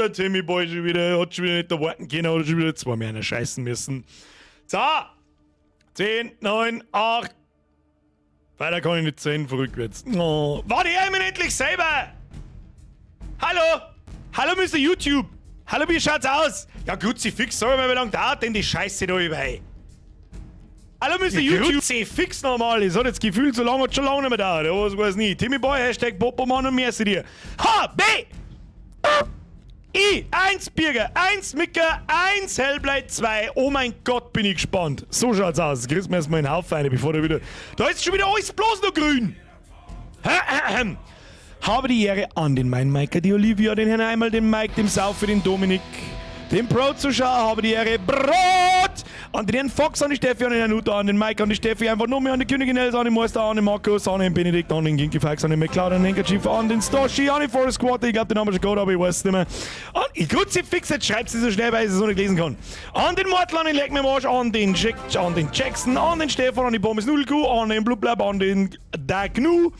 Der Timmy Boy schon wieder, hat schon wieder nicht da warten können, hat schon wieder zwei Männer scheißen müssen. So! 10, 9, 8. Weiter kann ich nicht zählen, von rückwärts. Oh. Warte, ich mich endlich selber! Hallo! Hallo, Mr. YouTube! Hallo, wie schaut's aus? Ja, gut, sie fix, sag mal, wie lange dauert denn die Scheiße da überall? Hallo, Mr. YouTube! Sie fix nochmal! Ich hab das Gefühl, so lange hat schon lange nicht mehr dauert. Ja, was weiß nicht. Timmy Boy, Hashtag Popomann und merci dir. H, B! I, 1 Birger, 1 Micker, 1 Hellblade, 2. Oh mein Gott, bin ich gespannt. So schaut's aus. Kriegst mir erstmal einen Haufen rein, bevor du wieder. Da ist schon wieder alles bloß noch grün. Habe die Ehre an den Mein Maiker, die Olivia, den Herrn Einmal, den Mike, dem Saufe, den Dominik, dem Pro-Zuschauer, habe die Ehre Brot! An den Herrn Fox, an die Steffi, an den Herrn Uta, an den Mike, an die Steffi, einfach nur mehr an die Königin Elsa, an den Meister, an den Markus, an den Benedikt, an den Ginky Fax, an den McCloud, an den Handkerchief, an den Stoshi, an den Forest Squad, ich glaube, den haben wir schon gehabt, aber ich weiß es nicht mehr. An, ich Kruzifix, jetzt schreibt sie so schnell, weil ich es so nicht lesen kann. An den Mortal, an den Leck mir am Arsch, an den, Jack, an den Jackson, an den Stefan, an die Pommes Nudelkuh, an den Blubblab, an den Dagnu,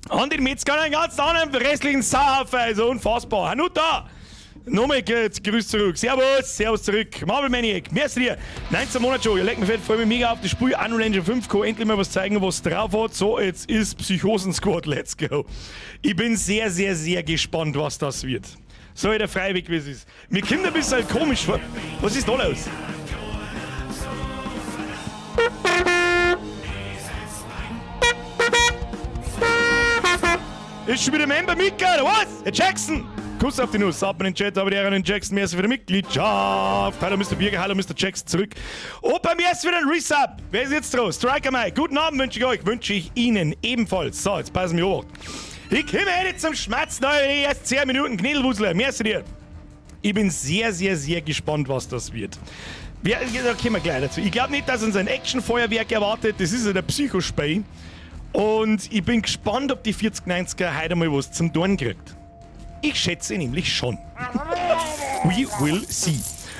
an den Metzger, an den ganzen anderen restlichen Sauhaufen, also unfassbar. Hanuta! Nochmal Grüß zurück. Servus, servus zurück. Marvel Maniac, merci dir. 19 Monate schon. Ihr leckt mir fett, freue mich mega auf das Spiel. Unreal Engine 5 kann endlich mal was zeigen, was drauf hat. So, jetzt ist Psychosen Squad, let's go. Ich bin sehr, sehr, sehr gespannt, was das wird. So, der Freiweg, wie es ist. Mir kommt ein bisschen komisch vor. Was ist da los? Ist schon wieder Member Mika, oder was? Herr Jackson! Kuss auf die Nuss, ab in den Chat, aber die Ehre an den Jackson, merci für die Mitgliedschaft. Hallo Mr. Birger, hallo Mr. Jackson zurück. Und bei mir ist wieder ein Resub. Wer ist jetzt dran? Striker Mike, guten Abend wünsche ich euch, wünsche ich Ihnen ebenfalls. So, jetzt passen wir auf. Ich komme nicht zum Schmerzen, erst 10 Minuten Knädelwussler, merci dir. Ich bin sehr, sehr, sehr gespannt, was das wird. Wir, da kommen wir gleich dazu. Ich glaube nicht, dass uns ein Actionfeuerwerk erwartet. Das ist ja der Psychospey. Und ich bin gespannt, ob die 4090er heute mal was zum Tun kriegt. Ich schätze nämlich schon. We will see.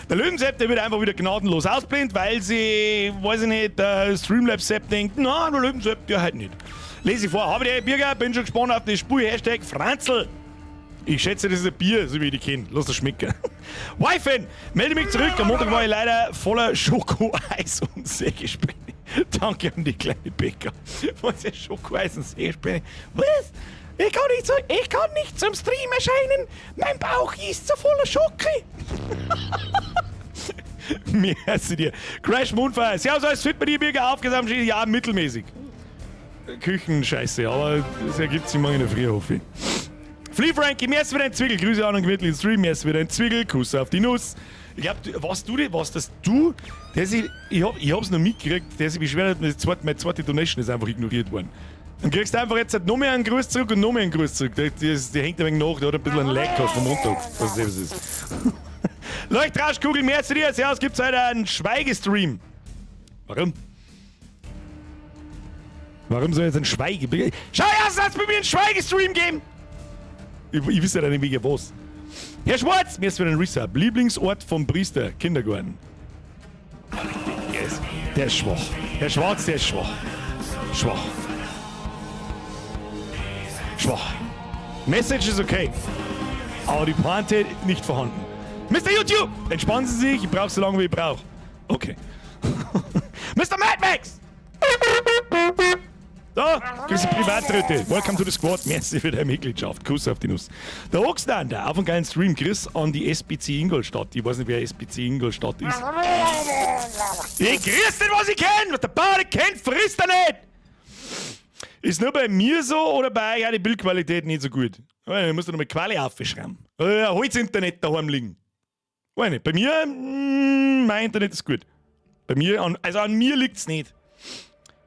Der Löwensepp, der wird einfach wieder gnadenlos ausblendet, weil sie, weiß ich nicht, der Streamlabs-Sepp denkt, na, der Löwensepp, der halt nicht. Lese ich vor. Habe die Birger, bin schon gespannt auf das Spiel. Hashtag Franzl. Ich schätze, das ist ein Bier, so wie ich die kenne. Lass das schmecken. Wifen, melde mich zurück. Am Montag war ich leider voller Schokoeis und Sägespäne. Danke an die kleine Bäcker. Was ist Schokoeis und Sägespäne? Was? Ich kann nicht, zu, ich kann nicht zum Stream erscheinen. Mein Bauch ist so voller Schoki. Merci dir. Crash Moonfire. Servus, alles fit bei dir, Birger? Aufgesammelt? Ja, mittelmäßig. Küchenscheiße, aber das ergibt sich morgen in der Früh, hoffe ich. Flea Frankie, merci für deinen Zwickel. Grüße an den gemütlichen Stream. Merci für deinen Zwickel. Kuss auf die Nuss. Ich glaub, warst du, warst das du, der sich, ich, hab, ich hab's noch mitgekriegt, der sich beschwert hat, meine zweite Donation ist einfach ignoriert worden. Dann kriegst du einfach jetzt halt noch mehr einen Gruß zurück und noch mehr einen Gruß zurück. Der, der, der hängt ein wenig nach, der hat ein bisschen einen Lag gehabt vom Montag. Was das ist. Leuchtrauschkugel, mehr zu dir. Servus, gibt's heute einen Schweigestream. Warum? Warum soll jetzt ein Schweige... Schau erst, hat's bei mir einen Schweigestream geben! Ich, ich weiß ja nicht wegen was. Herr Schwarz, mir ist wieder ein Resub. Lieblingsort vom Priester, Kindergarten. Der ist, der ist schwach. Herr Schwarz, der ist schwach. Schwach. Schwach. Message ist okay. Aber die Pointe nicht vorhanden. Mr. YouTube, entspannen Sie sich, ich brauche so lange, wie ich brauche. Okay. Mr. Mad Max! Da, grüße Privattritte. Welcome to the squad. Merci für deine Mitgliedschaft. Kuss auf die Nuss. Der Oxlander, auf einen geilen Stream. Chris an die SBC Ingolstadt. Ich weiß nicht, wer SBC Ingolstadt ist. Ich grüß nicht, was ich kenn. Was der Bauer nicht kennt, frisst er nicht. Ist nur bei mir so oder bei euch auch die Bildqualität nicht so gut? Ich muss da noch mal Quali aufschreiben. Holz-Internet daheim liegen. Weiß nicht. Bei mir, mein Internet ist gut. Bei mir, an, also an mir liegt's nicht.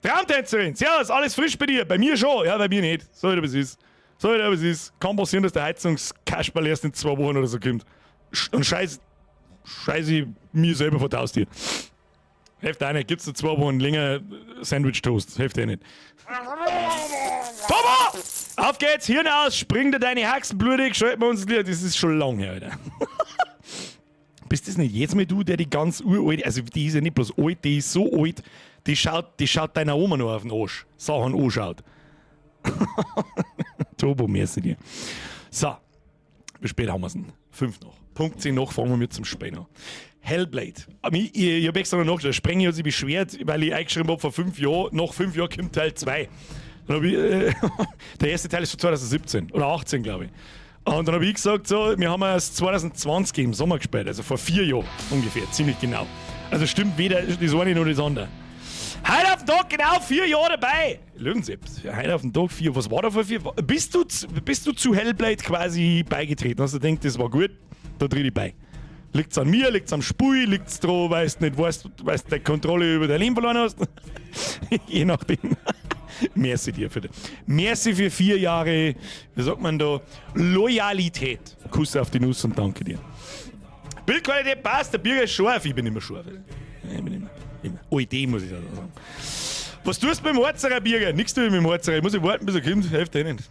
Traumtänzerin, servus, alles frisch bei dir? Bei mir schon, ja, bei mir nicht. So wie es ist. So wie es ist. Kann passieren, dass der Heizungskasperl erst in 2 Wochen oder so kommt. Und scheiß, scheiße mir selber vor der Haustür. Hilft auch nicht. Gibt's noch 2 Wochen länger Sandwich Toast. Hilft eh nicht. Tobo! Auf geht's, Hirn aus, spring dir deine Haxen blutig, schalten wir uns das ist schon lang her, Alter. Bist das nicht jetzt mal du, der die ganz uralt, also die ist ja nicht bloß alt, die ist so alt, die schaut deiner Oma noch auf den Arsch. Sachen anschaut. Turbo-mäßig dir. So, wie spät haben wir's denn? Fünf nach. Punkt 10 nach fangen wir mit zum Spielen an. Hellblade. Ich habe extra noch nachgeschaut. Sprengi hat sich beschwert, weil ich eingeschrieben habe vor 5 Jahren. Nach 5 Jahren kommt Teil 2. Dann hab ich, der erste Teil ist von 2017 oder 18, glaube ich. Und dann habe ich gesagt, so, wir haben erst 2020 im Sommer gespielt, also vor 4 Jahren ungefähr, ziemlich genau. Also stimmt weder das eine noch das andere. Heute auf den Tag genau 4 Jahre dabei. Löwensepp, heute auf den Tag 4. Was war da vor 4? Bist du zu Hellblade quasi beigetreten? Hast du gedacht, das war gut, da tritt ich bei? Liegt's an mir, liegt's am Spiel, liegt's dran, weil du nicht weißt, weil du die Kontrolle über dein Leben verloren hast? Je nachdem. Merci dir für Merci für 4 Jahre, wie sagt man da, Loyalität. Kuss auf die Nuss und danke dir. Bildqualität passt, der Birger ist scharf, ich bin immer scharf. Ich bin immer, immer. OED muss ich sagen. Was tust du beim Harzerer, Birger? Nix tue ich mit dem Harzerer. Ich muss ich warten, bis er kommt. Hilft eh nicht.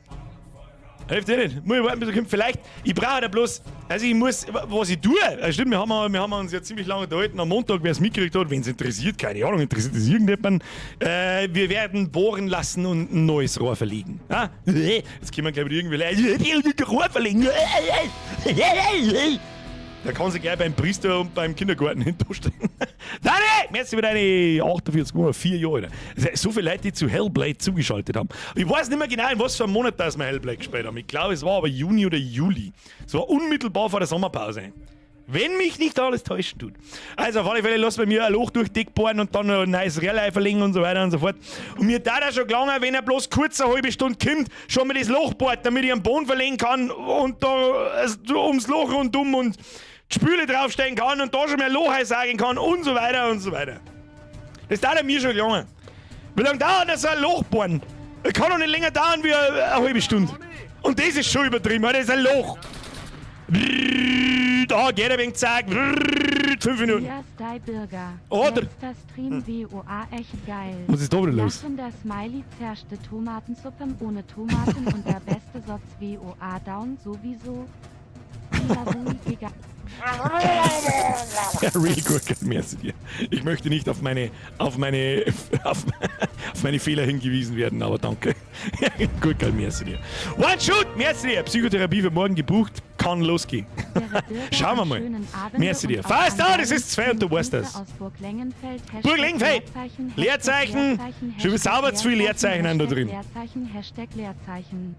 Hilft eh nicht. Muss ich warten, bis er kommt. Vielleicht, ich brauche da bloß, also ich muss, was ich tue, stimmt, wir haben uns ja ziemlich lange unterhalten. Am Montag, wer es mitgekriegt hat, wenn es interessiert, keine Ahnung, interessiert es irgendjemand. Wir werden bohren lassen und ein neues Rohr verlegen. Ah? Jetzt kommen, glaube ich, irgendwie Leute, Rohr verlegen. Der kann sich gleich beim Priester und beim Kindergarten hinstellen. Dani! Merci für deine 48 Monate, 4 Jahre. Also, so viele Leute, die zu Hellblade zugeschaltet haben. Ich weiß nicht mehr genau, in was für einem Monat das wir Hellblade gespielt haben. Ich glaube, es war aber Juni oder Juli. Es war unmittelbar vor der Sommerpause. Wenn mich nicht alles täuschen tut. Also auf alle Fälle lass bei mir ein Loch durch Deck bohren und dann noch ein neues Röhrl verlegen und so weiter und so fort. Und mir da er schon gelangen, wenn er bloß kurz eine halbe Stunde kommt, schon mal das Loch bohrt, damit ich einen Boden verlegen kann und da also, ums Loch rundum und die Spüle draufstellen kann und da schon mehr Loch sagen kann und so weiter und so weiter. Das dauert mir schon gelangen. Wie lange dauert das so ein Loch bohren? Das kann doch nicht länger dauern wie eine halbe Stunde. Und das ist schon übertrieben, das ist ein Loch. Da geht ein wenig Zeug. 5 Minuten. Ja, die Birger. Oder? Letzter Stream WOA echt geil. Was ist da wieder los? Lachender Smiley zerschte Tomatensuppen ohne Tomaten und der beste Satz WOA down sowieso. Ja, real gut, merci dir. Ich möchte nicht auf meine Fehler hingewiesen werden, aber danke. Gut, geil, merci dir. One Shoot, merci dir. Psychotherapie für morgen gebucht, kann losgehen. Schauen wir mal. Merci dir. Fast da, das ist zwei und du weißt das. Burg Lengenfeld. Leerzeichen. Schon sauber zu viel Leerzeichen an da drin. Leerzeichen, #Leerzeichen.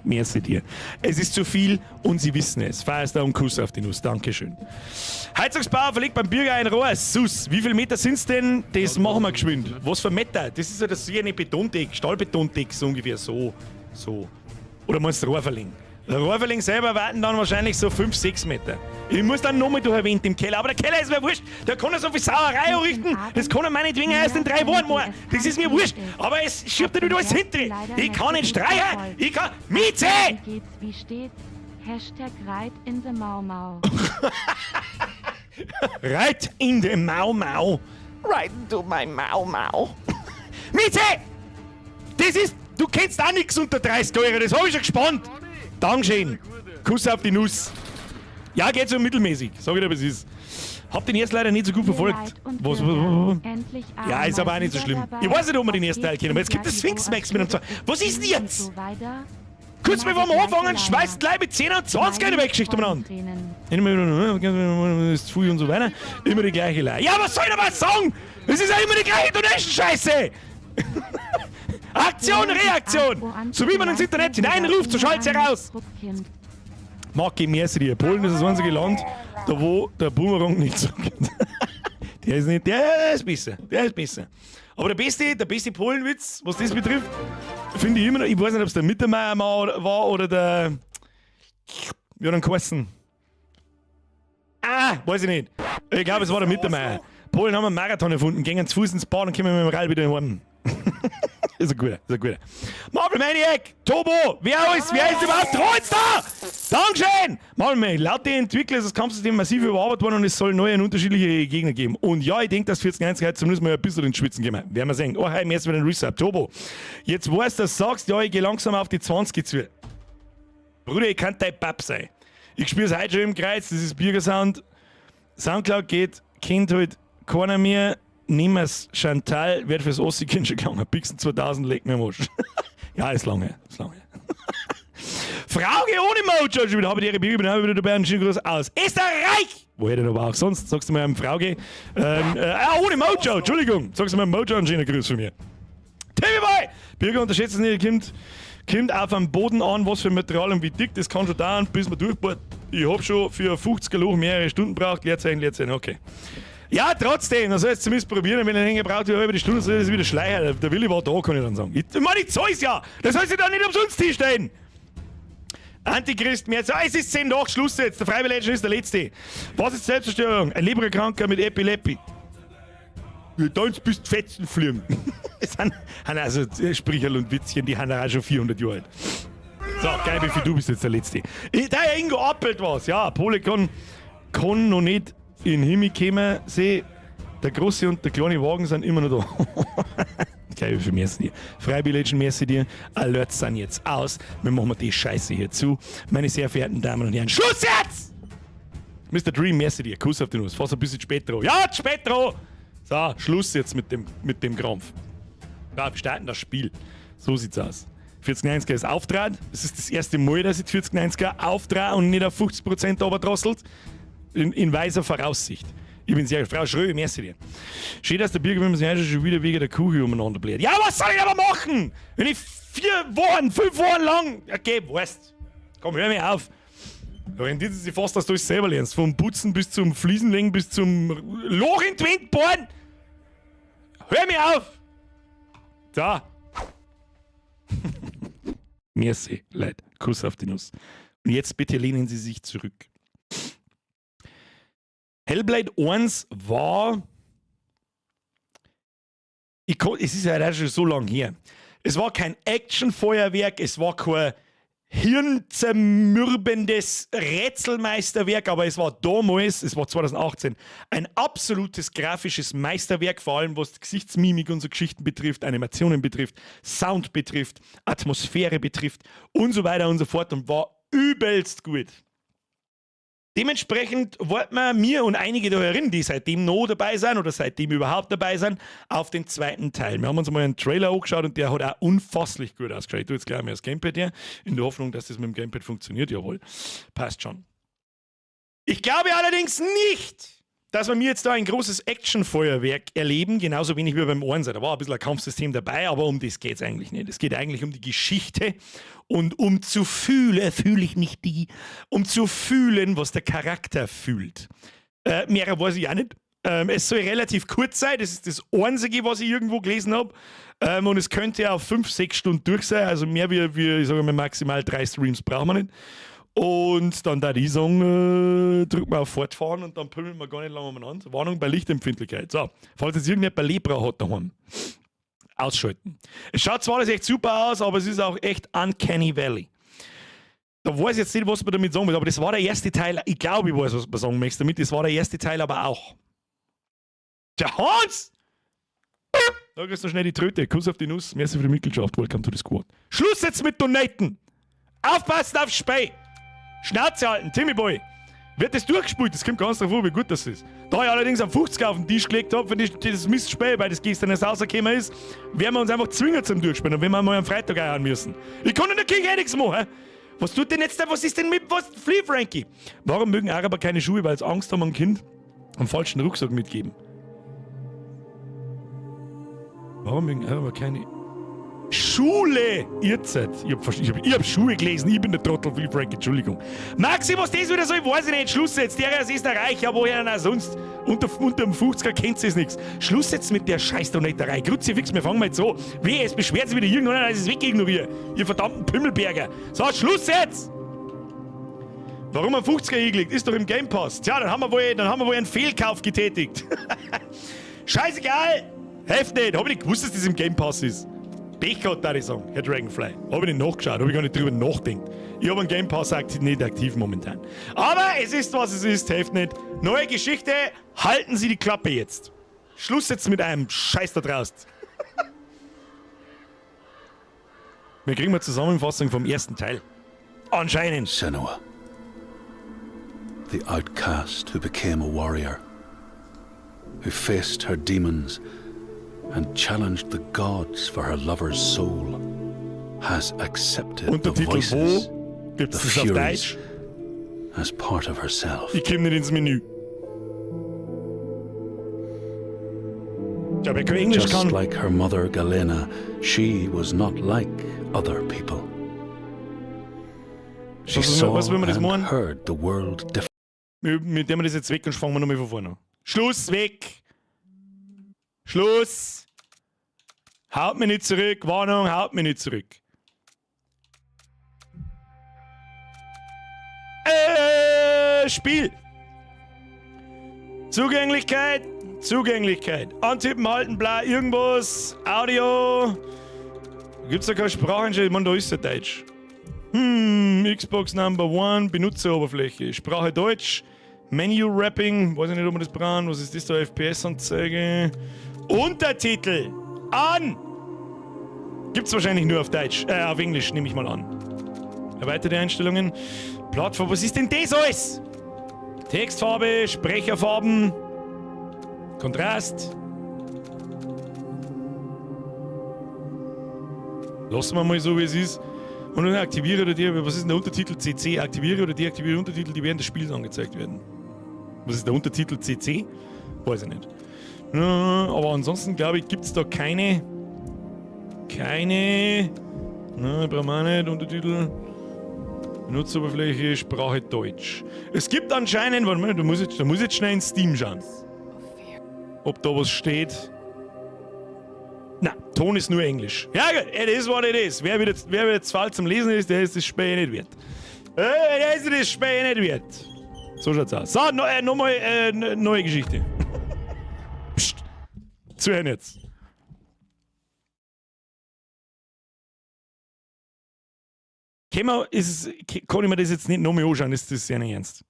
Merci dir. Es ist zu viel und sie wissen es. Feierst und Kuss auf die Nuss. Dankeschön. Heizungsbauer verlegt beim Birger ein Rohr. Sus, wie viele Meter sind's denn? Das machen wir geschwind. Was für Meter? Das ist ja das wie eine Betondeck, Stahlbetondeck, so ungefähr so. So. Oder meinst du Rohr verlegen? Der Rohrverlegen selber warten dann wahrscheinlich so 5, 6 Meter. Ich muss dann nochmal durch ein im Keller. Aber der Keller ist mir wurscht. Der kann ja so viel Sauerei anrichten. Das kann er meinetwegen erst in 3 Wochen machen. Das ist mir wurscht. Aber es schiebt ja nicht alles hinter. Ich kann nicht streichen. Ich kann. Mieze! Wie geht's, wie steht's? #Right in the Mau Mau. Right in the Mau Mau. Right into my Mau Mau. Mieze! Das ist. Du kennst auch nichts unter 30 Euro. Das habe ich schon gespannt. Dankeschön. Kuss auf die Nuss. Ja, geht so mittelmäßig. Sag ich dir, was es ist. Hab den erst leider nicht so gut verfolgt. Was, was, was, Endlich Ja, ist aber auch nicht so schlimm. Ich weiß nicht, ob wir den ersten Teil kennen, aber jetzt gibt es Sphinx Max mit einem Zwei. Was ist denn jetzt? Kurz bevor wir anfangen, schmeißt gleich mit 10 und 20 eine Weggeschichte umeinander. Immer ist zu viel und so weiter. Immer die gleiche Lei. Ja, was soll ich denn was sagen? Es ist ja immer die gleiche Donation-Scheiße! Aktion, Reaktion! So wie man ins Internet hineinruft, so schallt heraus! Mag ich merci dir. Polen ist das einzige Land, da wo der Boomerang nicht so geht. Der ist nicht, der ist besser. Der ist besser. Aber der beste Polenwitz, was das betrifft, finde ich immer noch, ich weiß nicht, ob es der Mittermeier war oder der, wie hat er geheißen? Ah, weiß ich nicht. Ich glaube, es war der Mittermeier. Polen haben einen Marathon erfunden, gingen zu Fuß ins Bad und kommen mit dem Rad wieder heim. Ist ein guter, ist ein guter. Marvel Maniac, Tobo, wer ist überhaupt trotz da? Dankeschön! Marvel Maniac, laut den Entwicklern ist das Kampfsystem massiv überarbeitet worden und es soll neue und unterschiedliche Gegner geben. Und ja, ich denke, dass 14.1 heute zumindest mal ein bisschen ins Schwitzen gehen. Werden wir sehen. Oh, hey, merci für den Resub. Tobo, jetzt weißt du, dass du sagst, ja, ich gehe langsam auf die 20 zu. Bruder, ich kann dein Papp sein. Ich spüre es heute schon im Kreuz, das ist Birger Sound. Soundcloud geht, kennt halt keiner mehr. Nimmers Chantal wird fürs Ossi-Kind schon gegangen. Pixen 2000 legt mir am Arsch. Ja, ist lange, ist lange. Frauke ohne Mojo schon wieder. Habe die Ehre, bin auch wieder dabei und schönen Gruß aus Österreich! Woher denn aber auch sonst? Sagst du mal einem Frauke. Ohne Mojo, Entschuldigung. Sagst du mal einem Mojo einen schönen Gruß von mir. Timmy Boy! Birger unterschätzt es nicht, kommt auf dem Boden an, was für Material und wie dick, das kann schon dauern, bis man durchbohrt. Ich hab schon für 50er Loch mehrere Stunden braucht. Leerzeichen, Leerzeichen, okay. Ja, trotzdem, dann soll ich es zumindest probieren, wenn ich länger braucht, wie eine halbe Stunde, soll ich das wieder schleichen. Der Willi war da, kann ich dann sagen. Ich meine, ich zahl's ja! Das soll sich da nicht umsonst hinstellen! Antichrist, mehr. So, es ist 10 nach, Schluss jetzt. Der Freiwillige ist der Letzte. Was ist Selbstzerstörung? Ein Leberkranker mit Epilepsie. Ja, dann bist du Fetzen fliegen. Das sind also Spricherl und Witzchen, die haben auch schon 400 Jahre alt. So, geil, wie viel du bist jetzt der Letzte. Der Ingo appelt was. Ja, Pole kann noch nicht in den Himmel kommen. Seh, der große und der kleine Wagen sind immer noch da. Geil, wie viel merci dir. Freibilletchen, merci dir. Alerts sind jetzt aus. Wir machen die Scheiße hier zu. Meine sehr verehrten Damen und Herren, Schluss jetzt! Mr. Dream, merci dir. Kuss auf die Nuss. Fast ein bisschen spät dran. Ja, spät dran! So, Schluss jetzt mit dem Krampf. Ja, wir starten das Spiel. So sieht's aus. 4090er ist auftrat. Es ist das erste Mal, dass ich 4090er auftrat und nicht auf 50% runterdrosselt. In weiser Voraussicht. Ich bin sehr, Frau Schröder, merci dir. Schön, dass der Birger, wenn man sich schon wieder wegen der Kuche umeinander bläht. Ja, was soll ich aber machen? Wenn ich 4 Wochen, 5 Wochen lang. Okay, weißt. Komm, hör mir auf. Da rentiert es sich fast, dass du es selber lernst. Vom Putzen bis zum Fliesenlegen bis zum Loch in die Wand bohren. Hör mir auf! Da. Merci, Leute. Kuss auf die Nuss. Und jetzt bitte lehnen Sie sich zurück. Hellblade 1 war. Es ist ja schon so lange her. Es war kein Actionfeuerwerk, es war kein hirnzermürbendes Rätselmeisterwerk, aber es war damals, es war 2018, ein absolutes grafisches Meisterwerk, vor allem was Gesichtsmimik und so Geschichten betrifft, Animationen betrifft, Sound betrifft, Atmosphäre betrifft und so weiter und so fort und war übelst gut. Dementsprechend wollten wir mir und einige da herin, die seitdem noch dabei sind oder seitdem überhaupt dabei sind, auf den zweiten Teil. Wir haben uns mal einen Trailer angeschaut und der hat auch unfasslich gut ausgeschaut. Ich tue jetzt gleich mal das Gamepad her, in der Hoffnung, dass das mit dem Gamepad funktioniert. Jawohl, passt schon. Ich glaube allerdings nicht, dass wir mir jetzt da ein großes Actionfeuerwerk erleben, genauso wenig wie beim Einser. Da war ein bisschen ein Kampfsystem dabei, aber um das geht's eigentlich nicht. Es geht eigentlich um die Geschichte und um zu fühlen, fühle ich nicht die, um zu fühlen, was der Charakter fühlt. Mehr weiß ich auch nicht. Es soll relativ kurz sein, das ist das Einzige, was ich irgendwo gelesen hab. Und es könnte auch 5, 6 Stunden durch sein, also mehr wie ich sage mal, maximal 3 Streams brauchen wir nicht. Und dann da ich sagen, drücken wir auf Fortfahren und dann pümmeln wir gar nicht lange umeinander. Warnung bei Lichtempfindlichkeit. So, falls jetzt irgendjemand bei Lepra hat daheim, ausschalten. Es schaut zwar alles echt super aus, aber es ist auch echt Uncanny Valley. Da weiß ich jetzt nicht, was man damit sagen will, aber das war der erste Teil. Ich glaube, ich weiß, was man sagen möchte damit. Das war der erste Teil aber auch. Der Hans! Da kriegst du schnell die Tröte. Kuss auf die Nuss. Merci für die Mitgliedschaft. Welcome to the squad. Schluss jetzt mit Donaten! Aufpassen auf Spey! Schnauze halten, Timmy Boy! Wird das durchgespielt? Das kommt ganz drauf an, wie gut das ist. Da ich allerdings am 50er auf den Tisch gelegt habe, wenn das Mistspiel, weil das gestern erst rausgekommen ist, werden wir uns einfach zwingen zum Durchspielen und wenn wir mal am Freitag einhauen müssen. Ich kann in der Kirche eh nichts machen. Was tut denn jetzt da? Was ist denn mit was? Flee, Frankie! Warum mögen Araber keine Schuhe? Weil sie Angst haben, einem Kind einen falschen Rucksack mitgeben. Warum mögen Araber keine Schule! Ihr seid. Ich hab Schuhe gelesen, ich bin der Trottel, Phil Frank, Entschuldigung. Maxi, was das wieder soll, weiß ich nicht. Schluss jetzt. Der ist Österreicher, ja, woher denn auch sonst? Unter dem 50er kennt es nichts. Schluss jetzt mit der Scheiß-Donaterei. Kruzifix, wir fangen mal jetzt so. Wehe, es beschwert sich wieder irgendwann, dass ich es wegignoriere. Ihr verdammten Pümmelberger. So, Schluss jetzt! Warum ein 50er hingelegt? Ist doch im Game Pass. Tja, dann haben wir wohl einen Fehlkauf getätigt. Scheißegal! Helft nicht! Hab ich nicht gewusst, dass das im Game Pass ist. Pech gehabt, würde ich sagen, Herr Dragonfly. Hab ich nicht nachgeschaut, hab ich gar nicht drüber nachgedacht. Ich hab einen Game Pass nicht aktiv momentan. Aber es ist, was es ist, hilft nicht. Neue Geschichte, halten Sie die Klappe jetzt. Schluss jetzt mit einem Scheiß da draußen. Wir kriegen mal Zusammenfassung vom ersten Teil. Anscheinend. Senua, the outcast who became a warrior, who faced her demons and challenged the gods for her lover's soul, has accepted the Untertitel voices wo? Gibt's the das auf Furies Deutsch? as part of herself. Ich komme nicht ins Menü. Ja, wer kein Englisch Just kann. like her mother Galena, she was not like other people. She Was- saw was will man das and machen? heard the world differently. Mit dem wir das jetzt weg und fangen wir nochmal von vorne an. Schluss, weg! Schluss! Haut mich nicht zurück, Warnung, haut mich nicht zurück. Spiel! Zugänglichkeit, Zugänglichkeit. Antippen, halten, bla, irgendwas, Audio. Gibt's da keine Spracheinstellung? Ich meine, da ist ja Deutsch. Xbox Number One, Benutzeroberfläche, Sprache Deutsch, Menu Wrapping, weiß ich nicht, ob man das brauchen, was ist das da, FPS-Anzeige, Untertitel, an! Gibt's wahrscheinlich nur auf Deutsch, auf Englisch, nehme ich mal an. Erweiterte Einstellungen, Plattform, was ist denn das alles? Textfarbe, Sprecherfarben, Kontrast. Lassen wir mal so, wie es ist. Und dann aktiviere oder deaktiviere, was ist denn der Untertitel CC? Aktiviere oder deaktiviere Untertitel, die während des Spiels angezeigt werden. Was ist der Untertitel CC? Weiß ich nicht. Ja, aber ansonsten, glaube ich, gibt's da keine. Keine. Na, brauchen wir auch nicht. Untertitel. Benutzeroberfläche, Sprache Deutsch. Es gibt anscheinend, warte mal, da muss ich jetzt schnell in Steam schauen. Ob da was steht. Na, Ton ist nur Englisch. Ja gut, it is what it is. Wer wieder zu faul zum Lesen ist, der ist das Spiel nicht wert. Der ist das Spiel nicht wert. So schaut's aus. So, no, nochmal neue Geschichte. Psst. Zuhören jetzt. Kann ich mir das jetzt nicht nochmal anschauen, ist das ja nicht ernst.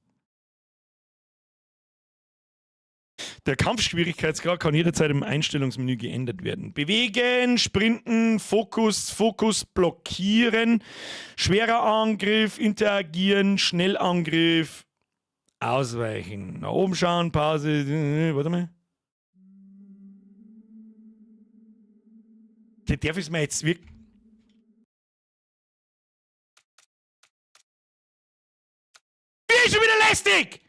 Der Kampfschwierigkeitsgrad kann jederzeit im Einstellungsmenü geändert werden. Bewegen, Sprinten, Fokus, Fokus, blockieren, schwerer Angriff, interagieren, Schnellangriff, ausweichen. Nach oben schauen, Pause, warte mal. Der darf es mir jetzt wirklich... Wie ist schon wieder lästig!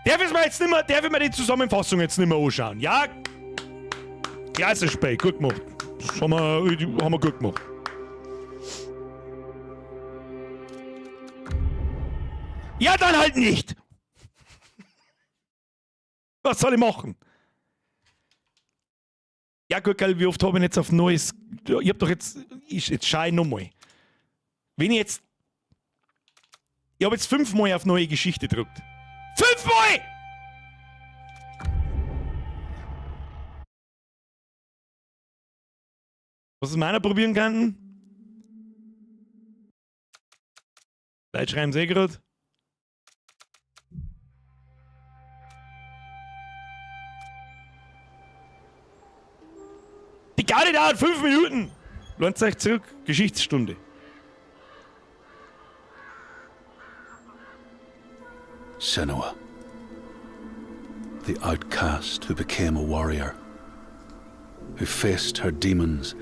Darf ich mir jetzt nicht mehr, darf ich mir die Zusammenfassung jetzt nicht mehr anschauen? Ja? Klasse Spiel, gut gemacht. Das haben wir gut gemacht. Ja, dann halt nicht! Was soll ich machen? Ja gut, gell, wie oft habe ich jetzt auf Neues... Ich hab doch jetzt... Jetzt schau ich nochmal. Wenn ich jetzt... Ich hab jetzt 5-mal auf neue Geschichte gedrückt. 5-mal! Was ist meiner probieren kann? Leute schreiben sie eh grad. Die Garde dauert 5 Minuten! Lohnt euch zurück. Geschichtsstunde. Senua, the outcast who became a warrior, who faced her demons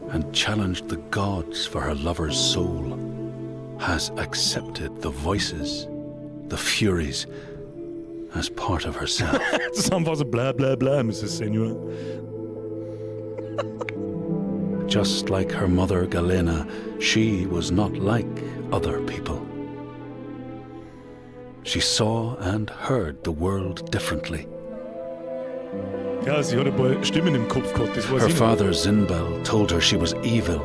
and challenged the gods for her lover's soul, has accepted the voices, the Furies, as part of herself. Zusammenfassung, bla bla bla, Mrs. Senua. Just like her mother Galena, she was not like other people. She saw and heard the world differently. Ja, sie hat ein paar Stimmen im Kopf gehabt, das weiß Her ich noch. father Zynbel told her she was evil,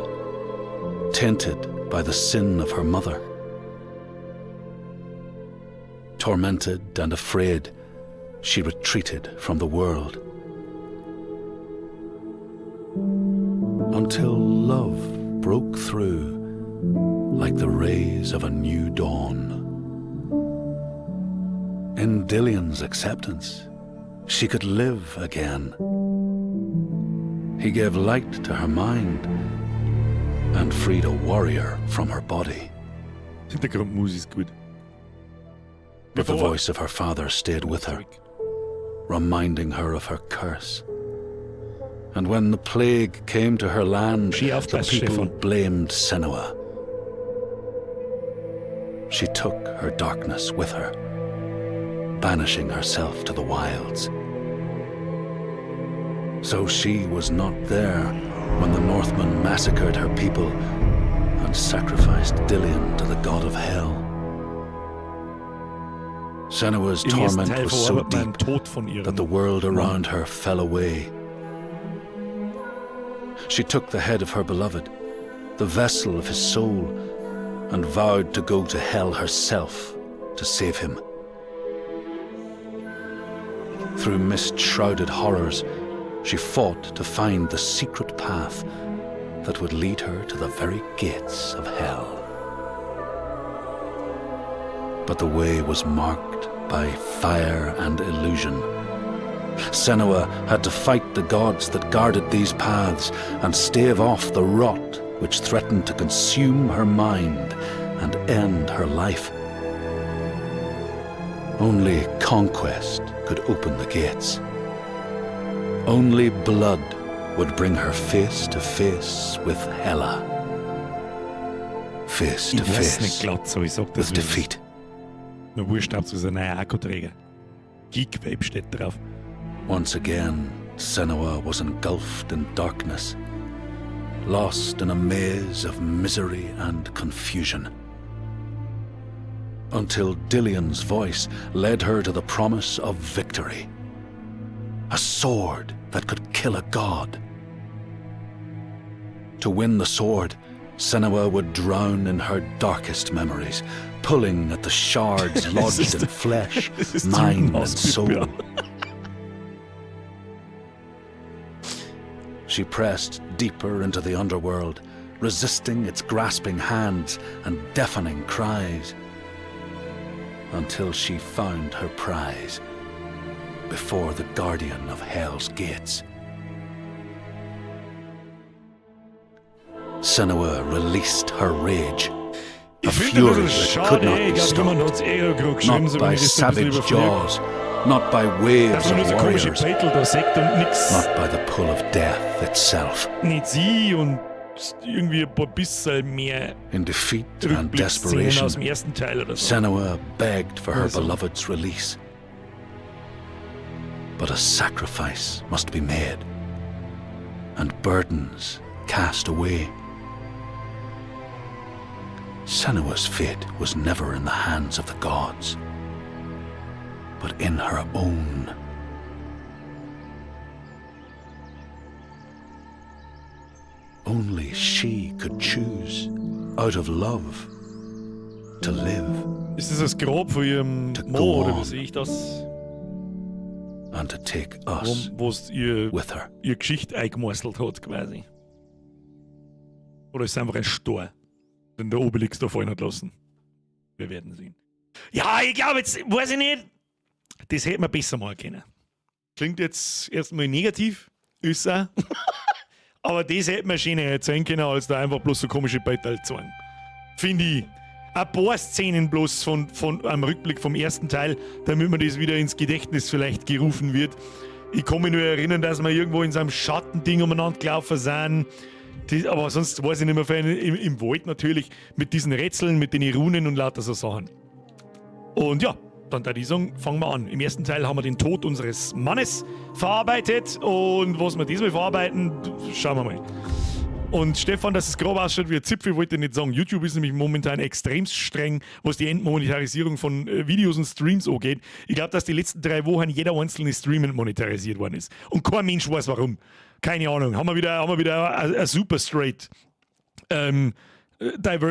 tainted by the sin of her mother. Tormented and afraid, she retreated from the world. Until love broke through like the rays of a new dawn. In Dillion's acceptance, she could live again. He gave light to her mind and freed a warrior from her body. Hintergrundmusik ist gut. But the Bevor- voice of her father stayed with her, reminding her of her curse And when the plague came to her land, Schön the aufgepasst, people Stefan. blamed Senua. She took her darkness with her, banishing herself to the wilds. So she was not there when the Northmen massacred her people and sacrificed Dillion to the god of hell. Senua's Im ersten torment Teil was so verarbeitet man den deep Tod von ihrem that the world around her fell away. She took the head of her beloved, the vessel of his soul, and vowed to go to hell herself to save him. Through mist shrouded horrors, she fought to find the secret path that would lead her to the very gates of hell. But the way was marked by fire and illusion. Senua had to fight the gods that guarded these paths and stave off the rot which threatened to consume her mind and end her life. Only conquest could open the gates. Only blood would bring her face to face with Hela. Face to Ich weiß nicht face glatt, so ich sag das with wie es ist. defeat. Nur wurscht, Hauptsache es ist ein neuer Akkuträger. Geekvape steht drauf. Once again, Senua was engulfed in darkness, lost in a maze of misery and confusion. Until Dillion's voice led her to the promise of victory. A sword that could kill a god. To win the sword, Senua would drown in her darkest memories, pulling at the shards lodged in flesh, Das ist mind, and Judenhass, soul. ja. She pressed deeper into the underworld, resisting its grasping hands and deafening cries, until she found her prize before the guardian of Hell's gates. Senua released her rage, a Ich finde fury das that schade, could not ey. be Ich glaube, jemand stopped. hat es eh gerade geschrieben, Not so wenn by ich das so ein bisschen savage überfliege. jaws, not by waves Dass man of nur so komische warriors, Beutel da sieht und nix not by the pull of death itself. nicht sie und irgendwie ein paar bisschen mehr In defeat and Rückblicksszenen aus dem desperation, ersten Teil oder so. Senua begged for her Also. beloved's release. But a sacrifice must be made, and burdens cast away. Senua's fate was never in the hands of the gods, but in her own. Only she could choose, out of love, to live Ist das das Grab von ihrem To Mo go oder wie on. sehe ich das? And to take us Wo es ihr, with her. ihr Geschichte eingemeißelt hat quasi. Oder ist es einfach ein Stor, den der Obelix da fallen hat lassen? Wir werden sehen. Ja, ich glaube jetzt, weiß ich nicht, das hätte man besser machen können. Klingt jetzt erstmal negativ, ist auch. Aber das hätte man schöner erzählen können, als da einfach bloß so komische Beutel zeigen. Finde ich. Ein paar Szenen bloß von einem Rückblick vom ersten Teil, damit man das wieder ins Gedächtnis vielleicht gerufen wird. Ich kann mich nur erinnern, dass wir irgendwo in so einem Schattending umeinander gelaufen sind. Das, aber sonst weiß ich nicht mehr viel. Im Wald natürlich, mit diesen Rätseln, mit den Runen und lauter so Sachen. Und ja, dann würde ich sagen, fangen wir an. Im ersten Teil haben wir den Tod unseres Mannes verarbeitet und was wir diesmal verarbeiten, schauen wir mal. Und Stefan, dass es grob ausschaut wie ein Zipfel, wollte ich nicht sagen. YouTube ist nämlich momentan extrem streng, was die Entmonetarisierung von Videos und Streams angeht. Ich glaube, dass die letzten 3 Wochen jeder einzelne Stream entmonetarisiert worden ist. Und kein Mensch weiß warum. Keine Ahnung. Haben wir wieder eine super straight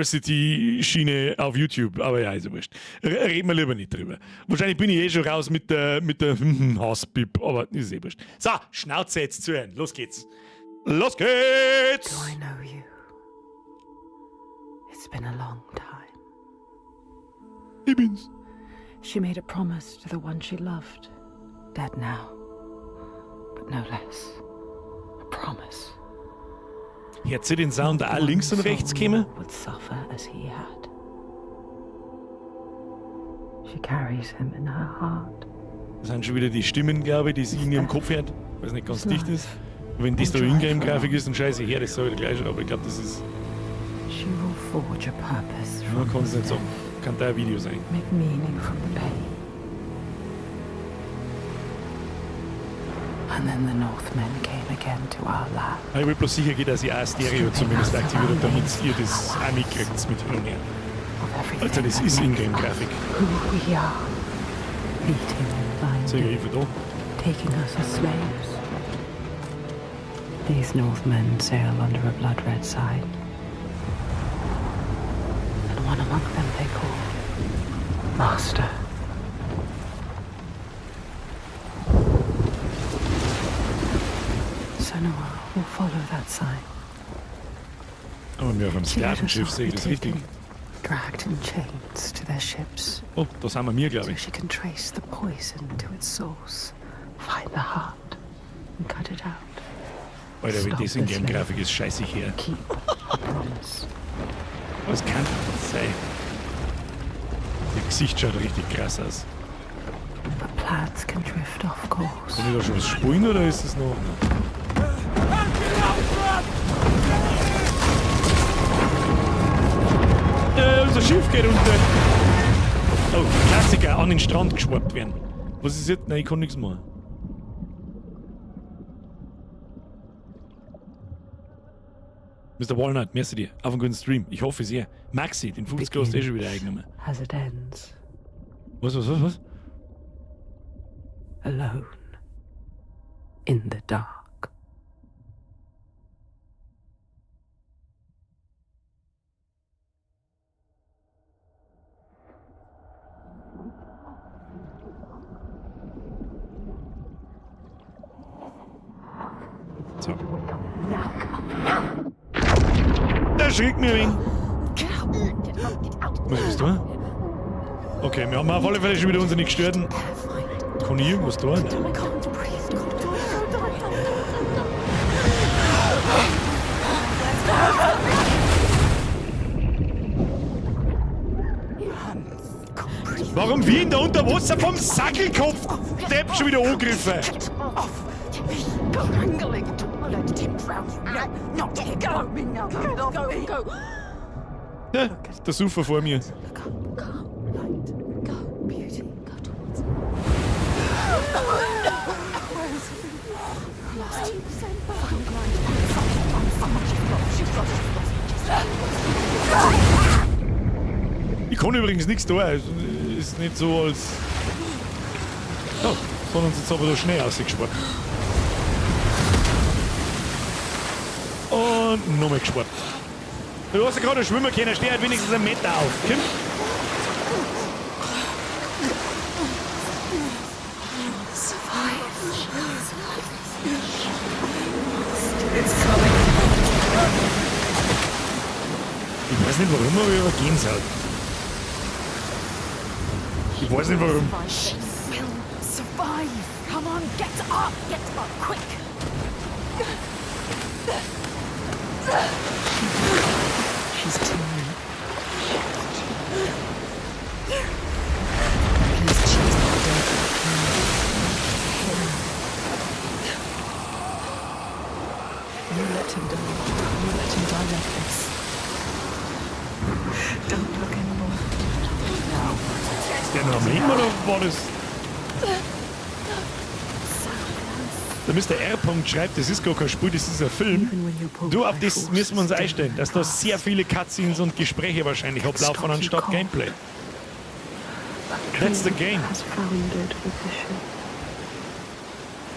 Diversity-Schiene auf YouTube. Aber ja, ist ja wurscht. Reden wir lieber nicht drüber. Wahrscheinlich bin ich eh schon raus mit der Hasspip, aber ist eh wurscht. So, Schnauze jetzt zuhören. Los geht's. Los geht's! Do I know you? It's been a long time. Ich bin's. She made a promise to the one she loved. Dead now. But no less. A promise. Hört sie den Sound auch links und One rechts soul kommen? would suffer as he had. She carries him in her heart. Das sind schon wieder die Stimmen, glaube ich, die sie in ihrem Kopf hört, weil es nicht ganz dicht ist. Wenn das da Ingame-Grafik ist, dann scheiße her, das sag ich dir gleich schon, aber ich glaube, das ist. She will forge a purpose Man from kann es the nicht sagen. Kann da ein Video sein. Make meaning from the pain. And then the Northmen came again to our land. Ich will bloß sicher gehen, dass ich auch Stereo zumindest aktiviert habe, damit ihr das auch mitkriegt mit hin und her. Alter, das ist Ingame-Grafik. Who we are. Beating and Zeig binding, ich da. taking us as slaves. These Northmen sail under a blood-red sign. And one among them they call Master. Senua will follow that sign. Aber wir auf einem She let Sklavenschiff herself sehe ich be das richtig. taken, dragged in chains to their ships. Oh, da sind wir, glaube So ich. she can trace the poison to its source, find the heart, and cut it out. Alter, wenn Stop das this Ingame-Grafik ist, scheiße ich her. Keep her promise. Was kann das sein? Ihr Gesicht schaut richtig krass aus. But plans can drift off course. Kann ich da schon was spulen oder ist das noch? Unser Schiff geht unter. Oh, Klassiker, an den Strand geschwappt werden. Was ist jetzt? Nein, ich kann nichts machen. Mr. Walnut, merci dir. Auf einen guten Stream. Ich hoffe sehr. Maxi, den 50 hast du eh schon wieder eingenommen. As it ends, Was, was, was, was? alone, in the dark. So. Der schreckt mir ein wenig. Was ist da? Okay, wir haben auf alle Fälle schon wieder unsere gestörten. Kann ich irgendwas tun? Warum wir in der Unterwasser vom Sackelkopf Depp schon wieder angegriffen? Ja, der Sufer vor mir. Ich kann übrigens nichts tun. Also, ist nicht so, als. Oh, sondern uns jetzt aber da Schnee ausgespart. Und nochmal gespart. Du hast ja gerade schwimmen können, steh halt wenigstens einen Meter auf. Komm. Ich weiß nicht warum, aber ich habe Gänsehaut. Ich weiß nicht warum. She will survive. Come on, get up, get up, quick. She's too weak. Please choose the dead. You let him die. You let him die like this. Don't look anymore. Ist der noch am Leben oder war das? Der Mr. R. schreibt, das ist gar kein Spiel, das ist ein Film. Du, auf das müssen wir uns einstellen, dass da sehr viele Cutscenes und Gespräche wahrscheinlich ablaufen anstatt Gameplay. That's the game. Has foundered with the ship.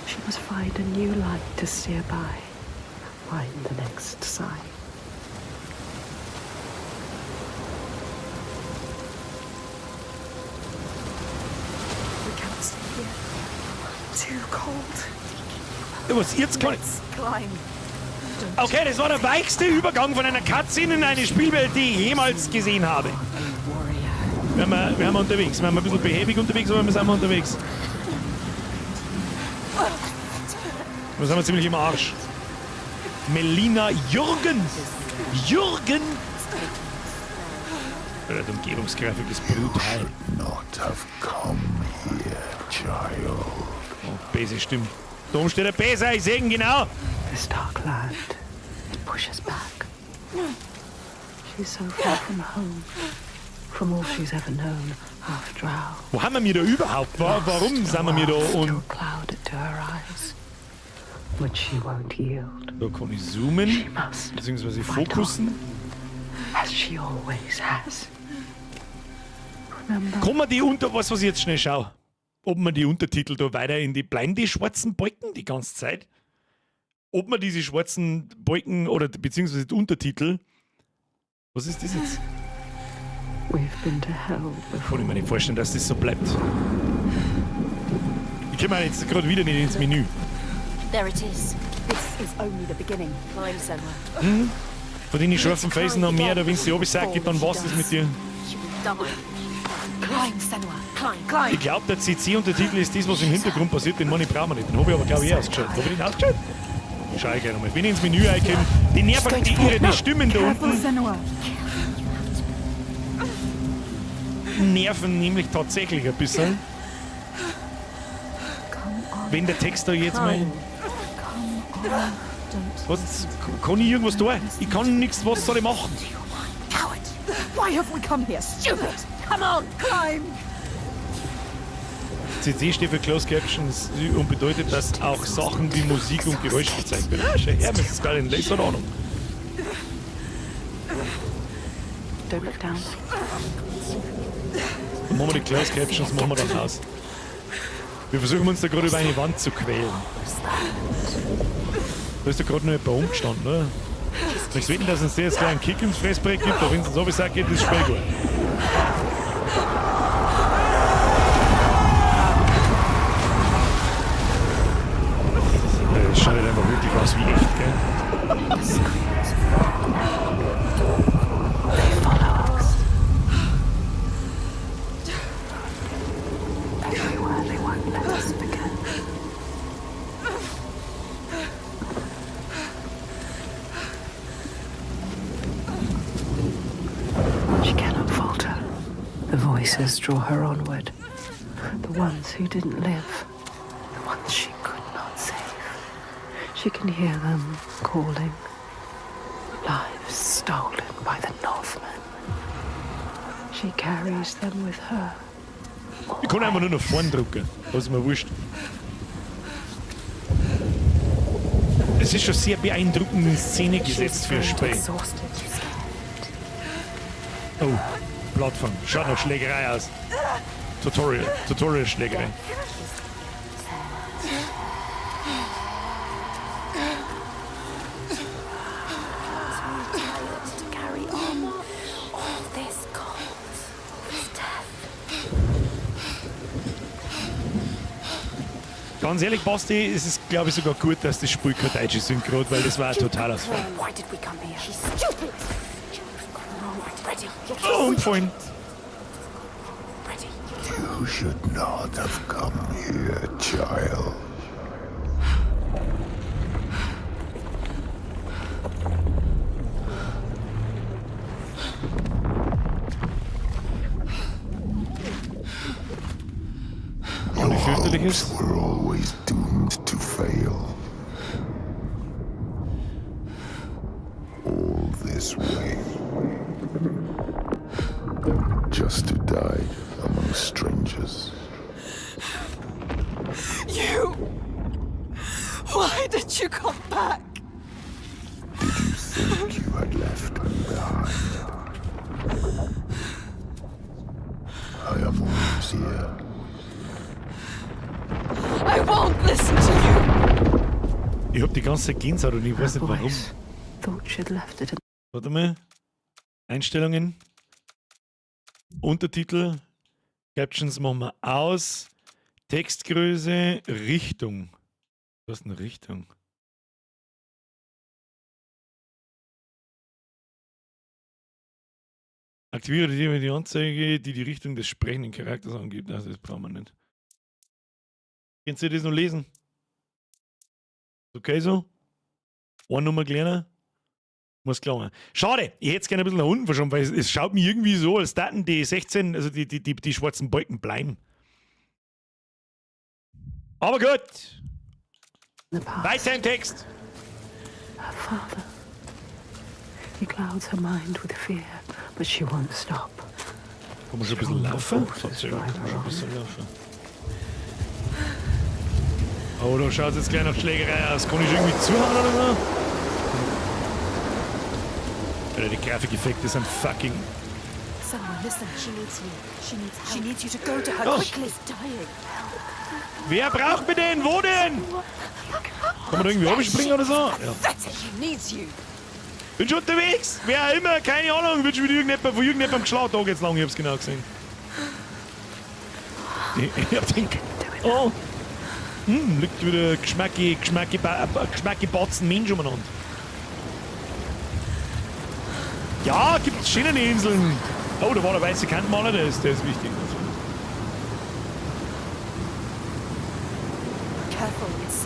She must find a new light to steer by. Find the next sign. We can't stay here. Too cold. Ja, was jetzt kann ich. Let's climb. Okay, das war der weichste Übergang von einer Cutscene in eine Spielwelt, die ich jemals gesehen habe. Wir haben unterwegs. Wir haben ein bisschen behäbig unterwegs, aber wir sind unterwegs. Wir sind ziemlich im Arsch. Melina Jürgen! Jürgen! Alter, die Umgebungsgrafik ist brutal. Not have come here, child. Oh, böse Stimme. Da oben steht der Bäser, ich seh ihn genau. This dark land, it pushes back. She's so far from home, from all she's ever known, half drow. Wo haben wir da überhaupt? Warum sind wir da? Still Und clouded to her eyes, but she won't yield. Da kann ich zoomen, She must beziehungsweise fight fokussen. on, as she always has. Remember? Kann man die unter, was, was ich jetzt schnell schaue, ob man die Untertitel da weiter in die, bleiben die schwarzen Balken die ganze Zeit? Ob man diese schwarzen Balken oder beziehungsweise die Untertitel, was ist das jetzt? We've been to hell before. Kann ich mir nicht vorstellen, dass das so bleibt. Ich komme jetzt gerade wieder nicht ins Menü. There it is. This is only the beginning. Climb, Senua. Von denen scharfen Felsen noch mehr, da wenn es die runtersagt, dann was ist mit dir. She will die. Climb, Senua. Climb, climb. Ich glaube, der CC-Untertitel ist das, was im Hintergrund passiert, den Money brauchen wir nicht. Den habe ich aber, glaube ich, eh ausgeschaltet. Habe ich den ausgeschaltet? Schau ich gleich nochmal. Wenn ich ins Menü einkomme, die nerven die ihre die Stimmen da Careful, unten Senua. Nerven nämlich tatsächlich ein bisschen. Wenn der Text da jetzt mal. Was, kann ich irgendwas tun? Ich kann nichts, was soll ich machen? Coward! Why have we come here? Stupid! Come on, climb! CC steht für Closed Captions und bedeutet, dass auch Sachen wie Musik und Geräusche gezeigt werden. Schau her, das ist gar nicht Laser Ahnung. Don't look down. Dann machen wir die Closed Captions, machen wir dann aus. Wir versuchen uns da gerade über eine Wand zu quälen. Da ist da gerade noch jemand umgestanden, oder? Ich wetten, dass uns der jetzt gleich einen Kick ins Fressbrett gibt, aber wenn es uns so geht, ist das Spiel gut. Das schaut halt einfach wirklich aus wie echt, gell? They follow us. Everywhere they won't let us forget. She cannot falter. The voices draw her onward. The ones who didn't live. The ones she could not save. She can hear them calling. Lives stolen by the Northmen. She carries them with her. Ich kann einfach nur nach vorn drücken. Das ist mir wurscht. Es ist schon sehr beeindruckend in Szene gesetzt für ein Spiel. Exhausted. Oh, Plattform. Schaut nach Schlägerei aus. Tutorial. Tutorial-Schlägerei. Tired to carry on. All this cold, this death. Ganz ehrlich, Basti, es ist, glaube ich, sogar gut, dass das Spiel kein deutsche Synchro hat, weil das war ein Totalausfall. Why did we come here? She's stupid. Ready. Oh, umgefallen. Ready. You should not have come here, child. Und wie fürchterlich ist. Hopes were always doomed to fail. All this way. Just to die among strangers. You. Why did you come back? Did you think you had left me behind? I am always here. I won't listen to you. Ich hab die ganze Zeit Gänsehaut und ich weiß Her nicht warum. voice thought she'd left it in Warte mal. Einstellungen. Untertitel. Captions machen wir aus. Textgröße. Richtung. Was ist denn Richtung? Aktiviere die, die Anzeige, die die Richtung des sprechenden Charakters angibt. Also das brauchen wir nicht. Könnt ihr das noch lesen? Ist okay so? Eine Nummer kleiner? Muss klar. Schade, ich hätte es gerne ein bisschen nach unten verschoben, weil es schaut mir irgendwie so, als täten die 16, also die schwarzen Balken bleiben. Aber gut. the past. Weiter im Text. Her father. He clouds her mind with fear, but she won't stop. Kann man schon ein bisschen laufen? Tatsächlich, kann man schon ein bisschen laufen. Oh, da schaut jetzt gleich nach Schlägerei aus. Kann ich irgendwie zuhauen oder so? Alter, die Grafikeffekte sind fucking. Senua, listen. She needs you. She needs help. She needs you to go to her Oh. quickly. She's dying. Wer braucht mich denn? Wo denn? Kann man da irgendwie runterspringen oder so? Ja. Pathetic. She needs you. Bin schon unterwegs. Wer auch immer, keine Ahnung. Wird schon wieder irgendjemand von irgendjemandem geschlagen. Da geht's lang, ich hab's genau gesehen. Ich hab den. Oh. Liegt wieder geschmacki Batzen Mensch umeinander. Ja, gibt's schöne Inseln. Oh, da war der weiße Kantenmaler, der ist wichtig. Careful, it's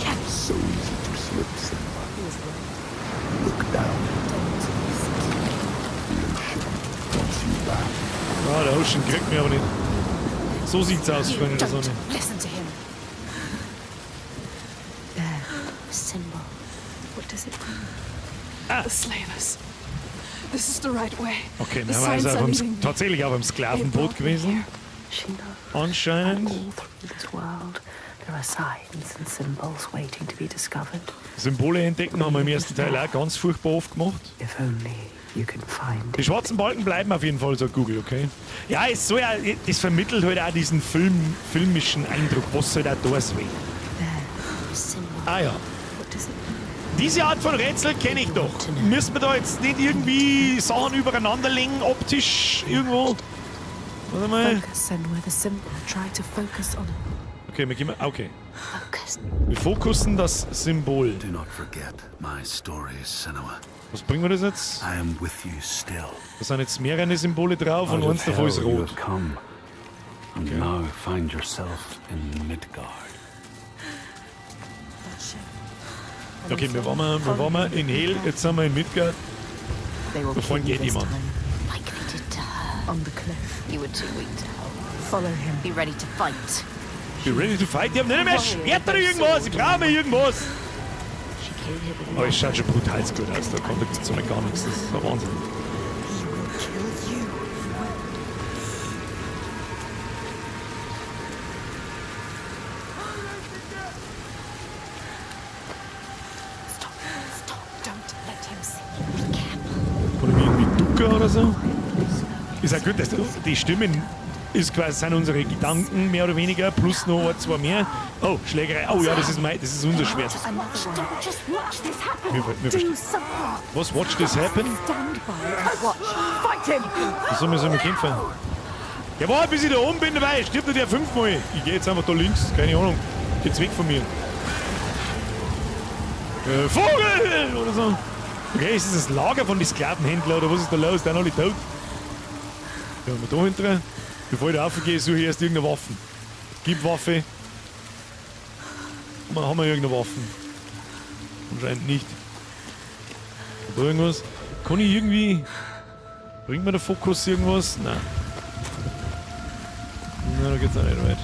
careful. So easy to slip, Senua. He was right. Look down. Don't listen. The ocean wants you back. Ah, der Ocean kriegt mich aber nicht. So sieht's aus, You Freunde der don't Sonne. listen to him. There, a symbol. What does it mean? The slavers. This is the right way. Okay, The wir haben signs also are auf einem, leading me. tatsächlich auf einem They Sklavenboot brought me gewesen. here. She knows. Anscheinend. All through this world, there are signs and symbols waiting to be discovered. Symbole entdecken haben wir im ersten Teil auch ganz furchtbar oft gemacht. If only you can find Die schwarzen Balken bleiben auf jeden Fall, sagt Google, okay? Ja, es soll ja, das vermittelt halt auch diesen filmischen Eindruck, was halt auch da ist. There, a symbol. Ah ja. What does it mean? Diese Art von Rätsel kenne ich doch. Müssen wir da jetzt nicht irgendwie Sachen übereinander legen, optisch irgendwo? Warte mal. Focus, Senua, the symbol. Try to focus on it. Okay, wir gehen mal. Okay. Focus. Wir fokussen das Symbol. Do not forget my stories, Senua. Was bringen wir das jetzt? I am with you still. Da sind jetzt mehrere Symbole drauf und Out of eins davon ist hell you rot. have come, and now find yourself in Midgard. That ship. Okay, wir waren mal in Hel, jetzt sind wir in Midgard. They will Da vorne kill you geht this jemand. time. Like they did to her. On the cliff. You were too weak to help. Follow him. Be ready to fight. Be ready to fight? Die haben nicht mehr Schwert oder irgendwas. Ich brauche mal irgendwas. She came here with Aber es schaut schon brutal gut aus. Da kommt jetzt so gar nichts. Das ist der Wahnsinn. He will kill you. He will. Stop. Stop. Don't let him see you. Be careful. Kann ich mich irgendwie ducken oder so? Ist auch gut, dass die Stimmen ist quasi, sind unsere Gedanken mehr oder weniger, plus noch ein, zwei mehr. Oh, Schlägerei. Oh ja, das ist unser Schwert. Another one. Don't just watch this happen. Wir Do verstehen. something. Was, watch this happen? Stand by and watch. Fight him. Was soll man so kämpfen? Jawohl, bis ich da oben bin, dabei stirbt nur der fünfmal. Ich geh jetzt einfach da links, keine Ahnung. Geht's weg von mir. Vogel! Oder so. Okay, ist das das Lager von den Sklavenhändlern oder was ist da los? Die sind alle tot. Ja, haben wir da hinten. Bevor ich da raufgehe, suche ich erst irgendeine Waffe. Gib Waffe. Haben wir irgendeine Waffe? Anscheinend nicht. Oder irgendwas? Kann ich irgendwie. Bringt mir der Fokus irgendwas? Nein. Nein, da geht's auch nicht weit.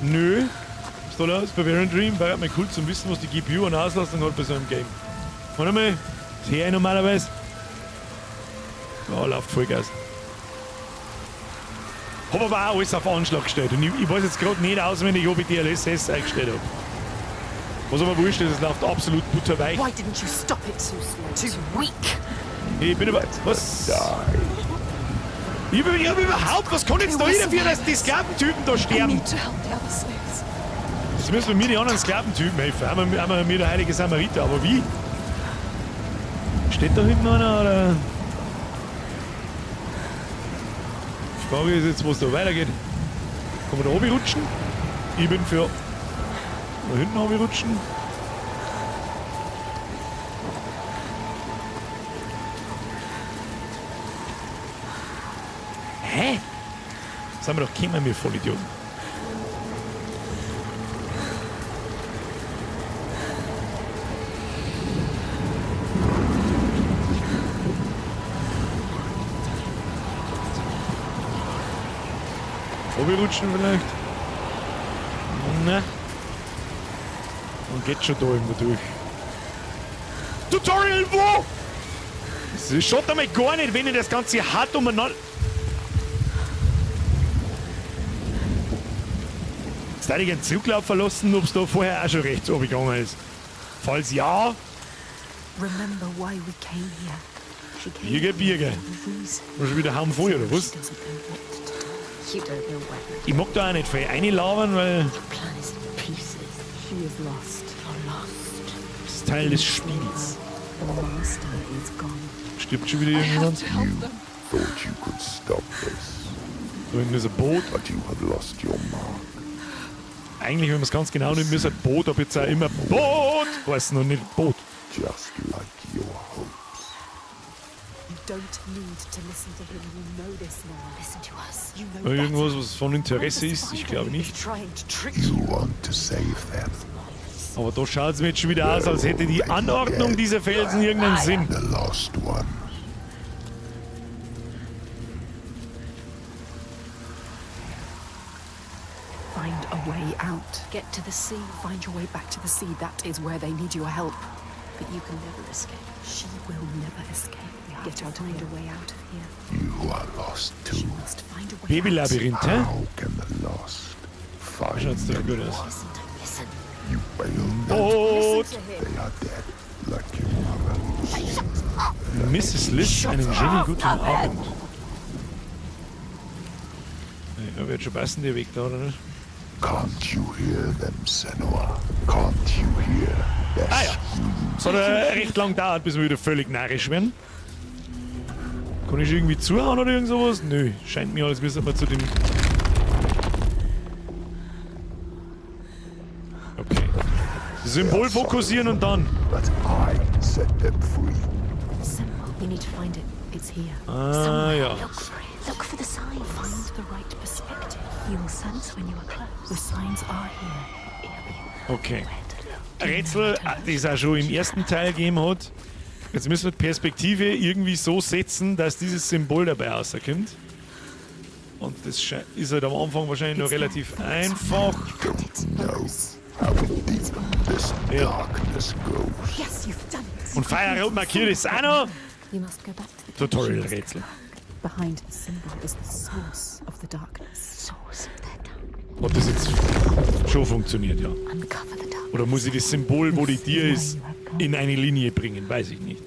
Nö. Was ist da los? Bavarian Dream wäre mal cool zum Wissen, was die GPU an Auslastung hat bei so einem Game. Warte mal, das höre ich normalerweise. Ja, läuft Vollgas. Hab aber auch alles auf Anschlag gestellt. Und ich weiß jetzt gerade nicht auswendig, ob ich DLSS eingestellt hab. Was aber wurscht ist, es läuft absolut butterweich. Why didn't you stop it? Too slow. Too weak. Ich bin aber. Was? Ich hab überhaupt. Was kann jetzt da jeder für, dass die Sklaventypen da I sterben? need to help the other slaves. Jetzt müssen wir mir die anderen Sklaventypen helfen. Einmal mir der heilige Samariter. Aber wie? Steht da hinten einer oder? Die Frage ist jetzt, wo es da weitergeht. Kann man da oben rutschen? Ich bin für. Da hinten oben rutschen. Hä? Sind wir doch gekommen, wir Vollidioten. Rutschen vielleicht? Na. Und geht schon da irgendwo durch. Tutorial wo? Das schaut einmal gar nicht, wenn ich das Ganze hart umeinander... Jetzt hätte ich einen zurücklaufen lassen, ob es da vorher auch schon rechts runtergegangen ist. Falls ja... Remember why we came here. She came Birge, Birge. for a reason. Schon wieder Haum voll, oder was? She doesn't know what to do. You don't know where. Ich mag da auch nicht viel reinlabern, weil Your plan is in pieces. She is lost. You're lost. das ist Teil des Spiels. The master is gone. Stirbt schon wieder irgendjemand? You thought you could stop this, Da hinten ist ein Boot. but you have lost your mark. Eigentlich, wenn man es ganz genau nimmt, ist ein Boot, ob jetzt auch immer Boot heißen und nicht Boot. Just like your hopes. You don't need to listen to him. You know this now. Listen to us. You know Irgendwas, better. was von Interesse ist? Ich glaube nicht. He's trying to trick You you. want to save them. Aber da schaut es mir jetzt schon wieder aus, als hätte die Anordnung dieser Felsen irgendeinen Sinn. The lost ones. Find a way out. Get to the sea. Find your way back to the sea. That is where they need your help. But you can never escape. She will never escape. You have Get to out of find here. a way out of here. You are lost She too. must find a way out. Babylabyrinth, hä? How can the lost find Schaut's doch gut aus. Listen, don't listen. You failed them. Boot! Listen to him. They are dead, like your mother. Mrs. Liz, einen schönen guten Abend. Ja, wird schon passen, der Weg da, oder nicht? Can't you hear them, Senua? Can't you hear their Ah ja. screams? Es hat recht lang gedauert, bis wir wieder völlig narrisch werden. Kann ich irgendwie zuhauen oder irgend sowas? Nö, scheint mir, als müsste man zu dem... Okay. Symbol fokussieren und dann... But I set them free. Symbol. You need to find it. It's here. Ah ja. Look for it. Look for the signs. Find the right perspective. You'll sense when you are close. The signs are here. Okay. Where to look. Rätsel, das es auch schon im ersten Teil gegeben hat. Jetzt müssen wir die Perspektive irgendwie so setzen, dass dieses Symbol dabei rauskommt. Und das ist halt am Anfang wahrscheinlich noch relativ einfach. Don't know how deep this Ja. darkness goes. Yes, you've done it. Und Feuerrot markiert ist auch noch. You must go back to the Tutorial-Rätsel. Behind the symbol is the source of the darkness. source of their darkness. Hat das jetzt schon funktioniert, ja. Uncover the darkness. Oder muss ich das Symbol, wo die Tier ist, in eine Linie bringen? Weiß ich nicht.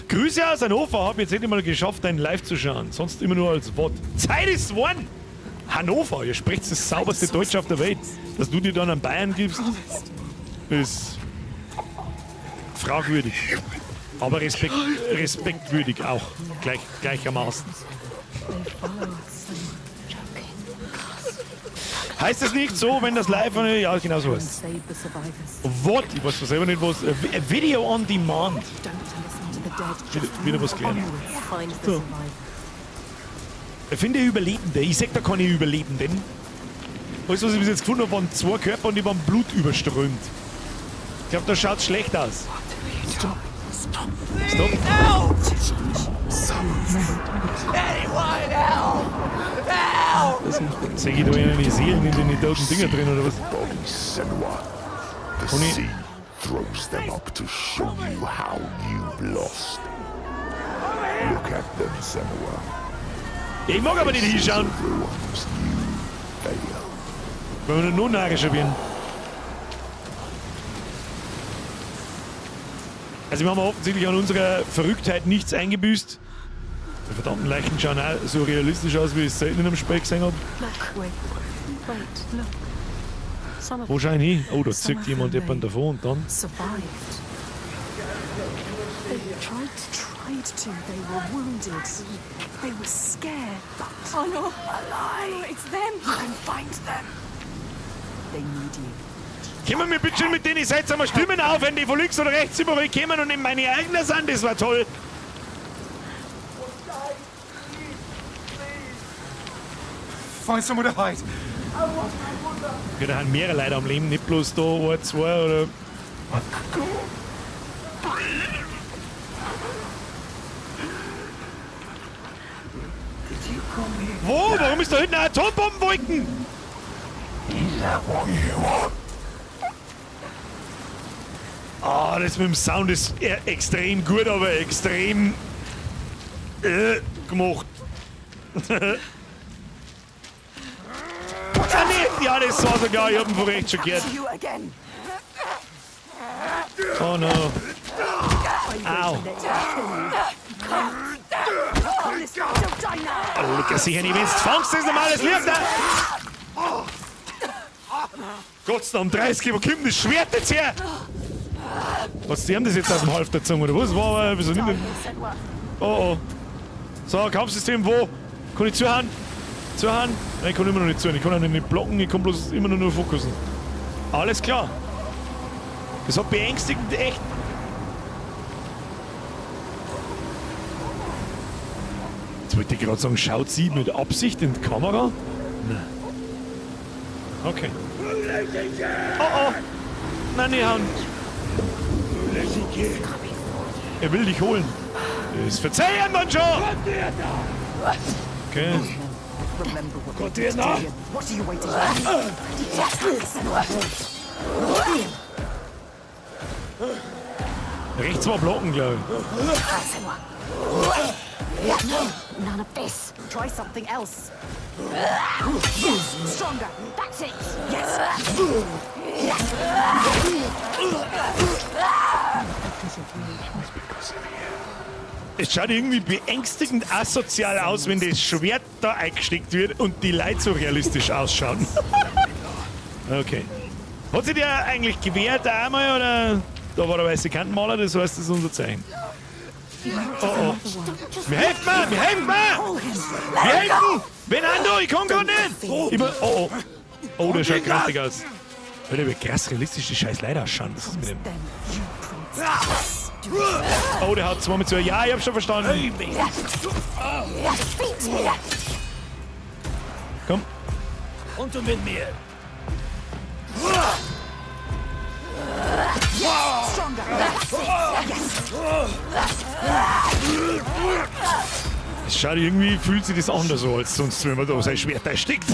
Grüße aus Hannover. Hab jetzt endlich mal geschafft, ein Live zu schauen. Sonst immer nur als Wort. Zeit ist one! Hannover, ihr sprecht das sauberste Deutsch auf der Welt. Dass du dir dann an Bayern gibst, ist fragwürdig. Aber respektwürdig auch. Gleichermaßen. They follow us. Heißt das nicht so, wenn das live... Ja, genau so And heißt save the survivors. What? Ich weiß zwar selber nicht, was... Video on Demand. Don't listen to the dead. Just Wieder was move gelernt. onwards. Find the So. survivors. Finde Überlebende. Ich sag da keine Überlebenden. Alles, was ich bis jetzt gefunden habe, waren zwei Körper und die waren blutüberströmt. Ich glaube, da schaut's schlecht aus. Stop. Stop. Stop. Anyone help! Help! Sehe ich da einen die Seelen in den toten Dinger drin oder was? Bodies, Senua. The Oni- sea throws them up to show you how you've lost. Look at them, Senua. Ich mag aber nicht hinschauen, Of the ones you failed. weil wir nur narrischer werden. Also wir haben offensichtlich an unserer Verrücktheit nichts eingebüßt. Die verdammten Leichen schauen auch so realistisch aus, wie ich es selten in einem Spiel gesehen habe. Look. Wait. Wait. Look. Some of Wo schau ich hin? Oh, da Some zieht of jemand them jemanden davon und dann... Survived. They tried to. They were wounded. They were scared, but Oh no. alive. It's them. You can find them. They need you. Können wir bitte schön mit denen seltsamen Stimmen aufhören, die von links oder rechts überall kommen und in meine eigenen sind? Das war toll. Find somewhere to hide. Okay, da haben mehrere Leute am Leben, nicht bloß da ein, zwei oder... Wo? Warum ist da hinten eine Atombombenwolken? Is that what you want? Ah, das mit dem Sound ist extrem gut, aber extrem gemacht. Ah, nee, ja, das war sogar, ich hab ihn von rechts schon gehört. Oh no. Au. Oh, lecker sicher nicht, wenn's fangst, das ist normales Licht. Gott sei Dank, 30, wo kommt das Schwert jetzt her? Was, die haben das jetzt aus dem Halfter gezogen, oder was? War, wieso nicht? Oh, oh. So, Kampfsystem, wo? Kann ich zuhauen? Zuhauen? Nein, ich kann immer noch nicht zuhauen. Ich kann auch nicht blocken, ich kann bloß immer nur fokussen. Alles klar. Das hat beängstigend echt. Jetzt wollte ich gerade sagen, schaut sie mit Absicht in die Kamera? Nein. Okay. Oh oh! Nein, nicht hauen. Er will dich holen. Das verzeihen man schon! Okay. Rechts war blocken, glaube ich. None of this. Try something else. Yes, stronger. That's it. Yes. Es schaut irgendwie beängstigend asozial aus, wenn das Schwert da eingesteckt wird und die Leute so realistisch ausschauen. Okay. Hat sich der eigentlich gewehrt einmal oder? Da war der weiße Kantenmaler, das heißt, das ist unser Zeichen. Oh oh. Mir helfen mir! Mir helfen mir! Mir helfen! Wen an du? Ich komm gar nicht! Ich bin, oh oh. Oh, der schaut krantig aus. Alter, wie krass realistisch die scheiß Leute ausschauen. Das ist mit dem. Oh, der hat zweimal zu. Ja, ich hab schon verstanden. Komm. Und du mit mir. Es schaut irgendwie, fühlt sich das anders so, als sonst, wenn man da sein Schwert einsteckt.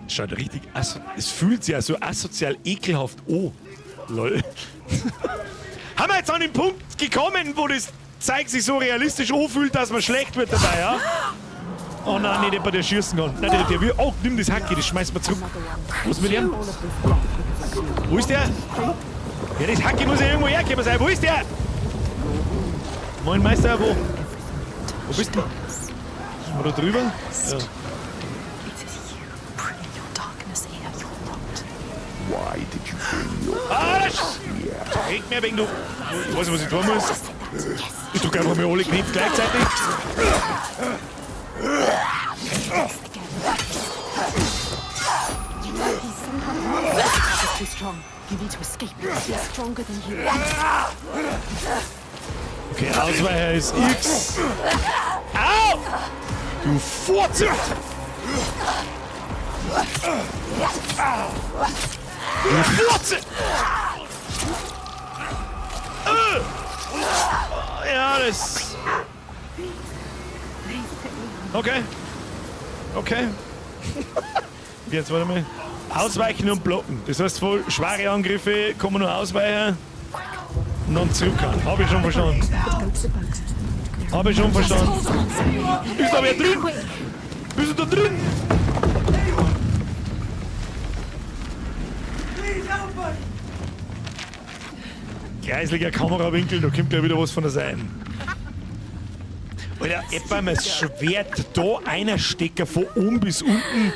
Es schaut richtig es fühlt sich ja so asozial ekelhaft an. Lol. Haben wir jetzt an den Punkt gekommen, wo das Zeug sich so realistisch anfühlt, dass man schlecht wird dabei, ja? Oh nein, nicht jemand, der schießen kann. Nein, der will. Oh, nimm das Hacke, das schmeißt man zurück. Was ist mit dem? Wo ist der? Ja, das Hacke muss ja irgendwo herkommen sein. Wo ist der? Moin Meister, wo? Wo bist du? Oder drüber? Ja. Ah, das regt mir wegen du. Ich weiß nicht, was ich tun muss. Ich drücke einfach mal alle Knöpfe gleichzeitig. Okay, Ausweicher ist X. Au! Du Furze! Du Furze! Ja, das... Okay. Okay. Jetzt warte mal. Ausweichen und blocken. Das heißt, voll schwere Angriffe kann man nur ausweichen und dann zurückhauen. Hab ich schon verstanden. Hab ich schon verstanden. Ist da wer drin? Bist du da drin? Kreisliger Kamerawinkel, da kommt gleich wieder was von der Seite. Alter, etwa mal das Schwert da einer Stecker von oben bis unten.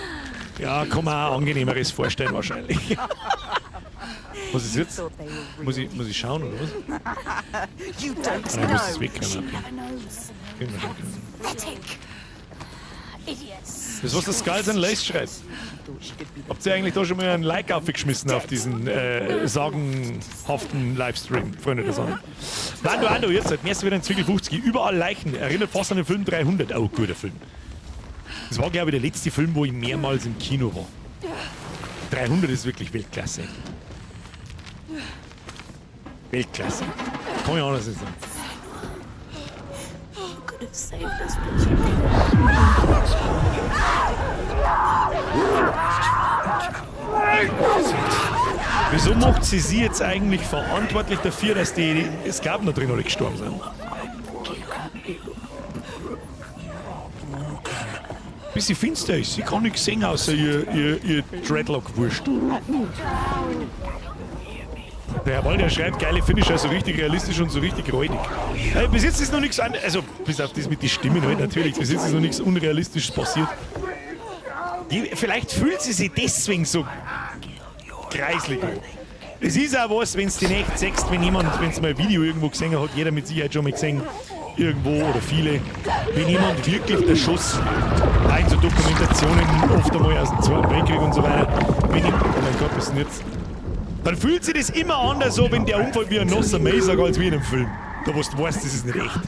Ja, kann man auch angenehmeres vorstellen wahrscheinlich. Was ist jetzt? Muss ich schauen oder was? Nein, ich muss das wegkriegen. Das ist, was der Skulls and Lace schreibt. Habt ihr eigentlich da schon mal ein Like aufgeschmissen auf diesen sagenhaften Livestream, Freunde der Sonne? Wando, Ando, jetzt seit März wieder ein Zwiegel 50. Überall Leichen. Erinnert fast an den Film 300. Oh, guter Film. Das war, glaube ich, der letzte Film, wo ich mehrmals im Kino war. 300 ist wirklich Weltklasse. Weltklasse. Kann ich anders nicht sagen. Wieso macht sie sie jetzt eigentlich verantwortlich dafür, dass die Sklaven da drin alle gestorben sind? Bisschen finster ist, sie kann nichts sehen außer ihr Dreadlock-Wurst. Der Herr Walder schreibt geile Finisher, so richtig realistisch und so richtig räudig. Bis jetzt ist noch nichts an, also bis auf das mit den Stimmen halt natürlich, bis jetzt ist noch nichts Unrealistisches passiert. Vielleicht fühlt sie sich deswegen so kreislig an. Es ist auch was, wenn's die nicht siehst, wenn jemand, wenn's mal ein Video irgendwo gesehen hat, jeder mit Sicherheit schon mal gesehen, irgendwo oder viele, wenn jemand wirklich der Schuss, auch in so Dokumentationen oft einmal aus dem Zweiten Weltkrieg und so weiter, wenn ich, oh mein Gott, was ist denn jetzt? Dann fühlt sich das immer anders so, wenn der Unfall wie ein nasser Mäh sagt, als wie in einem Film. Da wo du weißt, das ist nicht echt.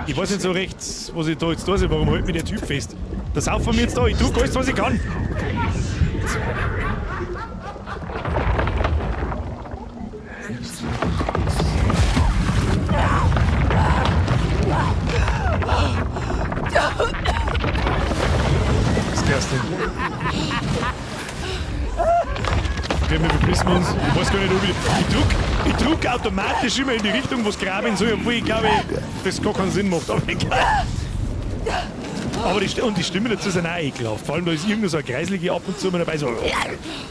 Ich weiß nicht so recht, was ich da jetzt da sehe, warum hält mich der Typ fest? Da saufen wir jetzt da, ich drück alles, was ich kann. Was gehörst denn? Okay, wir verpissen uns. Ich weiß gar nicht, ob ich. Ich druck automatisch immer in die Richtung, wo es graben soll, obwohl ich glaube, das gar keinen Sinn macht. Aber egal. Aber die, und die Stimmen dazu sind auch ekelhaft. Vor allem, da ist irgend so eine Kreislige ab und zu mal dabei, so.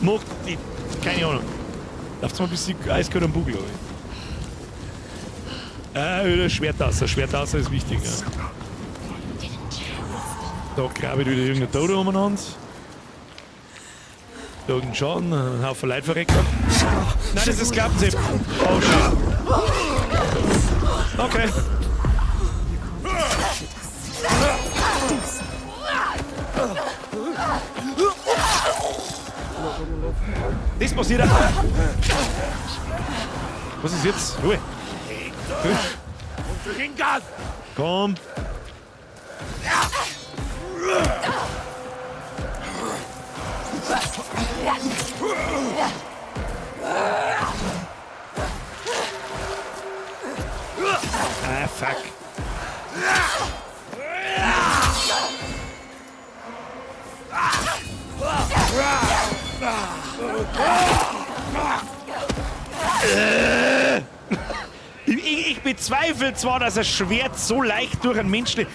Macht die. Keine Ahnung. Läuft's mal ein bisschen eiskalt am Bugel, glaub ich. Wieder Schwertasser. Schwertasser ist wichtig, ja. Da grabe ich wieder irgendein Dodo umeinander. Da unten schon, ein Haufen Leute verreckt. Nein, das ist Klappensepp. Oh shit. Okay. Das passiert auch. Was ist jetzt? Ruhe. Ruhe. Komm. Ah, fuck. Ich bezweifle zwar, dass ein Schwert so leicht durch einen Menschen...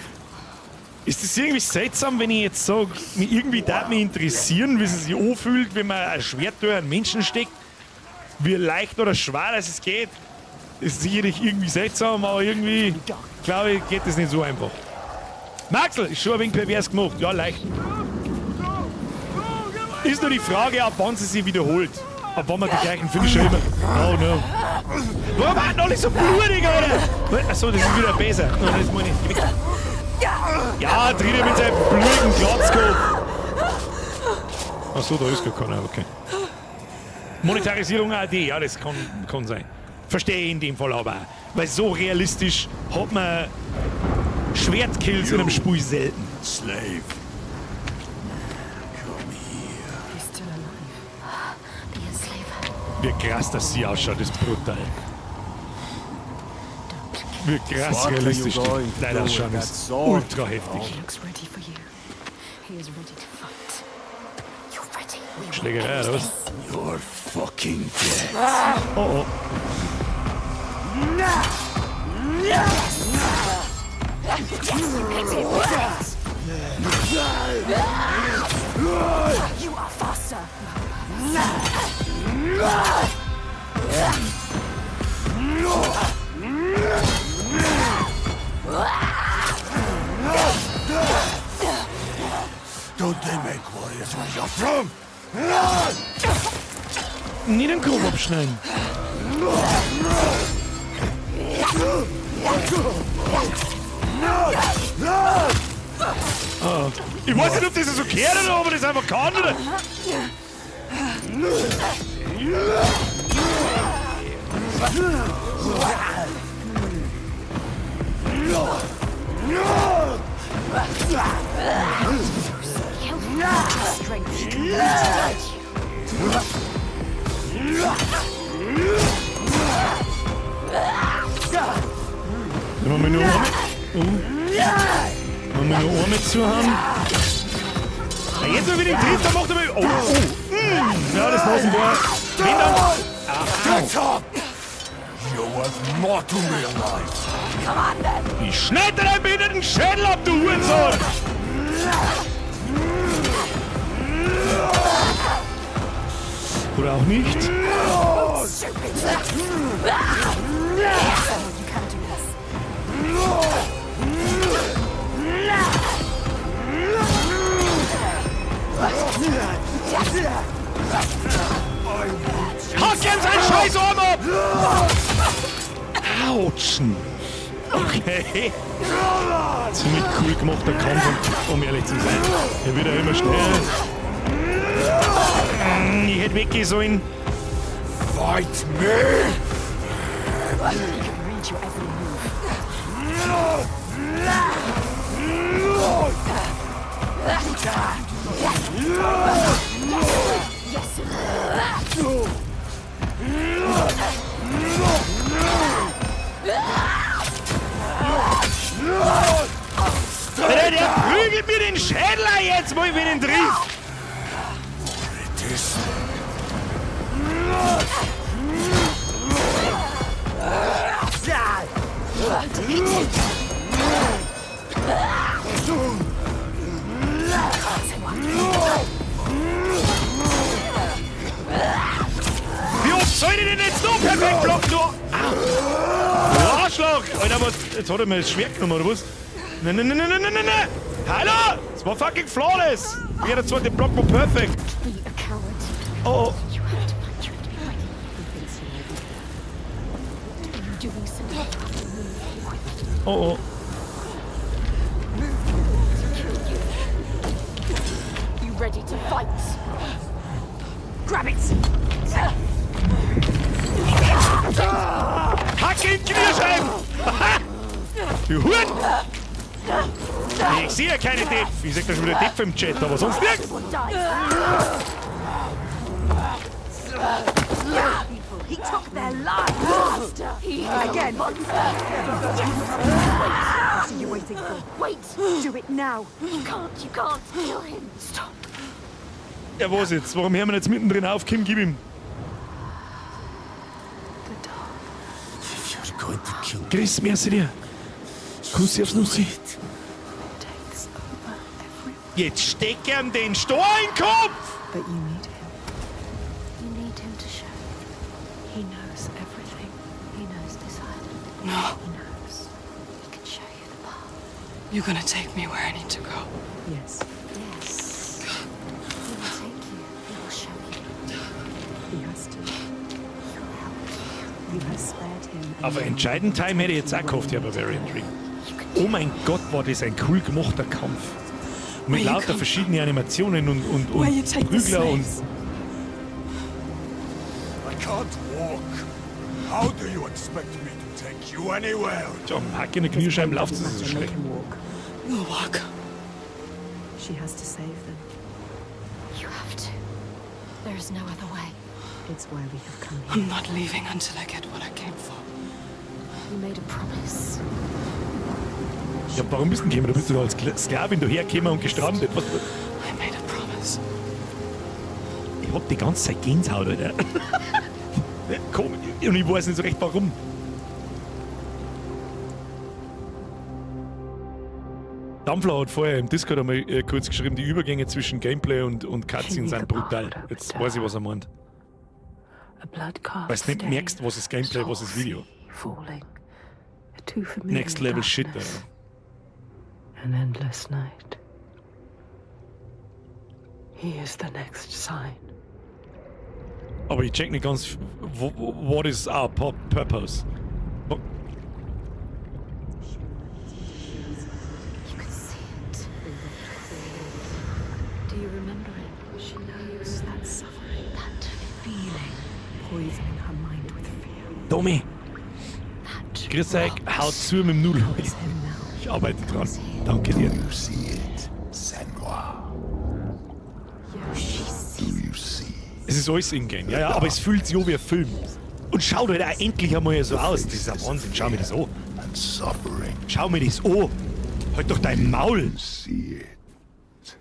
Ist das irgendwie seltsam, wenn ich jetzt sag, mich irgendwie darf mich interessieren, wie es sich anfühlt, wenn man ein Schwert durch einen Menschen steckt? Wie leicht oder schwer dass es geht? Ist sicherlich irgendwie seltsam, aber irgendwie, glaube ich, geht das nicht so einfach. Maxl, ist schon ein wenig pervers gemacht. Ja, leicht. Ist nur die Frage, ab wann sie sich wiederholt. Ab wann man die gleichen Finisher immer... Oh no. Warum waren alle so blutig, Alter? Achso, das ist wieder besser. Oh, das meine ich. Geh weg. Ja, Trine mit seinem blutigen Glatzkopf. Achso, da ist gar keiner, okay. Monetarisierung AD, ja, das kann sein. Verstehe ich in dem Fall aber auch. Weil so realistisch hat man Schwertkills in einem Spiel selten. Slave. Come here. He's still alive. The enslaver. Wie krass das sie ausschaut, ist brutal. Wie krass Fuck, realistisch you die going to Teile do with ausschauen, that ist sword? ultra heftig. He looks ready for you. He is ready to fight. You're ready. We will Schlägerei, end oder was? this. You're fucking dead. Oh oh. Yes, you hit him. You are faster. Don't they make warriors where you're from? Nicht den Kopf abschneiden. Ah. Ich weiß nicht, ob das so gehört oder ob er das einfach kann, oder? Wenn wir nur einmal, wenn wir nur einmal zu haben. Jetzt mal wieder den Tritt, dann macht er mal. Oh, oh. Ja, das Nasenbohr. Wenn dann. Get up! You're worth more to me alive. Come on then. Ich schneid dir deinen behinderten Schädel ab, du Hurensohn! Oder auch nicht. Stupid. You can do this. Hack ihm seinen scheiß Arm ab! Autschen! Okay. Ziemlich cool gemachter Kampf, um ehrlich zu sein. Er wird ja immer schneller. Ich hätte weggehen sollen. Fight me! He can read your every move. Yes. Alter, der prügelt mir den Schädel ein jetzt, wo ich mir den triff. It is Wie oft soll ich denn jetzt noch perfekt blocken, du? Au. Du Arschloch! Alter, was? Jetzt hat er mir das Schwert genommen, oder was? Nein, nein, nein, nein, nein, nein, nein! Hallo! Das war fucking flawless! Jeder zweite Block war perfekt. Be a coward. Oh, oh. You have to fight. You have to be ready. He thinks you may be. What are you doing, Senua? Move quickly. Oh, oh. To kill you. You ready to fight? Grab it! Hack in die Kniescheiben! Du Huren! Ich sehe ja keine Depp. Ich sag da schon wieder Depp im Chat, aber sonst nichts. People, he took their lives. He again. Monster. Yes. Wait. What are you waiting for? Wait. Do it now. You can't. You can't kill him. Stop. Ja, was jetzt? Warum hören wir jetzt mittendrin auf? Kim, gib ihm. The dark. If you're going to kill me, Chris, merci dir. Kuss aufs Nussi. Takes over everyone. Jetzt steck ihm den Stor in den Kopf! But you need him. You need him to show. He knows everything. He knows this island. No. He knows. He can show you the path. You're gonna take me where I need to go. Yes, Yes. He will take you. He will show you. he has to. He will help you. You have spared him. and Auf now entscheidenden Time hätte ich jetzt auch gehofft, Herr Bavarian Dream. You can Oh mein Gott, war das ein cool gemachter Kampf. Mit Where you lauter come verschiedenen Animationen und Where you take the Prügler und. slaves. I can't walk. How do you expect me to take you anywhere? Tja, Hack in der Kniescheiben läuft es Doesn't so matter, make schlecht. him walk. You'll walk. She has to save them. You have to. There is no other way. It's why we have come here. I'm not leaving until I get what I came for. You made a promise. Ja, warum bist du denn gekommen? Du bist doch als Sklavin dahergekommen und gestrandet. Was? I made a promise. Ich hab die ganze Zeit Gänsehaut, Alter. Komm, und ich weiß nicht so recht warum. Dampfler hat vorher im Discord einmal kurz geschrieben, die Übergänge zwischen Gameplay und Cutscene sind brutal. Jetzt weiß ich, was er meint. A blood Weil du nicht merkst, was ist Gameplay, was ist Video. Falling. A too familiar Next Level Shit, darkness. Alter. An endless night. He is the next sign. Aber ich check nicht ganz, what is our purpose? You can see it. Do you remember it? She knows that suffering, That feeling. poisoning her mind with fear. Tommy, That grüß euch, rot. haut zu mit dem Nudel. It's him now. Ich arbeite dran. Danke dir. Do you see it, Senua? She Do sees you see? Es ist alles in-game, ja, ja, aber es fühlt sich an wie ein Film. Und schaut halt auch endlich einmal so aus. Das ist ein Wahnsinn. Schau mir das an. And suffering. Schau mir das an. Halt doch dein Maul. See it.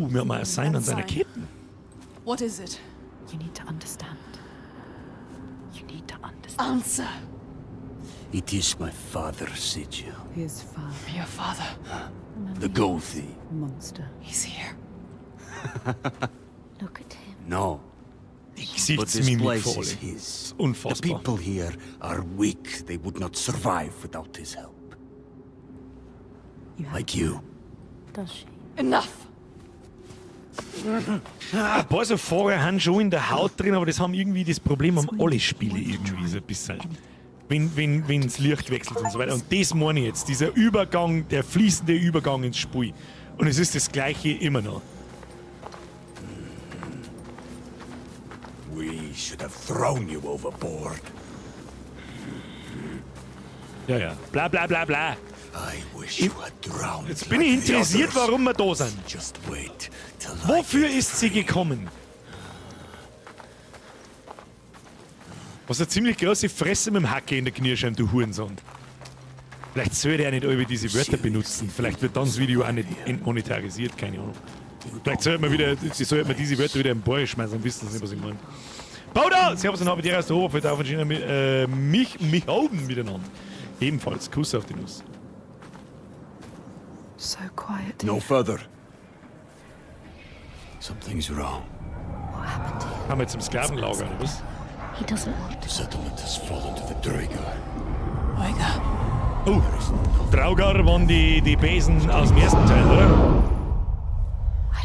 Wir haben ein Sign an seiner Sign. Ketten. What is it? You need to understand. You need to understand. Answer. It is my father's sigil. His father. Your father. The Gothi. Monster. He's here. Look at him. No. Die But this Gesichtsmimik place vor is allem. his. Ist unfassbar. The people here are weak. They would not survive without his help. You have Like you. Does she? Enough. Ein paar so Fahrer haben schon in der Haut drin, aber das haben irgendwie das Problem haben alle Spiele irgendwie so ein bisschen. Wenn wenn's Licht wechselt und so weiter. Und das meine ich jetzt, dieser Übergang, der fließende Übergang ins Spiel. Und es ist das gleiche immer noch. We should have thrown you overboard. Ja, ja. Bla bla bla bla. I wish you had drowned. Jetzt bin ich like the interessiert, others. warum wir da sind. Just wait till I Wofür get ist sie gekommen? Was eine ziemlich große Fresse mit dem Hacke in der Knirschheim, du Hurensohn. Vielleicht sollte er nicht alle diese Wörter benutzen. Vielleicht wird dann das Video auch nicht entmonetarisiert, keine Ahnung. Vielleicht sollte man, wieder, sollte man diese Wörter wieder im Ball schmeißen und wissen sie nicht, was ich meine. Bauda! Servus und habe die aus der Oberfeld auf und mich oben miteinander. Ebenfalls, Kuss auf die Nuss. So quiet. No further. Something's wrong. What happened here? Haben wir jetzt im Sklavenlager, oder was? He doesn't want The settlement has fallen to the Draegar. Oiga. Oh, Draugar waren die Besen aus dem ersten Teil, oder?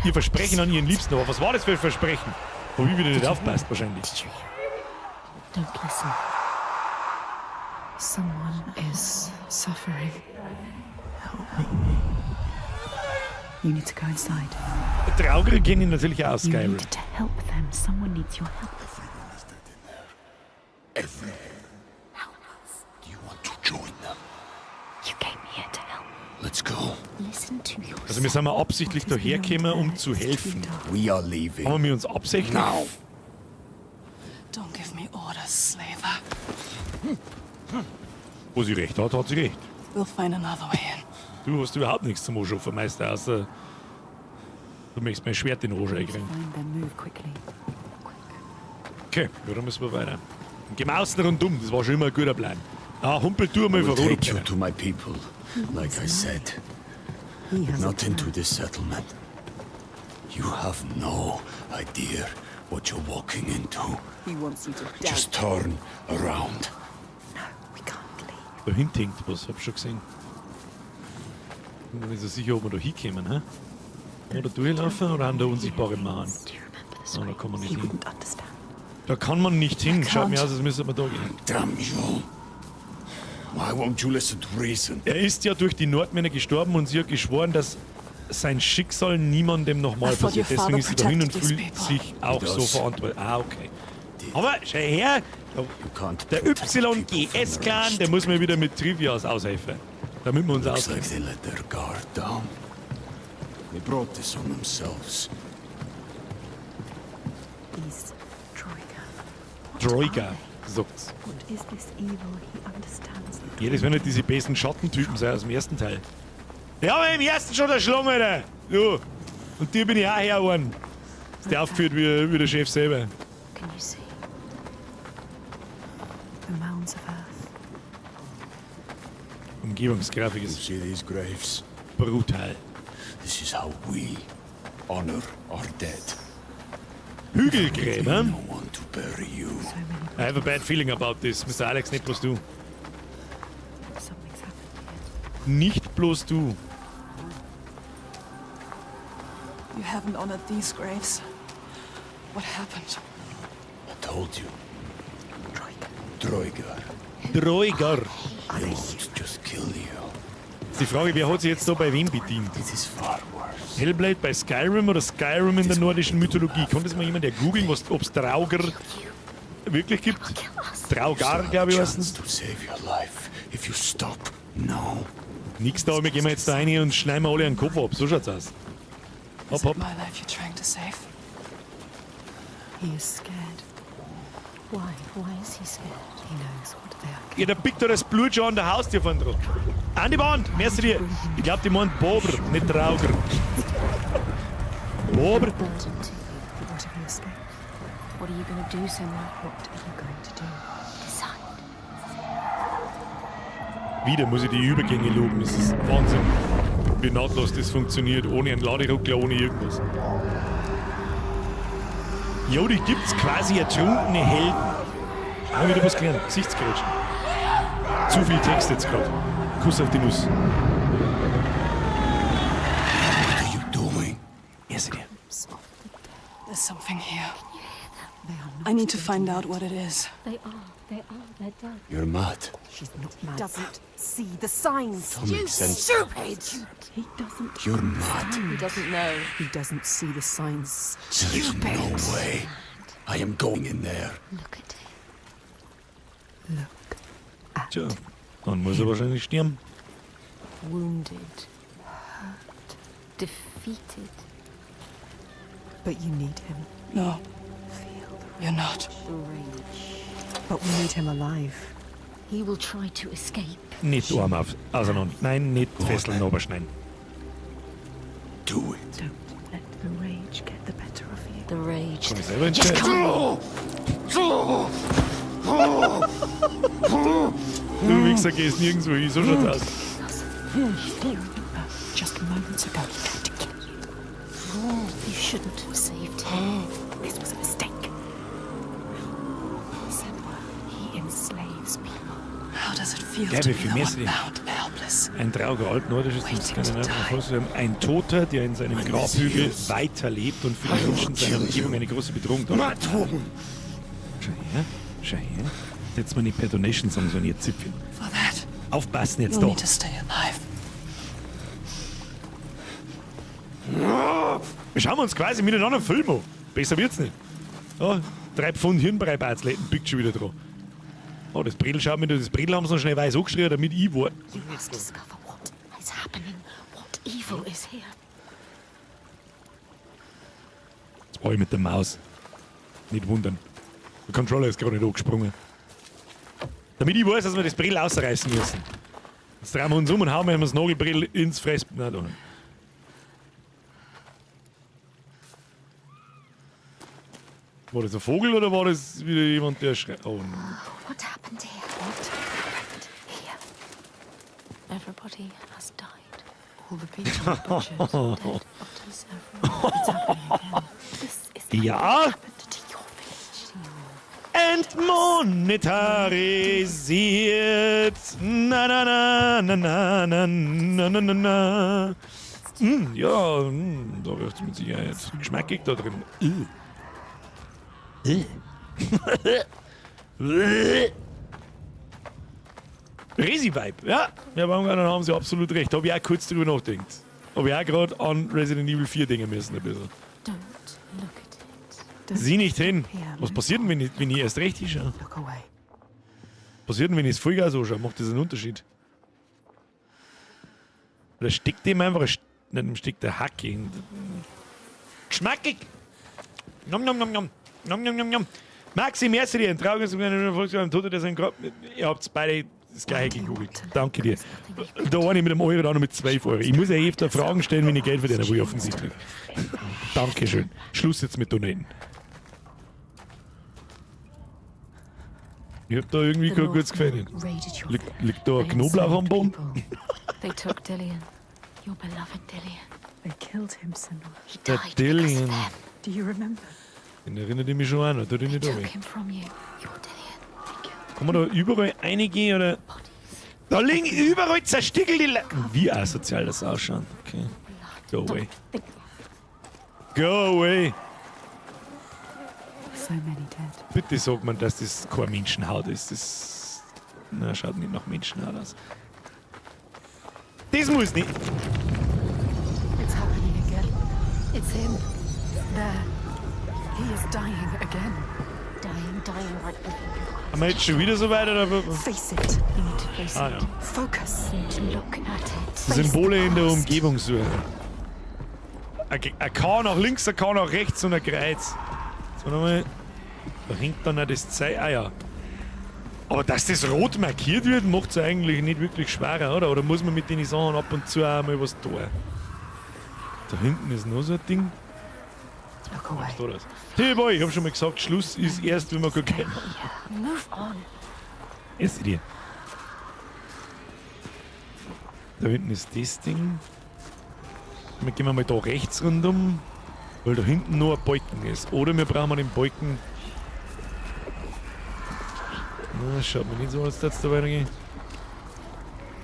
Ihr Versprechen an ihren Liebsten, aber was war das für ein Versprechen? Wo ich wieder nicht aufpasst, wahrscheinlich. Did you hear? Don't listen. Someone is suffering. Help me. You need to go inside. Draugar kennen ich natürlich auch aus You Skyrim. need to help them. Someone needs your help. Everyone is dead in there. Everyone. Help us. Do you want to join them? You came here to help. Let's go. Listen to yourself. Also wir sind mal absichtlich dahergekommen, um zu helfen. We are leaving. Haben wir uns absichtlich? Now. Don't give me orders, slaver. Wo sie recht hat, hat sie recht. We'll find another way in. Du hast überhaupt nichts zum Anschaffen, Meister, außer du möchtest mein Schwert in den Arsch einkriegen. Find them. Move quickly. Okay, ja, dann müssen wir weiter. Und gehen wir außen rundum, das war schon immer ein guter Plan. Ah, humpel du mal I will über take you to my people, like I said. He has a Not into plan. this settlement. You have no idea what you're walking into. He wants you to doubt. Just turn around. No, we can't leave. Da hinten hängt was, hab schon gesehen. Bin mir nicht so sicher, ob wir da hinkommen, hä? Oder durchlaufen oder haben da unsichtbare Mauern? Do you remember the Oh, da kann man screams? nicht He hin. wouldn't understand. Da kann man nicht hin. Schaut mir can't. aus, als müsste man da gehen. Damn you. Why won't you listen to reason? Er ist ja durch die Nordmänner gestorben und sie hat geschworen, dass sein Schicksal niemandem nochmal I thought your passiert. Deswegen father ist sie dahin und protected these fühlt people. sich auch He so does. verantwortlich. Ah, okay. Aber schau her, You can't der protect people from their YGS-Clan, der muss mir wieder mit Trivias aushelfen. Damit wir uns Looks like auskennen. they let their guard down. They brought this on themselves. These Troika. Troika, sagt's. What is this evil he understands? Ja, das werden halt diese besten Schattentypen sein aus dem ersten Teil. Ja, aber im ersten schon erschlagen, Alter. Du. Und dir bin ich auch Herr geworden. Ist der aufgeführt wie der Chef selber. Can you see? The mounds of earth. Umgebungsgrafik You ist see these graves? brutal. This is how we honor our dead. Hügelgräber? No one to bury you. So many. I have a bad feeling about this. Mr. Alex, nicht bloß du. Something's happened here. Nicht bloß du. You haven't honored these graves. What happened? I told you. Troika. Droigar. Droigar. They won't just kill you. Ist die Frage, wer hat sich jetzt da bei wem bedient? It is far worse. Hellblade bei Skyrim oder Skyrim in der nordischen Mythologie? Kommt das mal jemand, der googeln, ob es Drauger wirklich gibt? Kill us. Draugar, glaube ich, heißt Chance to save your life if you stop now. Nix da, wir gehen jetzt da rein und schneiden wir alle einen Kopf ab. So schaut's aus. Is Hopp, it hopp. my life you're trying to save? He is scared. Why? Why is he scared? He knows what they are Ja, da pickt da das Blut schon an der Haustür vorne dran. An die Wand, merci dir. Ich glaube, die meint Bobr, nicht Drauger. Boah, aber A burden to you. But what if he escapes? What are you gonna do, Senua? What are you going to do? Decide. Wieder muss ich die Übergänge loben. Es ist Wahnsinn, wie nahtlos das funktioniert, ohne einen Laderuckler, ohne irgendwas. Jo, die gibt's quasi ertrunkene Helden. Haben wir wieder was gelernt. Gesichtsgrätschen. Zu viel Text jetzt gerade. Kuss auf die Nuss. What are you doing? Erste dir. There's something here. I need to find out what it is. They are. They are. They're dead. You're mad. She's not mad. Doesn't see the signs. Don't make sense. Stupid! He doesn't. You're mad. He doesn't know. He doesn't see the signs. There is no way. I am going in there. Look at him. Look at Tja, dann muss er wahrscheinlich sterben. Wounded. Hurt. Defeated. But you need him. No, Feel the you're not. The rage. But we need him alive. He will try to escape. Nicht Arm auf, auseinander. Nein, nicht Fesseln oberschneiden. Do it. Don't let the rage get the better of you. The rage. Kann ich selber entscheiden. Du Wichser gehst nirgendwo hin, so schaut's aus. Remember, just moments ago he tried to kill you. You shouldn't have saved him. This was a mistake. Senua, he enslaves people. How does it feel Gell, to wie be viel the mehr one sind die? bound and helpless? Ein trauriger altnordisches, das kann ich nicht mehr vorstellen. Ein Toter, der in seinem Grabhügel weiterlebt und für die Menschen seiner Umgebung eine große Bedrohung darstellt. Mad woman! Schau her, schau her. Jetzt mal nicht per Donation sagen, sondern ihr Zipfel. For that, Aufpassen jetzt you'll da. need to stay alive. Wir schauen uns quasi miteinander einen Film an. Besser wird's nicht. Ja, 3 Pfund Hirnbrei-Batzletten biegt schon wieder dran. Oh, das Bredel schaut mir, das Bredel haben sie noch schnell weiß angeschrien, damit ich war. You must discover what is happening. What evil is here. Jetzt war ich mit der Maus. Nicht wundern. Der Controller ist gerade nicht angesprungen. Damit ich weiß, dass wir das Bredel ausreißen müssen. Jetzt drehen wir uns um und hauen wir ihm das Nagelbredel ins Fress. Nein, da nicht. War das ein Vogel oder war das wieder jemand, der schreit? Oh, no. What happened here? What happened here? Everybody has died. All the people were butchered. Dead bodies everywhere. It's happening again. This is like Ja. what happened to your village. Entmonetarisiert. Na na na na na na na na na na. Ja, da wird's mit Sicherheit geschmackig da drin. Resi-Vibe, ja. Ja, Baumgartner haben sie absolut recht. Habe ich auch kurz drüber nachgedacht. Habe ich auch gerade an Resident Evil 4 denken müssen ein bisschen. Don't look at it. Sieh nicht hin. Was passiert denn, wenn ich erst recht hinschaue? Look away. Was passiert denn, wenn ich das Vollgas anschaue? Macht das einen Unterschied? Oder steckt dem einfach ein, nein, dem steckt der Hacke in. Geschmackig! Nom nom nom nom. Nom nom nom nom. Maxi, merci dir. Ein trauriges Volkswagen Tote, der sein Grab. Ihr habt beide das gleiche gegoogelt. Danke dir. Da eine mit einem Euro, der andere mit 12 Euro. Ich muss ja öfter Fragen stellen, wenn ich Geld verdiene will, offensichtlich. Dankeschön. Schluss jetzt mit Donaten. Ich hab da irgendwie kein gutes Gefühl. Liegt da ein Knoblauch am Boden? They took Dillion. Your beloved Dillion. They killed him, Senua. He Der died because Dillion. of them. Do you remember? Den erinnert ich mich schon an, oder? They Nicht took an. him from you. Your Dillion. They killed Kann man da überall reingehen oder? bodies. Da liegen überall zerstückelte Le. Wie asozial das ausschaut. Okay. Go away. Think Go away. So many dead. Bitte sag mir, dass das keine Menschenhaut ist. Das na, schaut nicht nach Menschenhaut aus. Das muss nicht. It's happening again. It's him. There. He is dying again. Dying, dying right before your eyes. Haben wir jetzt schon wieder so weit? Oder? Face it. You need to face Ah it. ja. Focus. You need to look at it. Symbole in der Umgebung suchen. Ein K nach links, ein K nach rechts und ein Kreuz. Jetzt warte mal. Da hängt dann auch das Zeichen. Ah ja. Aber dass das rot markiert wird, macht es eigentlich nicht wirklich schwerer, oder? Oder muss man mit den Sachen ab und zu auch mal was tun? Da hinten ist noch so ein Ding. Look away. Was da das? Hey Boy, ich hab schon mal gesagt, Schluss ist erst, wenn wir gut kennen. Move on. Ist dir. Da hinten ist das Ding. Wir gehen mal da rechts rundum, weil da hinten nur ein Balken ist. Oder wir brauchen den Balken. Na, schaut mir nicht so, als das da weitergeht.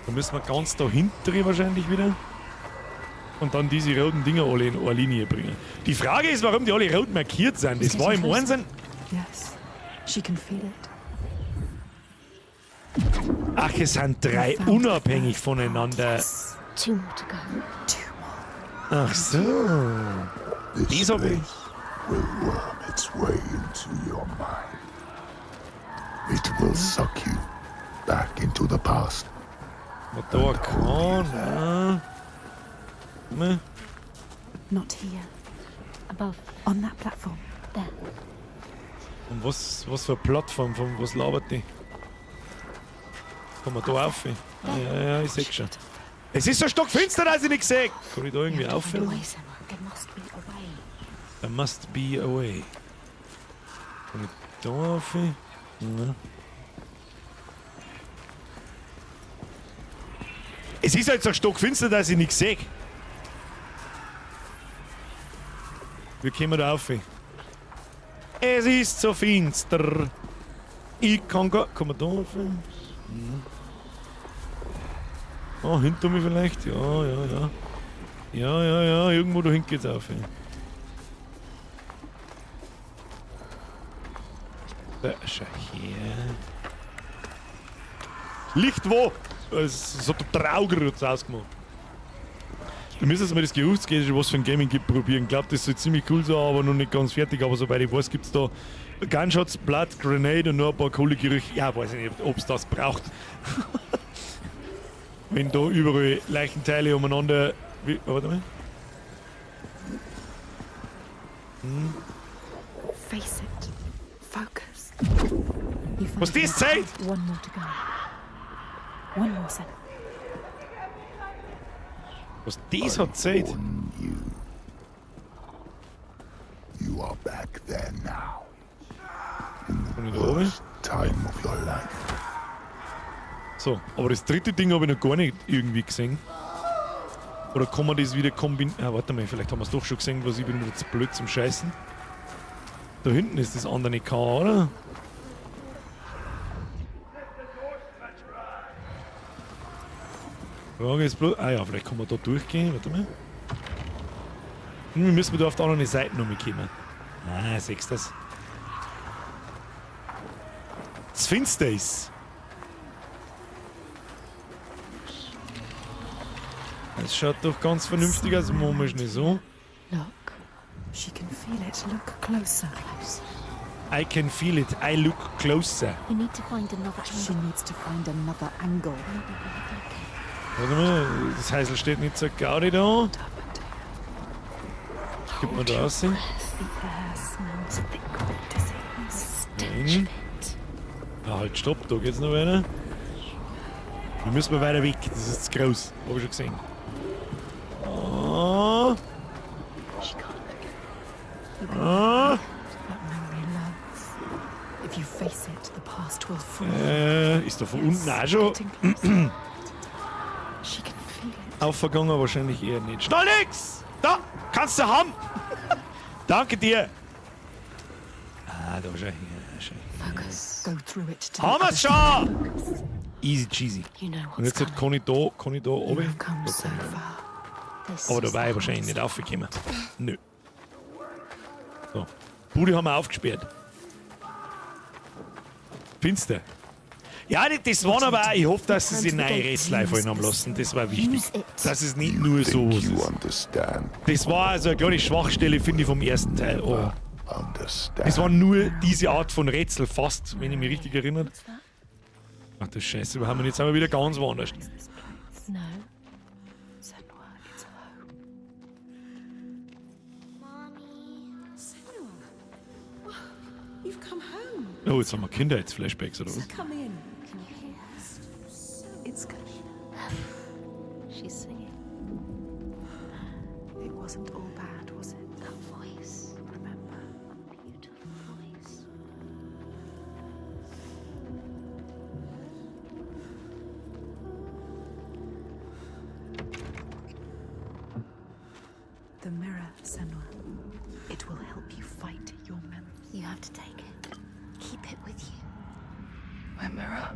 Da müssen wir ganz da hinten wahrscheinlich wieder. Und dann diese roten Dinger alle in eine Linie bringen. Die Frage ist, warum die alle rot markiert sind. Das war im einen. Yes, she can feel it. Ach, es sind drei unabhängig voneinander. Yes. Two more to go. Two more. Ach so. This hab ich. place will worm its way into your mind. It will suck you back into the past. Was da kann. Ne? Not here. Above. On that platform. There. Und was für eine Plattform, von was labert die? Kann man da auf? Ah, ja, ja, ich seh schon. Es ist so stockfinster, dass ich nichts sehe. Kann ich da irgendwie We have to find a auf? way, Senua. There must be a way. There must be a way. Kann ich da auf? Ja. Es ist halt so stockfinster, dass ich nichts sehe. Wie kommen wir da auf? Es ist so finster. Ich kann gar. Kann man da auf? Mhm. Oh, hinter mir vielleicht? Ja, ja, ja. Ja, ja, ja, irgendwo da hinten geht's auf. Da, schau her. Licht wo? Es hat der Trauger jetzt ausgemacht. Du müsstest mal das Gerüchtsgäsche, was für ein Gaming gibt, probieren. Ich glaube, das soll ziemlich cool sein, aber noch nicht ganz fertig. Aber soweit ich weiß, gibt es da Gunshots, Blood, Grenade und nur ein paar coole Gerüchte. Ja, weiß ich nicht, ob es das braucht. Wenn da überall Leichenteile umeinander. Wie, warte mal. Hm. Face it. Focus. Was das Zeit? One more to go. One more, Senua. Was das hat Zeit? You are back there now. In the worst time of your life. So, aber das dritte Ding habe ich noch gar nicht irgendwie gesehen. Oder kann man das wieder kombinieren? Ah, warte mal, vielleicht haben wir es doch schon gesehen, was ich bin wieder zu blöd zum Scheißen. Da hinten ist das andere K, oder? Frage ist bloß. Ah ja, vielleicht kann man da durchgehen. Warte mal. Wir müssen da auf der anderen Seite noch mitkommen. Ah, siehst du das? Das finster ist. Das schaut doch ganz vernünftig aus. Machen wir schnell so. Look. She can feel it. Look closer. Closer. I can feel it. I look closer. We need to find another She angle. needs to find another angle. Warte mal, das Häusl steht nicht so gaudi da. Kommt man da raus? The air smells thick with disease. Nein. Ah, halt, stopp, da geht's noch weiter. Wir müssen mal weiter weg, das ist zu groß. Hab ich schon gesehen. Ah. Ah. That memory loves. If you face it, the past will free. Ist da von unten auch schon Getting closer. She can feel it. aufgegangen? Wahrscheinlich eher nicht. Schnell nix! Da! Kannst du haben! Danke dir! Ah, da schau her. Schau her. Focus. Go through it to the Haben wir's other schon! Easy cheesy. You know Und what's jetzt halt, coming. kann ich da runter? You've come Da so kann ich. far. This Aber da is war the ich wahrscheinlich nicht hardest aufgekommen. Nö. So. Bude haben wir aufgesperrt. Finster. Ja, das waren aber auch, ich hoffe, dass sie sich neue Rätsel einfallen haben lassen. Das war wichtig. Dass es nicht nur sowas ist. Das war also eine kleine Schwachstelle, finde ich, vom ersten Teil. Oh. Es war nur diese Art von Rätsel, fast, wenn ich mich richtig erinnere. Ach du Scheiße, wir haben jetzt sind wir wieder ganz woanders. No. Senua is home. Senua. You've come home. Oh, jetzt haben wir Kindheitsflashbacks, oder was? Come in. Can you hear her? It's good. She's singing. It wasn't all bad, was it? That voice. Remember? Senua. It will help you fight your memories. You have to take it. Keep it with you. My mirror.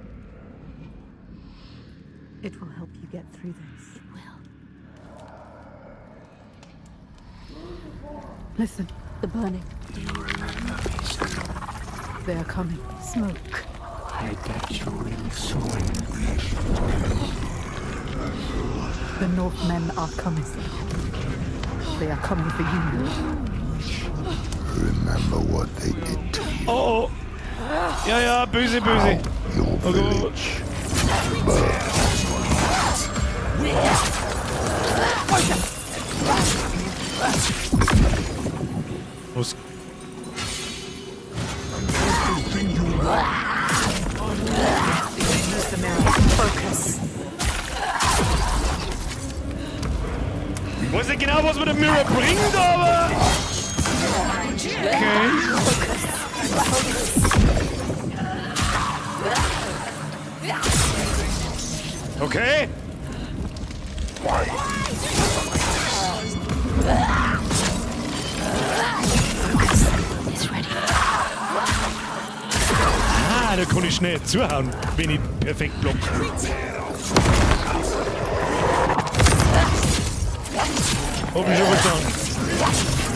It will help you get through this. It will. Listen, The burning. Do you remember me, Senua? they are coming. Smoke. Hide that you will soon. The Northmen are coming. They are coming for you. Remember what they did to you. Oh oh. Ja, ja, böse, böse. Your Oh Gott. village burned. Was? Use the mirror. Focus. Ich weiß nicht genau, was mir der Mirror bringt, aber. Okay. Okay. It's ready. Ah, da kann ich schnell zuhauen, wenn ich perfekt block. Hab ich schon verstanden.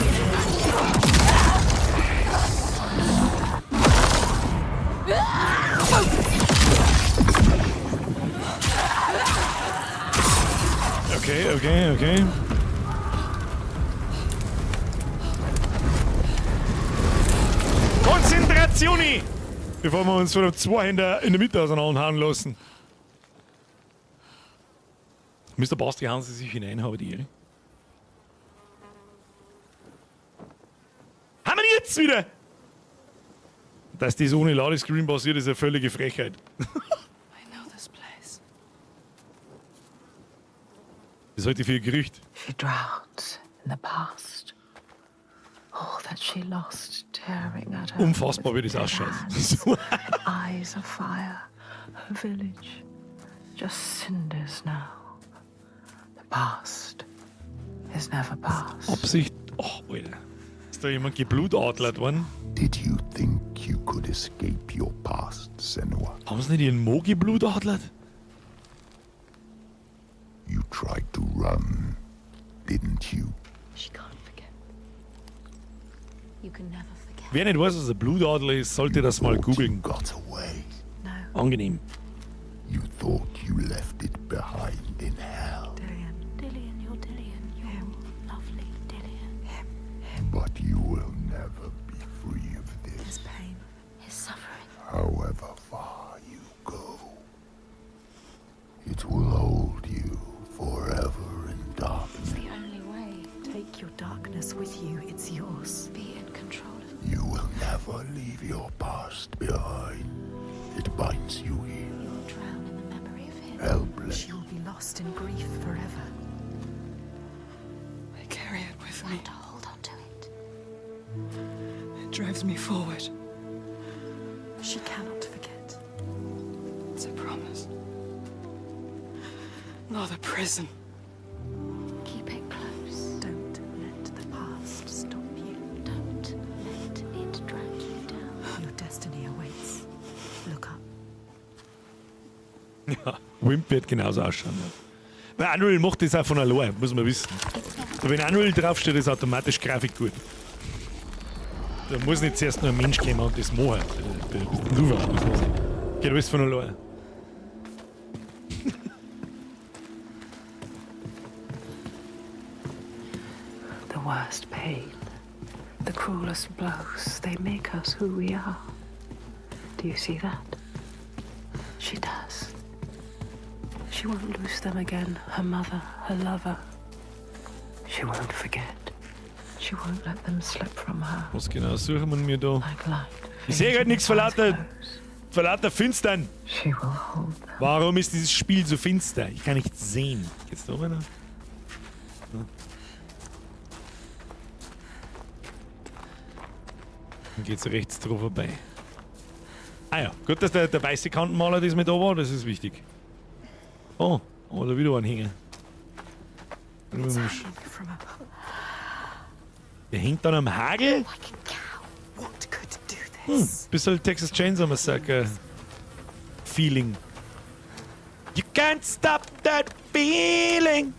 Okay. Konzentrationi! Bevor wir uns von zwei Händen in der Mitte auseinanderhauen lassen. Mr. Basti, hauen Sie sich hinein, habe die Ehre. Haben wir jetzt wieder? Dass das ohne Ladescreen passiert, ist eine völlige Frechheit. I know this place. Das halte ich für ein Gerücht. She drowns in the past. All that she lost tearing at her. Unfassbar, wie with das dead ausschaut. hands So. and eyes of fire. Her village. Just cinders now. The past is never past. Absicht. Oh, Alter. Ist da jemand geblutadlert worden? Did you think you could escape your past, Senua? Haben sie nicht ihren Mo geblutadlert? You tried to run, didn't you? She can't forget. You can never forget. Wer nicht weiß, was ein Blutadler ist, sollte das mal Thought you googeln. got away. No. Angenehm. You thought you left it behind in hell. Dillion. Dillion, you're Dillion. You're lovely Dillion. But you will never be free of His this, pain. His suffering. however far you go. It will hold you forever in It's darkness. the only way. Take your darkness with you. It's yours. Be in control of You will never leave your past behind. It binds you here, You'll drown in the memory of him. helpless. She will be lost in grief forever. I carry it with You me. have to hold on to it. It drives me forward. She cannot forget. It's a promise. Not a prison. Keep it close. Don't let the past stop you. Don't let it drag you down. Your destiny awaits. Look up. Ja, Wimp wird genauso ausschauen. Ja. Weil Unreal macht das auch von allein, muss man wissen. Wenn Unreal draufsteht, ist automatisch Grafik gut. Da muss nicht zuerst nur ein Mensch kommen und das machen. Bist du was? Geht alles von allein. The worst pain, the cruelest blows, they make us who we are. Do you see that? She does. She won't lose them again. Her mother, her lover. She won't forget. She won't let them slip from her. Was genau suchen wir mir da? Like light. Ich sehe halt nichts vor lauter, vor lauter Finstern. She will hold them. Warum ist dieses Spiel so finster? Ich kann nichts sehen. Geht's da weiter? Ja. Dann geht's rechts drauf vorbei. Ah ja, gut, dass der weiße Kantenmaler das mit da war, das ist wichtig. Oh, oh, da wieder ein Hänger. It's hanging from above. Der hängt dann am Hagel? What could do this? Bisschen Texas Chainsaw Massacre Feeling. You can't stop that feeling.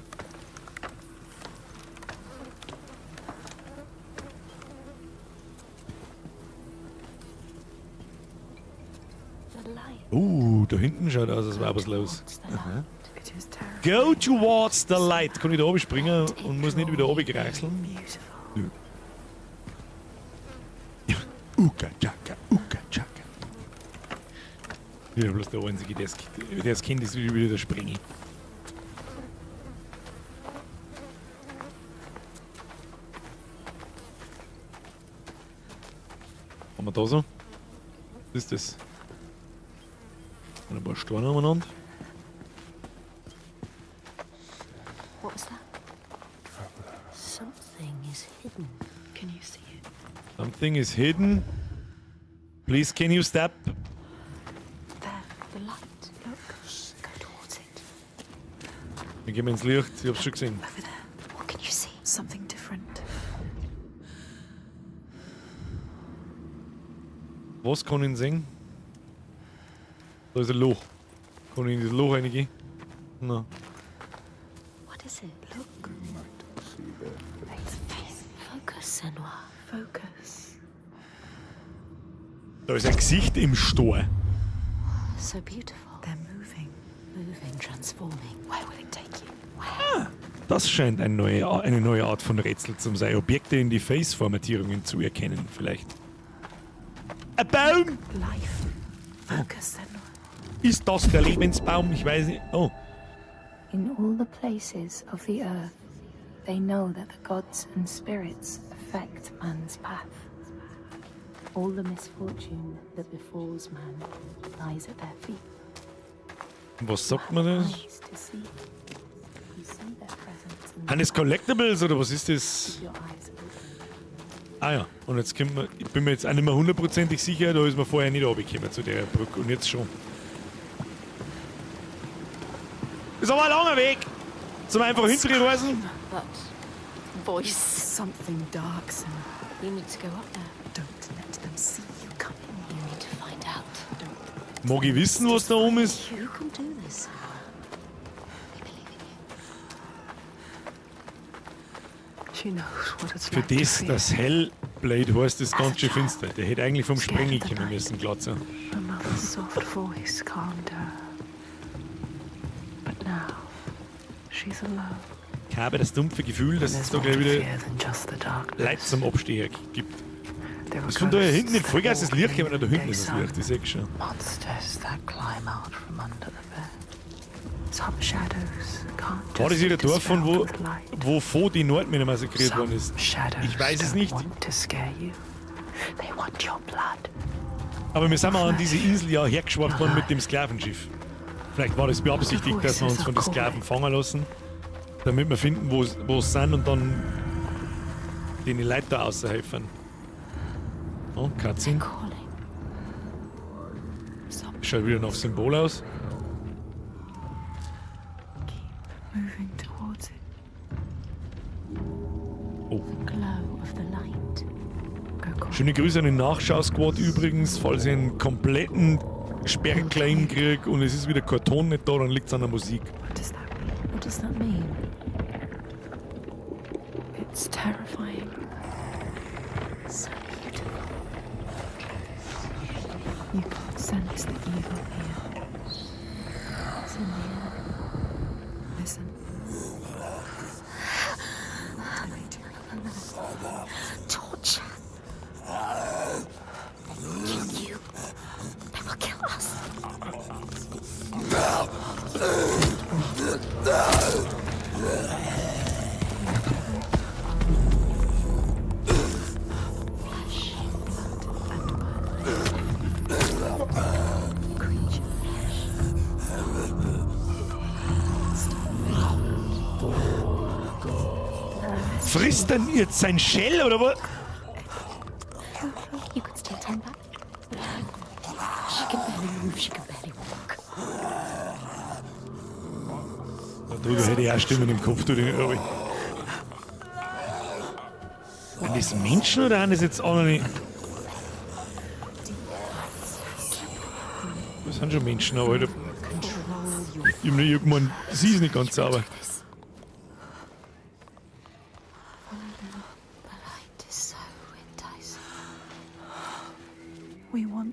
The light. Da hinten schaut aus, als wäre was los. Aha. It is terrifying. Go towards the light. Kann ich da oben springen und muss nicht wieder oben kraxeln? Nö. Uka chaka, uka chaka. Ich bin bloß der Einzige, der es kennt, ist wieder der Springe. Haben wir da so? Was ist das? Und ein paar Steine umeinander. What was that? Something is hidden. Can you see it? Something is hidden. Please, can you step? There. The light. Look. Go towards it. Wir gehen ins Licht, ich hab's schon gesehen. Over there. What can you see? Something different. Was kann ich sehen? Da ist ein Loch. Kann ich in das Loch reingehen? Na. What is it? Look. See their Its face. Focus, Senua. Focus. Da ist ein Gesicht im Stor. So beautiful. They're moving. Moving, transforming. Where will it take you? Das scheint eine neue Art von Rätsel zu sein. Objekte in die Face-Formatierungen zu erkennen, vielleicht. Ein Baum! Life. Focus, Senua. Ist das der Lebensbaum? Ich weiß nicht. Oh. In all the places of the earth, they know that the gods and spirits affect man's path. All the misfortune that befalls man lies at their feet. Was sagt man das? Eyes to see. You see their presence in Sind das Collectibles oder was ist das? Keep your eyes open. Ah ja, und jetzt kommt man, ich bin mir jetzt auch nicht mehr hundertprozentig sicher, da ist man vorher nicht runtergekommen zu der Brücke und jetzt schon. Ist aber ein langer Weg zum einfach hinterreisen. That voice. Something dark, Senua. You need to go up there. Don't let them see you coming. You need to find out. Don't. Mag ich wissen, was da oben ist? You can do this, Senua. We believe in you. She knows what it's Für like to das, fear. dass Hellblade heißt, ist ganz schön finster. Der hätte eigentlich vom Sprengen kommen müssen, Glatzer. Her mother's soft voice calmed her. But now, she's alone. Ich habe das dumpfe Gefühl, dass es da gleich wieder fear than just the darkness. Leute zum Abstehen gibt. There are Ist von da hinten nicht ghosts Vollgas das that Licht walk gekommen, da in the hinten ist das Licht, ich seh schon. Monsters that climb out from under the bed. Some shadows can't War das just ihre be Dorf, von dispelled with light. wo vor die Nordmänner massakriert worden ist? Shadows Ich weiß es don't nicht. want to scare you. They want your blood. Aber wir sind mal an diese Insel ja hergeschwappt worden mit dem Sklavenschiff. Vielleicht war das beabsichtigt, dass wir uns von den Sklaven fangen lassen, damit wir finden, wo sie sind und dann den Leuten da raushelfen. Oh, Cutscene. Schaut wieder nach Symbol aus. Moving towards it. Oh. The glow of the light. Schöne Grüße an den Nachschau-Squad übrigens, falls ich einen kompletten Sperrclaim kriege und es ist wieder kein Ton nicht da, dann liegt es an der Musik. What does that mean? What does that mean? It's terrifying. So beautiful. You can sense the evil here. It's in the air. Listen. What are they doing? Torture. They will kill you. They will kill us. Flesh, blood and bone. Creature flesh. Frisst denn jetzt sein Shell oder was? You could still turn back. She can barely move, she can barely walk. Da drüber hätte ich auch Stimmen im Kopf, du den Irre. Sind das Menschen oder sind das jetzt auch noch nicht? Das sind schon Menschen, aber ich hab nicht irgendwann. Sie ist nicht ganz sauber.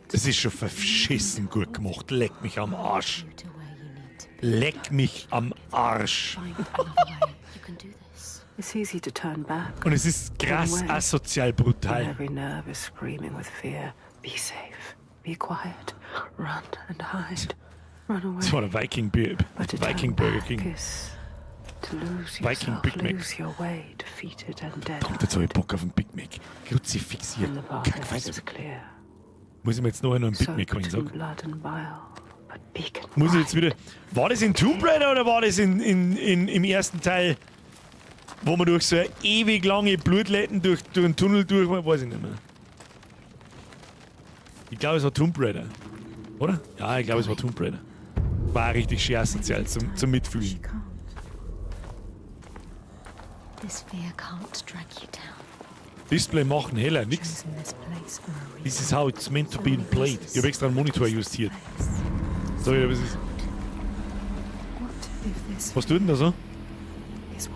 Das ist schon verschissen gut gemacht. Leck mich am Arsch. Leck mich am Arsch. It's easy to turn back. Und es ist krass asozial brutal. Every nerve is screaming with fear. Be safe. Be quiet. Run and hide. Run away. Das war der Viking, Viking Burger King. To lose Viking yourself, Big Mac. lose your way, defeated and dead. Kommt jetzt habe ich Bock auf einen Big Mac. Kruzifix hier. And the path Kack, ahead weißt is du. clear. Muss ich mir jetzt noch einen Big Mac Soaked holen, in sag. blood and bile, but beacon Muss ich jetzt wieder. War das in Tomb Raider oder war das im ersten Teil, wo man durch so eine ewig lange Blutletten durch einen Tunnel durch war? Weiß ich nicht mehr. Ich glaube, es war Tomb Raider. Oder? Ja, ich glaube, es war Tomb Raider. War richtig schön asozial zum Mitfühlen. This fear can't drag you down. Display machen heller, nix. This is how it's meant to be played. Ich habe extra einen Monitor justiert. Sorry, was ist. Was tut denn da so?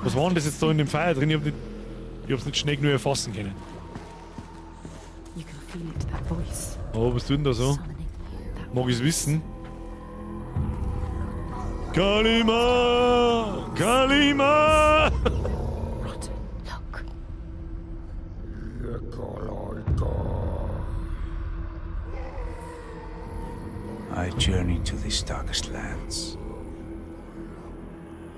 Was war denn das jetzt da in dem Feuer drin? Ich hab's nicht schnell genug erfassen können. You can feel it, that voice. Oh, was tut denn da so? Mag ich's wissen? Kalima! Kalima! Look. I journeyed to these darkest lands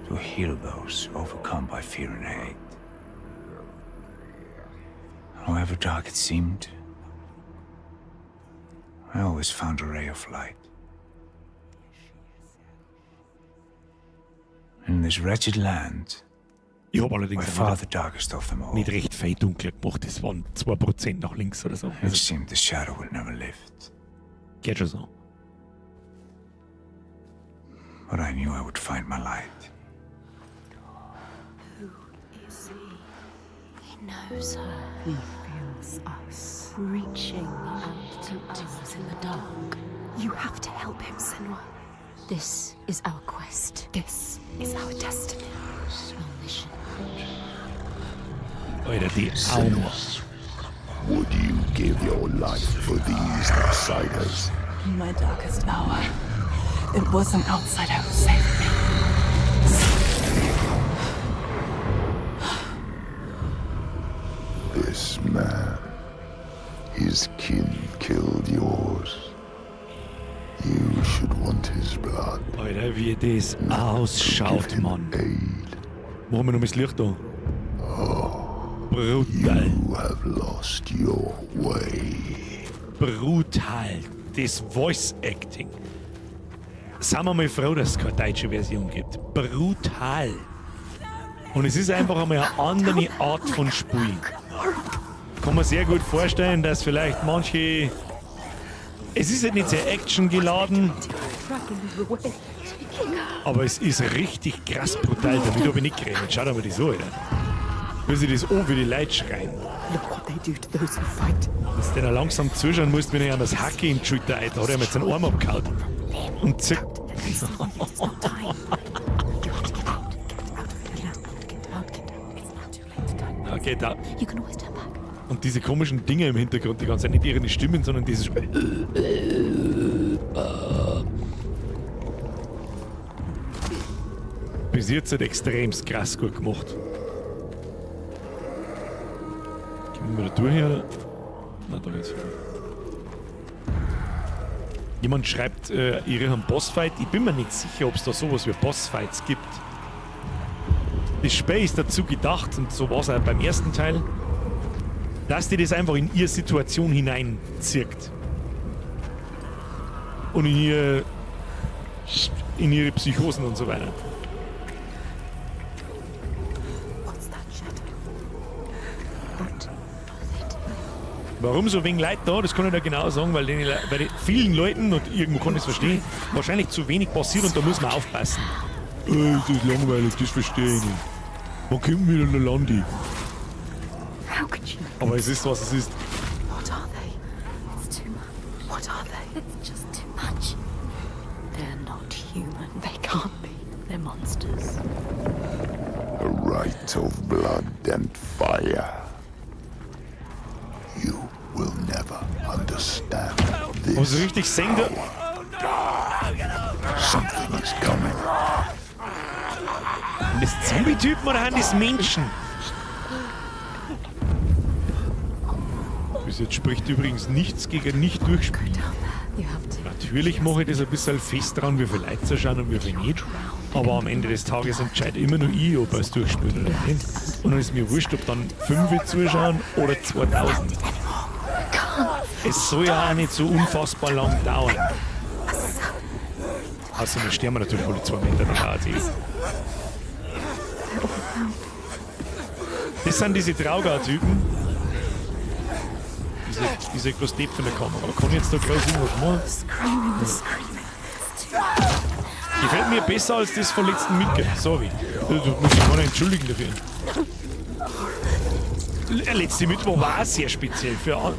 to heal those overcome by fear and hate. However dark it seemed, I always found a ray of light. In this wretched land, Ich hab allerdings by auch far nicht, the darkest of them all, nicht recht fein dunkel gemacht. Das waren 2% nach links oder so. it Also, seemed the shadow would never lift. geht schon so. But I knew I would find my light. Who is he? He knows her. He feels us. Reaching out to us in the dark. You have to help him, Senua. This is our quest. This is our destiny. Our mission. Alter, die Augen. Would you give your life for these outsiders? In my darkest hour, it was an outsider who saved me. This man, his kin killed yours. You should want his blood. Alter, wie das ausschaut, Mann. Machen wir noch mal das Licht an. Brutal. You have lost your way. Brutal. Das Voice Acting. Sind wir mal froh, dass es keine deutsche Version gibt. Brutal. Und es ist einfach einmal eine andere Art von Spiel. Kann man sehr gut vorstellen, dass vielleicht manche. Es ist halt nicht sehr actiongeladen, aber es ist richtig krass brutal. Damit habe ich nicht gerechnet. Schau dir mal das an, Alter. Wie sich das an, wie die Leute schreien. Look what they do to those who fight. Dass der langsam zuschauen musst, wenn er an das Hacke in die Schulter Alter, hat er mir jetzt einen Arm abgehauen. Und zick. Okay, da. You can always turn back. Und diese komischen Dinge im Hintergrund, die ganze Zeit, nicht ihre Stimmen, sondern dieses. Bis jetzt halt extrem krass gut gemacht. Gehen wir da durch hier, oder? Na, da geht's. Jemand schreibt, ihre haben Bossfight. Ich bin mir nicht sicher, ob es da sowas wie Bossfights gibt. Das Spiel ist dazu gedacht, und so war es auch beim ersten Teil, dass die das einfach in ihre Situation hineinzirkt. Und in ihre Psychosen und so weiter. What's that shadow? What are they doing? Warum so wenig Leute da, das kann ich da genau sagen, weil den, bei den vielen Leuten, und irgendwo kann ich es verstehen, wahrscheinlich zu wenig passiert und da muss man aufpassen. Das ist langweilig, das verstehe ich nicht. Wann kommt wieder der Landi? How could you? Aber es ist, was es ist. What are they? It's too much. What are they? It's just too much. They're not human. They can't be. They're monsters. A rite of blood and fire. You will never understand Haben Sie this. richtig gesehen? Da? Something is coming. Sind das Zombie-Typen oder sind das Menschen? Bis jetzt spricht übrigens nichts gegen nicht durchspielen. You have to. Natürlich mache ich das ein bisschen fest dran, wie viel Leute zuschauen und wie viel nicht. Aber am Ende des Tages entscheide immer nur ich, ob ich es durchspiele oder nicht. Und dann ist mir wurscht, ob dann 5 zuschauen oder 2000. Es soll ja auch nicht so unfassbar lang dauern. Außerdem sterben wir natürlich alle 2 Meter, dann dauert eh. Das sind diese Trauger-Typen. Diese Großdepp von der Kamera. Kann ich jetzt da groß irgendwas machen? Screaming, screaming. Gefällt mir besser als das von letzten Mittwoch. Sorry. Du musst dich gar nicht entschuldigen dafür. Letzte Mittwoch war auch sehr speziell für alle.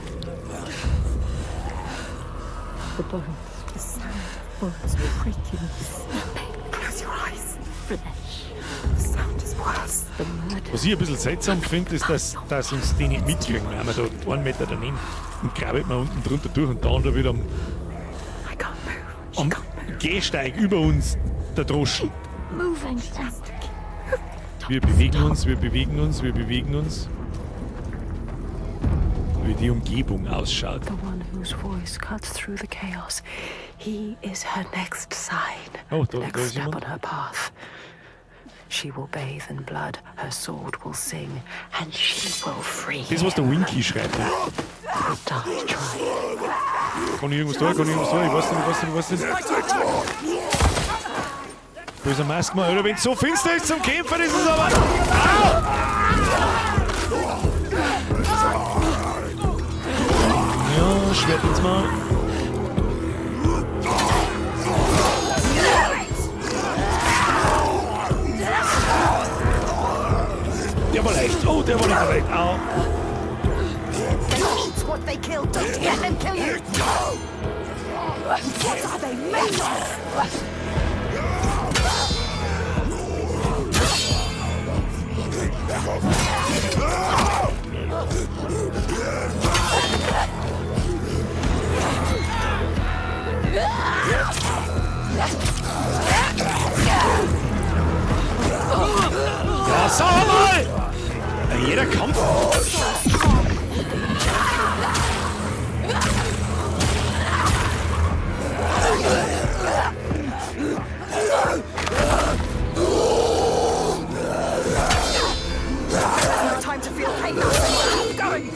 The bones, the sound of bones breaking, snapping. Close your eyes. Flesh. The sound is worse. The murder. Was ich ein bisschen seltsam finde, ist, dass uns die nicht mitkriegen. Wir haben da 1 Meter daneben und grabbelt man unten drunter durch und da wieder I can't move. am Gehsteig über uns der Droschen. Moving. Wir bewegen uns, wir bewegen uns, wir bewegen uns. Wie die Umgebung ausschaut. The one whose voice cuts through the chaos. He is her next sign. Oh, the da next ist step jemand. on her path. She will bathe in blood, her sword will sing, and she will free Das, was der Winky schreibt. Will die trying. Kann ich irgendwas tun? Kann ich irgendwas tun? Ich weiß nicht, ich weiß nicht, ich weiß nicht. Da ist ein Maske mal. Alter, wenn's so finster ist zum Kämpfen, ist es aber. Au! Ja, Schwert ins Maul. Der war leicht. Oh, der war nicht so leicht. Au. They eat what they kill. Don't let them kill you. What are they made of? Ja, sag mal! Jeder Kampf. No time to feel pain now. Keep going.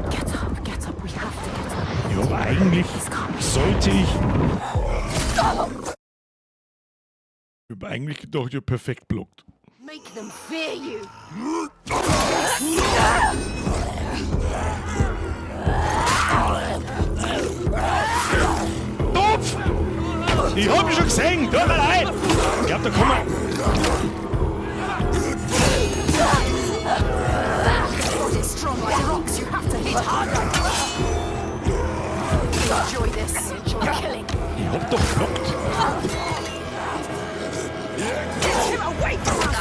Get up, get up. We have to get up. Ja, aber eigentlich sollte ich. Ich hab eigentlich gedacht, ich hab perfekt blockt. Make them fear you. Topf! Ich hab ihn schon gesehen! Tut mir leid! Ich glaub, da kommen wir. Sword is strong like rocks. You have to hit harder. Enjoy this. Enjoy killing. Ich hab doch blockt. Get him away from us.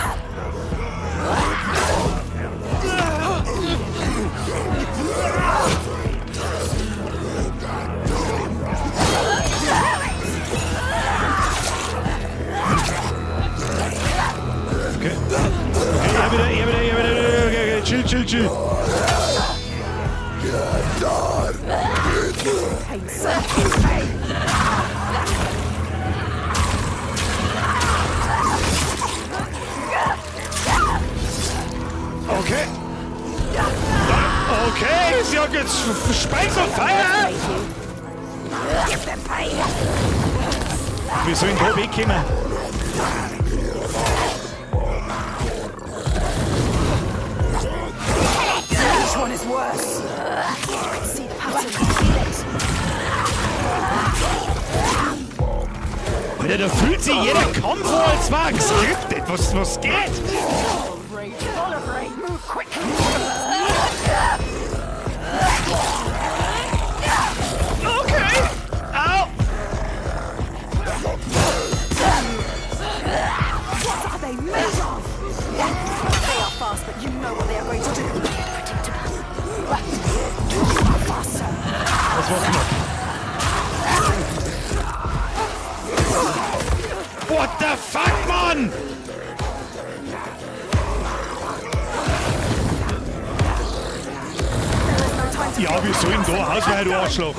Okay. Okay, er wieder, er wieder, er wieder. Okay, okay, chill, chill, chill. Pain, soak in pain. Okay. Okay, sie hat jetzt Speis und Feuer. Give them pain. Wir sollen da wegkommen. Which one is worse? You can see the pattern. Feel it. Alter, da fühlt sich jeder Kampf an, als war geskriptet. Was geht? Rage, full of rage. Move quickly. Mann! Ja, wir sollen da Hausweih, du Arschloch!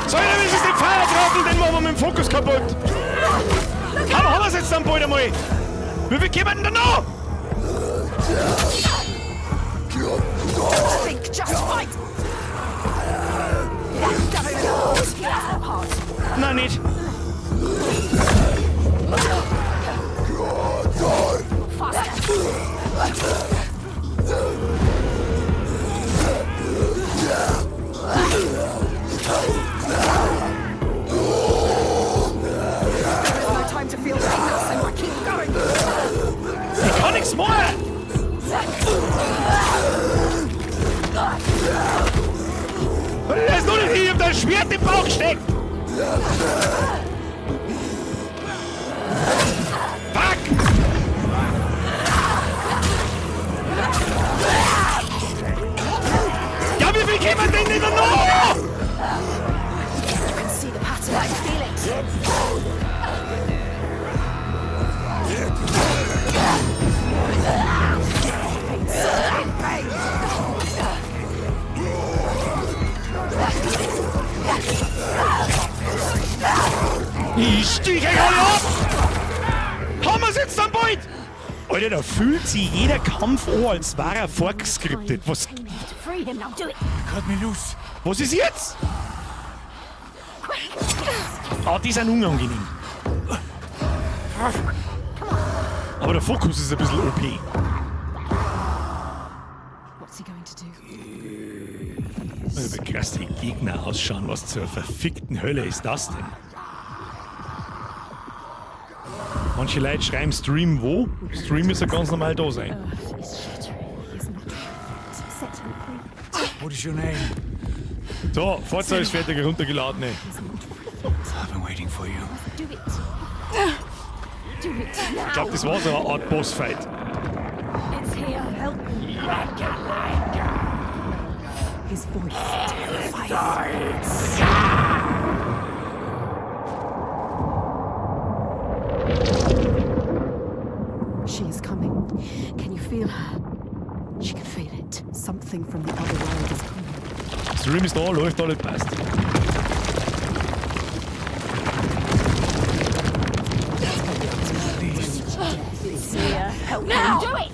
So, das ist den Feuertrottel, den machen wir mit dem Fokus kaputt! Komm, haben wir's jetzt dann bald einmal! Wie viel kommen denn da noch? Don't think, just fight! Nein, nicht! There is no time to feel pain now, Senua. Keep going! Ich kann nichts machen! Der ist noch nicht hier, ich hab da ein Schwert im Bauch gesteckt! Fuck! Ja, wie viel kommen denn denn da noch? You can see the pattern. I feel it. Ich stich euch alle ab! Haben wir's jetzt dann bald? Alter, da fühlt sich jeder Kampf an, als wäre er vorgeskriptet. Was, Free him now. Do it. Cut me loose. was ist jetzt? Ah, die sind unangenehm. Aber der Fokus ist ein bisschen OP. What's he going to do? Wie krass die Gegner ausschauen. Was zur verfickten Hölle ist das denn? Manche Leute schreiben Stream wo? Stream ist ja ganz normal da sein. What is your name? So, Forza ist fertig heruntergeladen. ey. I've been waiting for you. Do it. Do it now. Ich glaube, das war so eine Art Bossfight. It's here. Help me. His voice terrifies. She is coming. Can you feel her? She can feel it. Something from the other world is coming. Stream ist da, läuft alles, passt. It's here. Help now. Do it.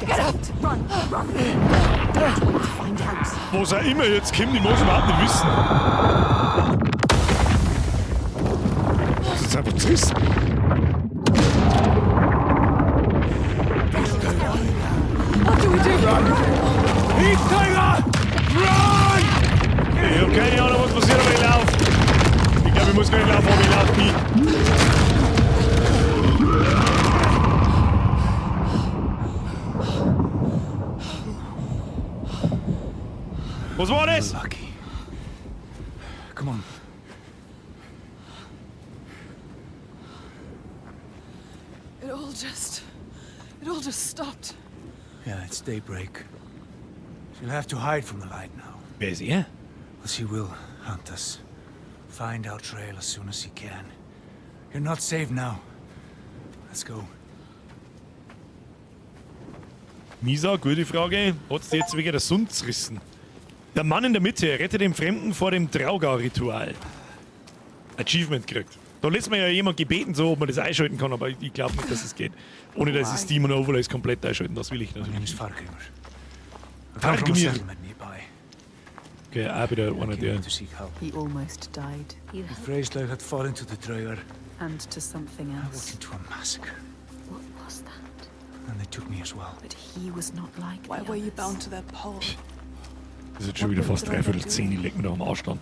Get out! Run! Run! Don't wait to find out. Was auch immer jetzt kommt, ich muss überhaupt nicht wissen. Das ist einfach zerrissen. What do we do? Tiger! Run! Ich hab keine Ahnung, was passiert, aber ich lauf. Ich glaube, ich muss gar nicht laufen, aber ich lauf nie. Was war das? Lucky. Come on. It all just stopped. Yeah, it's daybreak. She'll have to hide from the light now. Wer ist er? Else he will hunt us. Find our trail as soon as he can. You're not safe now. Let's go. Misa, gute Frage. Hat's dir jetzt wegen der Sund zerrissen? Der Mann in der Mitte rettet den Fremden vor dem Draugar-Ritual. Achievement gekriegt. Da lässt mir ja jemand gebeten, so, ob man das einschalten kann, aber ich glaube nicht, dass es geht. Ohne dass ich Steam und Overlays komplett einschalten, das will ich My name natürlich. is Fargrimr. I come from a Fargrimr. settlement nearby. Okay, auch wieder einer Came der. here to seek help. He almost died. You The help. Freyslaug had fallen to the Draugar. And to something I walked else. into a massacre. What was that? And they took me as well. But he was not like Why the were you others. bound to that pole? Das ist jetzt schon wieder fast 9:45, ich leg mir doch am Arsch dann.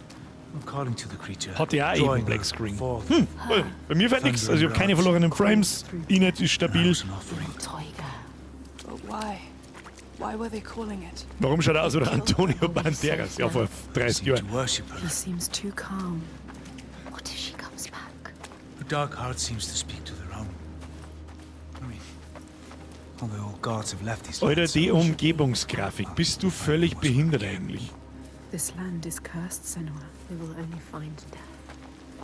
I'm calling to the creature. Hat ja auch eben drawing Black her Screen. forth. Bei mir fällt nichts, also ich habe keine verlorenen Frames, Inet ist stabil. Was an offering. Tiger. But why? Why were they calling it? Warum schaut er aus wie der Antonio Banderas? Ja, vor 30 Seem Jahren. to worship her. He seems too calm. What if she comes back? But Dark Heart seems to speak to their own. I mean, all the old gods have left these Alter, lands, die so Umgebungsgrafik. Bist du völlig behindert eigentlich? This land is cursed, Senua. We will only find death.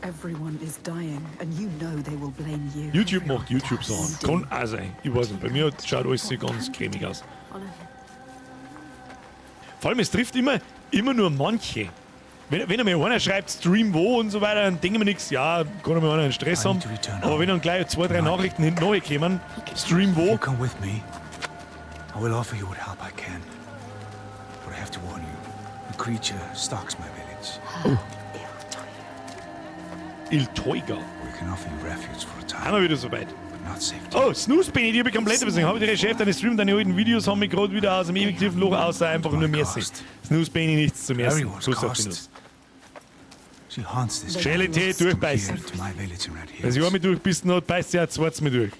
Everyone is dying, and you know they will blame you. YouTube macht YouTube-Sachen. Kann auch sein. Ich weiß nicht. Bei mir schaut alles so ganz cremig aus. Follow him. Vor allem, es trifft immer nur manche. Wenn einmal einer schreibt, Stream wo und so weiter, dann denke ich mir nichts, ja, kann einmal einer einen Stress I haben. need to return Aber wenn dann gleich zwei, drei Nachrichten hinten kommen, Stream If wo, you come with me, I will offer you what help I can. But I have to warn you, the creature stalks my village. Illtauga. We can offer you refuge for a time, Haben wir wieder soweit. but not safety. Oh, Snooze Benny, die habe ich komplett übersehen. Habe die Recherche, deine Stream, deine alten Videos haben mich gerade wieder aus dem ewig tiefen Loch, außer einfach nur Merci. Snooze Benny, nichts zum Ersten. Everyone's Kuss auf die cost. Nuss. She haunts this Charité durchbeißen. Here to my village in Red Wenn sie Hills. einmal durchbissen hat, beißt sie auch zweites Mal durch.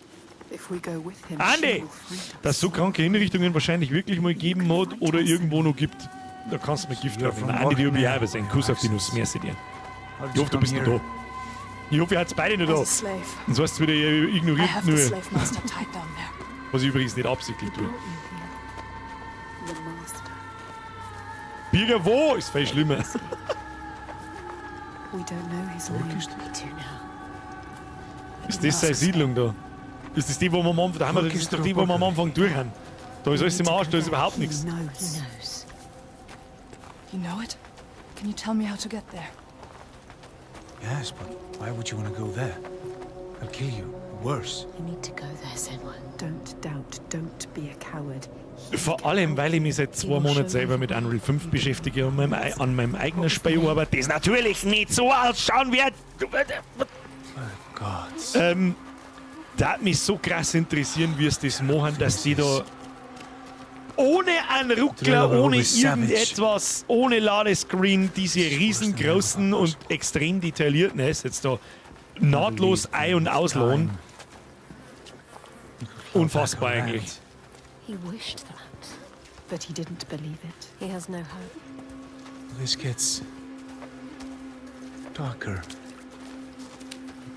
If we go with him, she Andi! will find us. Dass es so kranke Hinrichtungen wahrscheinlich wirklich mal gegeben hat oder irgendwo noch gibt. Da kannst du mir Gift drauf nehmen. Andi, die habe ich auch übersehen. Kuss auf die Nuss. Merci dir. How did Ich you hoffe, du come bist noch here? da. Ich hoffe, ihr habt beide noch da. As a slave. Und sonst wieder ihr I ignoriert have the nur. slave master tied down there. Was ich übrigens nicht absichtlich tue. The master. Birger, wo? Ist viel schlimmer. We don't know his name. We do now. Ist das seine Siedlung da? Ist das die, wo wir am Anfang, da haben wir, das ist doch die, wo wir am Anfang durch haben. Da ist alles im Arsch, da ist überhaupt nichts. He knows. He knows. You know it? Can you tell me how to get there? Yes, but why would you want to go there? They'll kill you. Worse. You need to go there, Senua. Don't doubt. Don't be a coward. Vor allem, weil ich mich seit 2 Monaten selber mit Unreal 5 beschäftige und an meinem eigenen Spiel arbeite, das natürlich nicht so ausschauen wird. Gods. Da hat mich so krass interessieren, wie es das machen, dass die da ohne einen Ruckler, ohne irgendetwas, ohne Ladescreen, diese riesengroßen und extrem detaillierten Assets da nahtlos ein- und ausladen. Unfassbar eigentlich. He wished that. But he didn't believe it. He has no hope. This gets darker.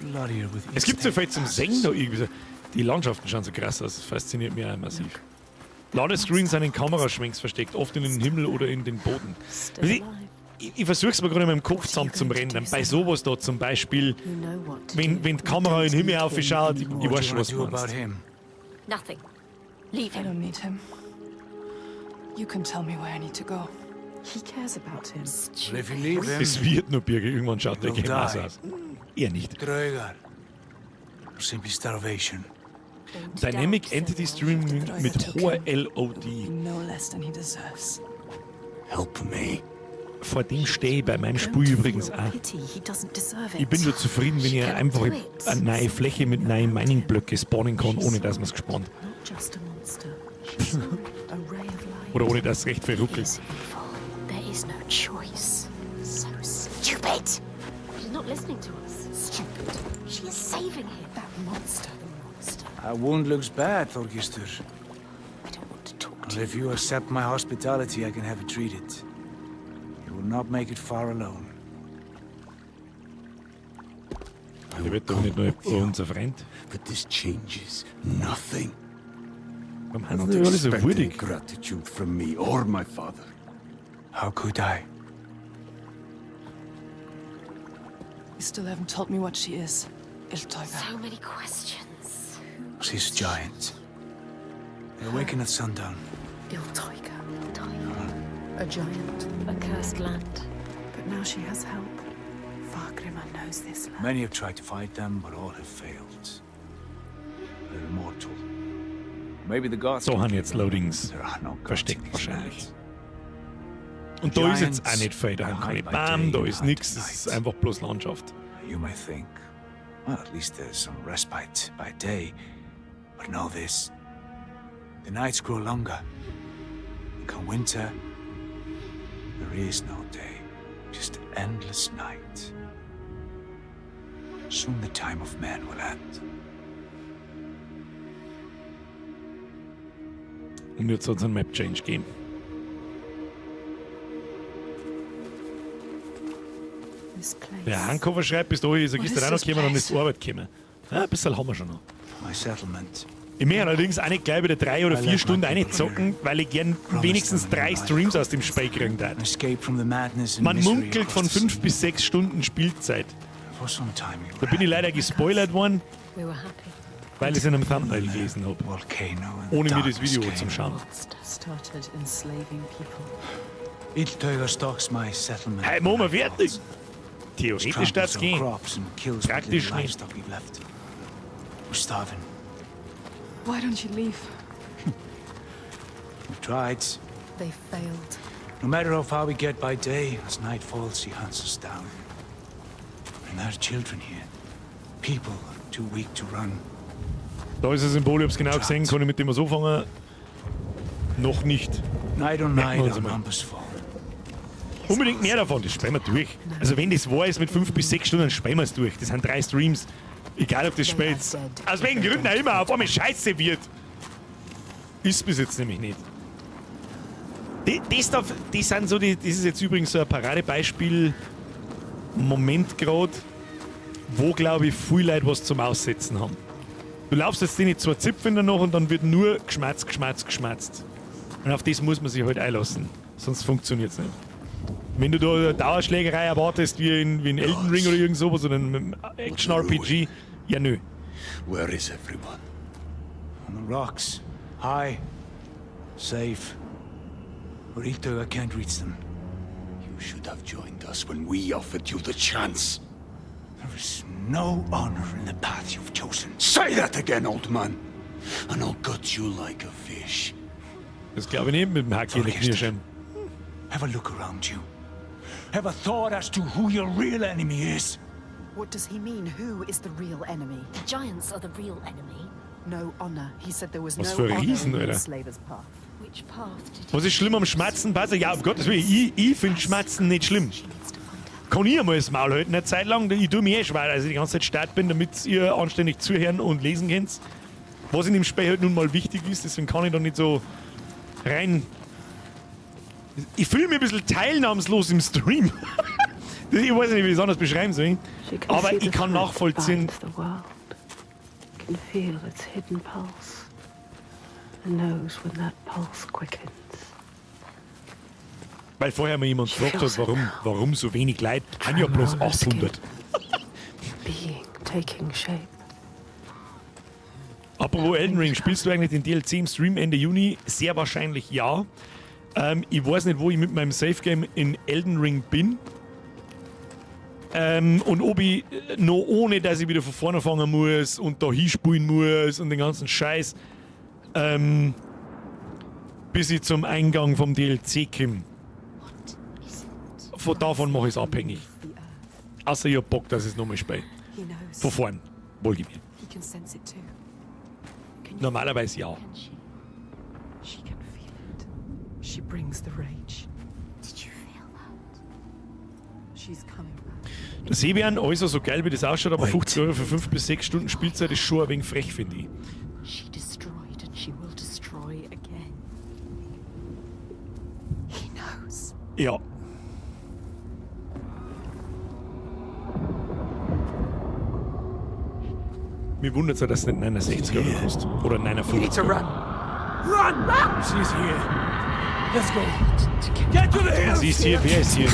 Bloodier with each Es gibt so day viel zum Sehen da irgendwie. so. Die Landschaften schauen so krass aus, das fasziniert mich auch massiv. Ladescreens sind in Kameraschwenks versteckt, oft in den Himmel oder in den Boden. Still Weißt du, alive. ich versuche es mir gerade in meinem Kopf zusammen zum Rendern. Bei sowas da zum Beispiel, You know what to wenn, do. wenn die Kamera in den Himmel aufschaut, ich What weiß do you schon, want was to du do about meinst. him? Nothing. Leave I him. don't need him. You can tell me where I need to go. He cares about him. Well, if you leave him, Es wird nur Birger, irgendwann schaut der Will Game auch so die. aus. Eher nicht. Draugar. Or simply starvation. Dynamic Entity Streaming mit hoher LOD. No less than he deserves. Help me. Vor dem stehe ich bei meinem Spiel übrigens auch. Pity, he doesn't deserve it. Ich bin schon zufrieden, wenn ich einfach eine neue Fläche mit neuen Mining-Blöcke spawnen kann, ohne dass man es gespannt. Not just a monster. She saw it, a ray of light. Oder ohne dass es recht viel ruckelt. Is evil. There is no choice. So stupid. She's not listening to us. Stupid. She is saving him. That monster. The monster. That wound looks bad, Thorgistur. I don't want to talk to Well, if you accept my hospitality, I can have it treated. You will not make it far alone. Der wird doch nicht nur unser Freund. But this changes nothing. Warum Do haben not sie alle so expect any würdig? gratitude from me or my father. How could I? You still haven't told me what she is. Illtauga. So many questions. She's a giant. They awaken at sundown. Illtauga. Illtauga. A giant. A cursed land. But now she has help. Fargrimr knows this land. Many have tried to fight them, but all have failed. They're immortal. Maybe the gods. So haben jetzt Loadings There are no gods in versteckt these wahrscheinlich. lands. Und da ist jetzt auch nicht viel, da haben keine Bäume, da ist nichts, es ist einfach bloß Landschaft. You may think, well, at least there's some respite by day. But know this. The nights grow longer. And come winter, there is no day, just endless night. Soon the time of man will end. Und jetzt hat es einen Map Change gegeben. this place? Der Hankover schreibt, bis dahin ist er What gestern is auch noch this gekommen und place? ist zur Arbeit gekommen. Ja, ein bisschen haben wir schon noch. My settlement. Ich möchte allerdings auch nicht gleich wieder 3 oder I 4 let Stunden my people reinzocken, weil ich gern wenigstens 3 Streams aus dem Spiel kriegen darf. Escape from the madness and Man misery munkelt von across the 5 sea. bis 6 Stunden Spielzeit. For some time we Da were bin ich leider gespoilert worden, We were happy. weil ich es in einem Thumbnail gelesen habe. Volcano and the Ohne mir das darkness Video came. zum Schauen. Started enslaving people. Illtauga stalks my settlement. Hey, machen wir fertig! Theoretisch Tramples darf's on gehen. crops and kills what Praktisch little nicht. livestock we've left. We're starving. Why don't you leave? We've tried. They failed. No matter how far we get by day, as night falls, she hunts us down. And there are children here. People too weak to run. Da ist ein Symbol, ich hab's genau gesehen, kann ich mit dem was anfangen? Noch nicht. Night on Merken wir night, uns our einmal. numbers fall. Unbedingt mehr davon, das spielen wir durch. Also wenn das wahr ist mit 5 bis 6 Stunden, dann spielen wir es durch. Das sind 3 Streams. Egal ob das Spiel jetzt aus welchen Gründen auch immer auf einmal scheiße wird. Ist bis jetzt nämlich nicht. Das, darf, das sind so die, das ist jetzt übrigens so ein Paradebeispiel. Moment grad, wo glaube ich viel Leute was zum Aussetzen haben. Du laufst jetzt die 2 Zipfeln danach und dann wird nur geschmatzt, geschmatzt, geschmatzt. Und auf das muss man sich halt einlassen. Sonst funktioniert's nicht. Wenn du da eine Dauerschlägerei erwartest, wie in Elden Ring oder irgend sowas oder in einem Action-RPG, ja nö. Where is everyone? On the rocks. High. Safe. Where Illtauga can't reach them. You should have joined us when we offered you the chance. There is no honor in the path you've chosen. Say that again, old man, and I'll gut you like a fish. Das glaube ich nicht mit dem Hacki in der Knirscheibe. Have a look around you. Have a thought as to who your real enemy is. What does he mean? Who is the real enemy? The giants are the real enemy. No honor. He said there was Was no für honor Riesen, in the Alter. enslaver's path. Which path did Was ist schlimm am Schmatzen, Passer? Ja, um Gottes Willen, ich finde Schmatzen nicht schlimm. Kann ich einmal das Maul halten, eine Zeit lang. Ich tue mir eh schwer, als ich die ganze Zeit stark bin, damit ihr anständig zuhören und lesen könnt. Was in dem Spiel halt nun mal wichtig ist, deswegen kann ich da nicht so rein. Ich fühle mich ein bisschen teilnahmslos im Stream. Ich weiß nicht, wie ich es anders beschreiben soll. She can Aber see ich the kann thread that nachvollziehen. binds the world. Can feel its hidden pulse. And knows when that pulse quickens. Weil vorher mir jemand gefragt hat, warum so wenig Leute. Haben ja bloß 800. Being taking shape. Apropos Elden Ring, spielst du eigentlich den DLC im Stream Ende Juni? Sehr wahrscheinlich ja. Ich weiß nicht, wo ich mit meinem Safe Game in Elden Ring bin. Und ob ich noch ohne, dass ich wieder von vorne fangen muss und da hinspielen muss und den ganzen Scheiß, bis ich zum Eingang vom DLC komme. Von davon mache ich es abhängig. Außer ich hab Bock, dass ich es nochmal spiele. He knows. Von vorn, wohlgemerkt. He can sense it too. Normalerweise ja. She can feel it. She brings the rage. Did you feel that? She's coming back. Der Seebären, äußerst so geil wie das ausschaut, aber 50 Euro für 5 bis 6 Stunden Spielzeit ist schon ein wenig frech, finde ich. She destroyed and she will destroy again. He knows. Ja. Mir wundert es ja, dass es nicht 69 Euro kostet. Oder You need to 59. run. Run! She's here. Let's go. Get to the hills! Sie ist hier, wer ist hier?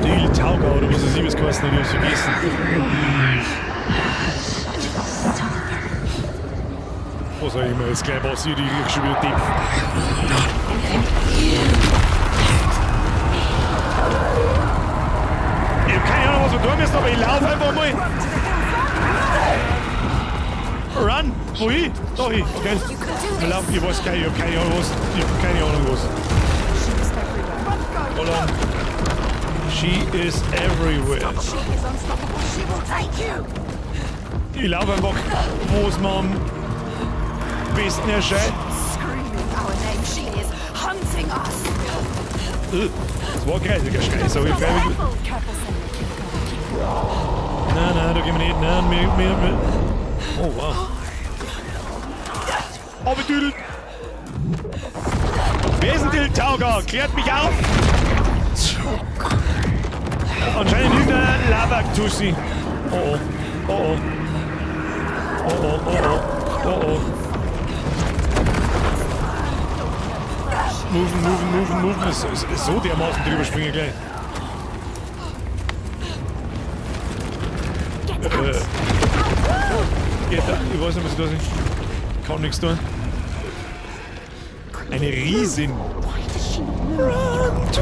Die Tauga oder was weiß ich, was geheißen hat, ich hab's vergessen. Was auch immer jetzt gleich passiert, ich krieg schon wieder tief. Ich hab keine Ahnung, was wir tun müssen, aber ich lauf einfach mal. Run! Wohin? Da hin, okay. Wir laufen, ich weiß keine, ich hab keine Ahnung was. Ich hab keine Ahnung was. Hold on. She is everywhere. She is unstoppable. She will take you. Ich laufe einfach, wo es mir am besten erscheint. Screaming our name. She is hunting us. Das war ein kreisiger Schrei, sag ich freiwillig. Careful, Senua. Keep going. Keep going. Nein, nein, da gehen wir nicht. Nein, wir. Oh, wow. Abgedüdelt! Wer ist denn Dil Tauger? Klärt mich auf! Anscheinend irgendein Labak-Tussi. Oh oh. Oh oh. Oh oh, oh oh. Oh oh. Moven, moven, moven, moven. Ist, ist so dermaßen drüber springen gleich. Geht da. Ich weiß nicht, was ich da sehe. Kann nichts tun. Eine Riesin. Run to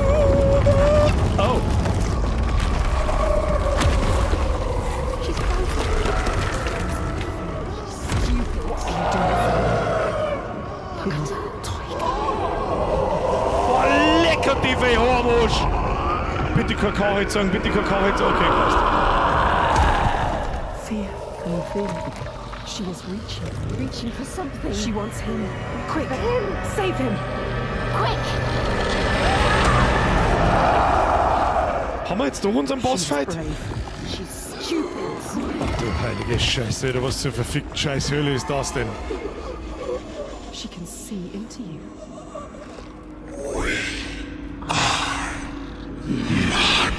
the... Oh. Boah, lecker, die Hormusch! Bitte Kakao sagen, bitte Kakao Okay, passt. Fear. Can you feel it? She is reaching, reaching for something. She wants him. Quick, him! Save him! Quick! Haben wir jetzt doch unseren Bossfight? She's stupid. Ach du heilige Scheiße, Alter, was zur verfickten Scheißhöhle ist das denn? She can see into you.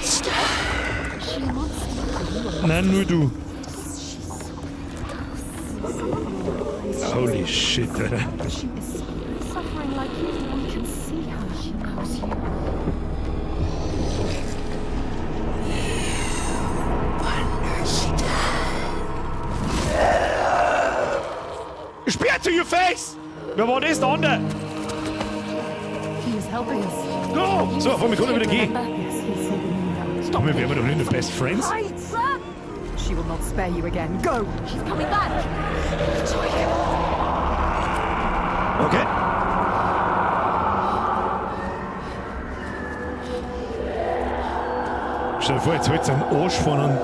She a monster? Nein, nur du. Holy shit, Alter. She is Suffering like you. We can see her. She knows you. Spear to your face! Wer war das da andere? He is helping us. Go! So, auf einmal kann er wieder gehen. Yes, he's saving you now. Stop mir, wären wir doch nicht nur Best Friends? Hide! Run! She will not spare you again. Go! She's coming back! Okay. Stell dir vor, jetzt holt's einen Arsch von und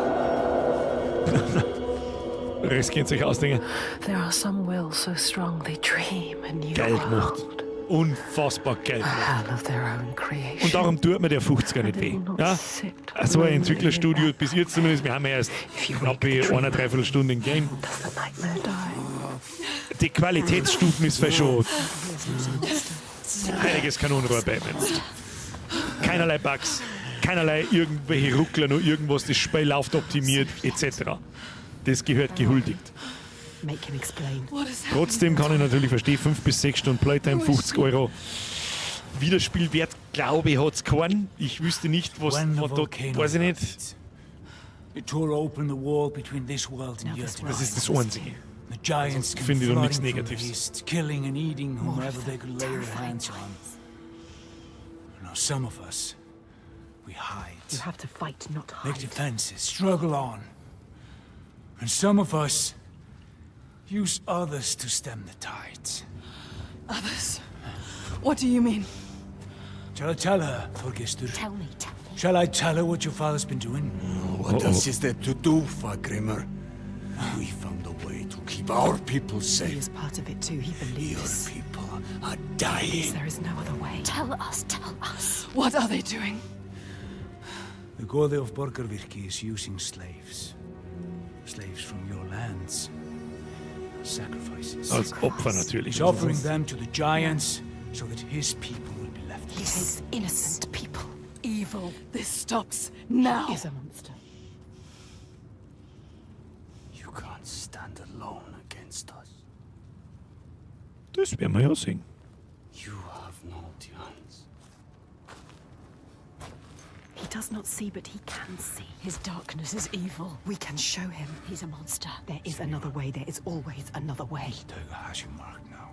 Rest könnt ihr euch ausdenken. There are some wills so strong they dream a new Geil gemacht. world. Unfassbar geil A gemacht. hell of their own creation. Und darum tut mir der 50er nicht weh. Ja? So ein Entwicklerstudio, bis jetzt zumindest, wir haben ja erst knapp eine Dreiviertelstunde im Game. Does the nightmare die? Die Qualitätsstufen ist vielleicht schon heiliges Kanonenrohr Batman. Keinerlei Bugs, keinerlei irgendwelche Ruckler, nur irgendwas, das Spiel läuft optimiert, etc. Das gehört gehuldigt. Make him explain. What is Trotzdem kann ich natürlich verstehen, 5 bis 6 Stunden Playtime, 50 Euro. Wiederspielwert, glaube ich, hat es keinen. Ich wüsste nicht, was When the von da, volcano weiß ich nicht. erupted, it tore open the wall between this world and Jotunheim. Das ist das Einzige. The giants came finde ich da nichts flooding from the Negatives. east, killing and eating whomever they could lay their hands on. Now some of us, we hide, You have to fight, not make hide. defenses, struggle on. And some of us use others to stem the tides. Others? What do you mean? Shall I tell her, Thorgestur? Tell me, tell me. Shall I tell her what your father's been doing? What else is there to do, Fargrimr? We found a way to keep our people He safe. is part of it too. He Your believes. people are dying. There is no other way. Tell us, tell us. What are they doing? The Goði of Borgarvirki is using slaves. Slaves from your lands. Sacrifices. Als Opfer natürlich. He's offering them to the giants so that his people will be left. He takes innocent people. Evil. This stops now. He is a monster. You can't stand alone against us. Das werden wir ja sehen. You have no chance. He does not see, but he can see. His darkness is evil. We can show him. He's a monster. There is another way. There is always another way. Teuga has you marked now.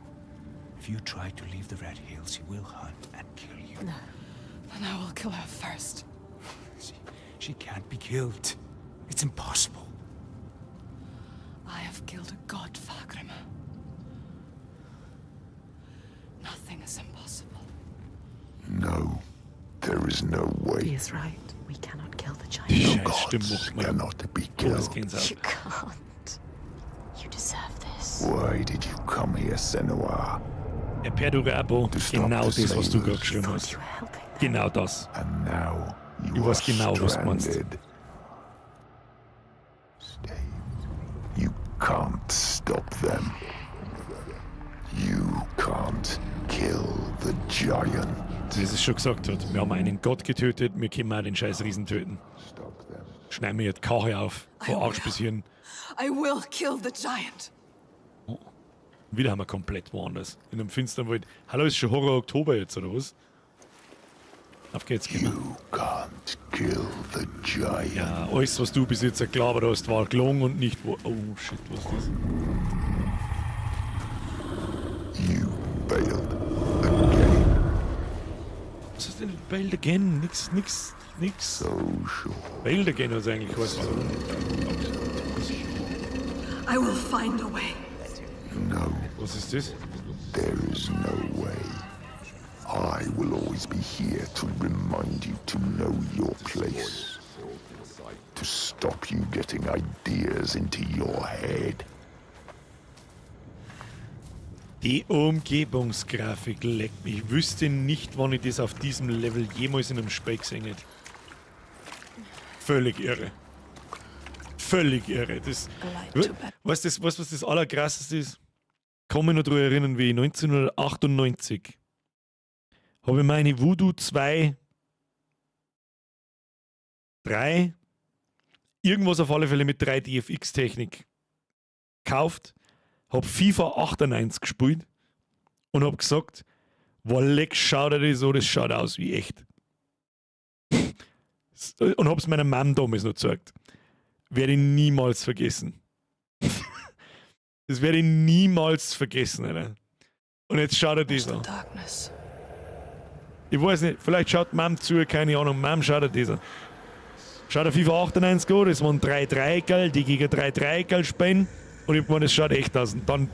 If you try to leave the Red Hills, he will hunt and kill you. No. Then I will kill her first. She can't be killed. It's impossible. I have killed a god, Fargrimr. Nothing is impossible. No, there is no He way. is right. We cannot kill the giant. Die The Scheißstimme gods macht mir cannot be killed. Todesgänsehaut. You can't. You deserve this. Why did you come here, Senua? Der Perdurabo, To stop genau the das, was du gerade slavers. geschrieben hast. You were helping them. Genau das. And now you Ich weiß are genau, was du meinst. stranded. Stay. You can't stop them. You can't kill giant. Wie es schon gesagt hat, wir haben einen Gott getötet, wir können auch den scheiß Riesen töten. Schneiden wir jetzt Kache auf, von Arsch bis Hirn. I will kill the giant. Wieder haben wir komplett woanders. In einem finsteren Wald. Hallo, ist schon Horror Oktober jetzt, oder was? Auf geht's, Kinder. You can't kill the giant. Ja, alles, was du bis jetzt erglaubt hast, war gelungen und nicht wo. Oh shit, was ist das? You failed again. Was ist denn failed again? Nix, nix, nix. So sure. Failed again hat es eigentlich geheißen. I will find a way. No. Was ist das? There is no way. I will always be here to remind you to know your place. To stop you getting ideas into your head. Die Umgebungsgrafik leckt mich. Ich wüsste nicht, wann ich das auf diesem Level jemals in einem Spiel gesehen hätte. Völlig irre. Völlig irre. Das, weißt du, was das Allerkrasseste ist? Kann mich noch daran erinnern, wie ich 1998 habe ich meine Voodoo 2, 3, irgendwas auf alle Fälle mit 3DFX-Technik gekauft, hab FIFA 98 gespielt und hab gesagt, boah, leck, schaut er das so, das schaut aus wie echt. Und hab's meiner Mom damals noch gezeigt. Werde ich niemals vergessen. Das werde ich niemals vergessen, Alter. Und jetzt schaut er das an. Darkness. Ich weiß nicht, vielleicht schaut Mom zu, keine Ahnung. Mom schaut er das an. Schaut er FIFA 98 an, das waren 3 Dreieckerl, die gegen 3 Dreieckerl spielen. Und ich meine, das schaut echt aus. Und dann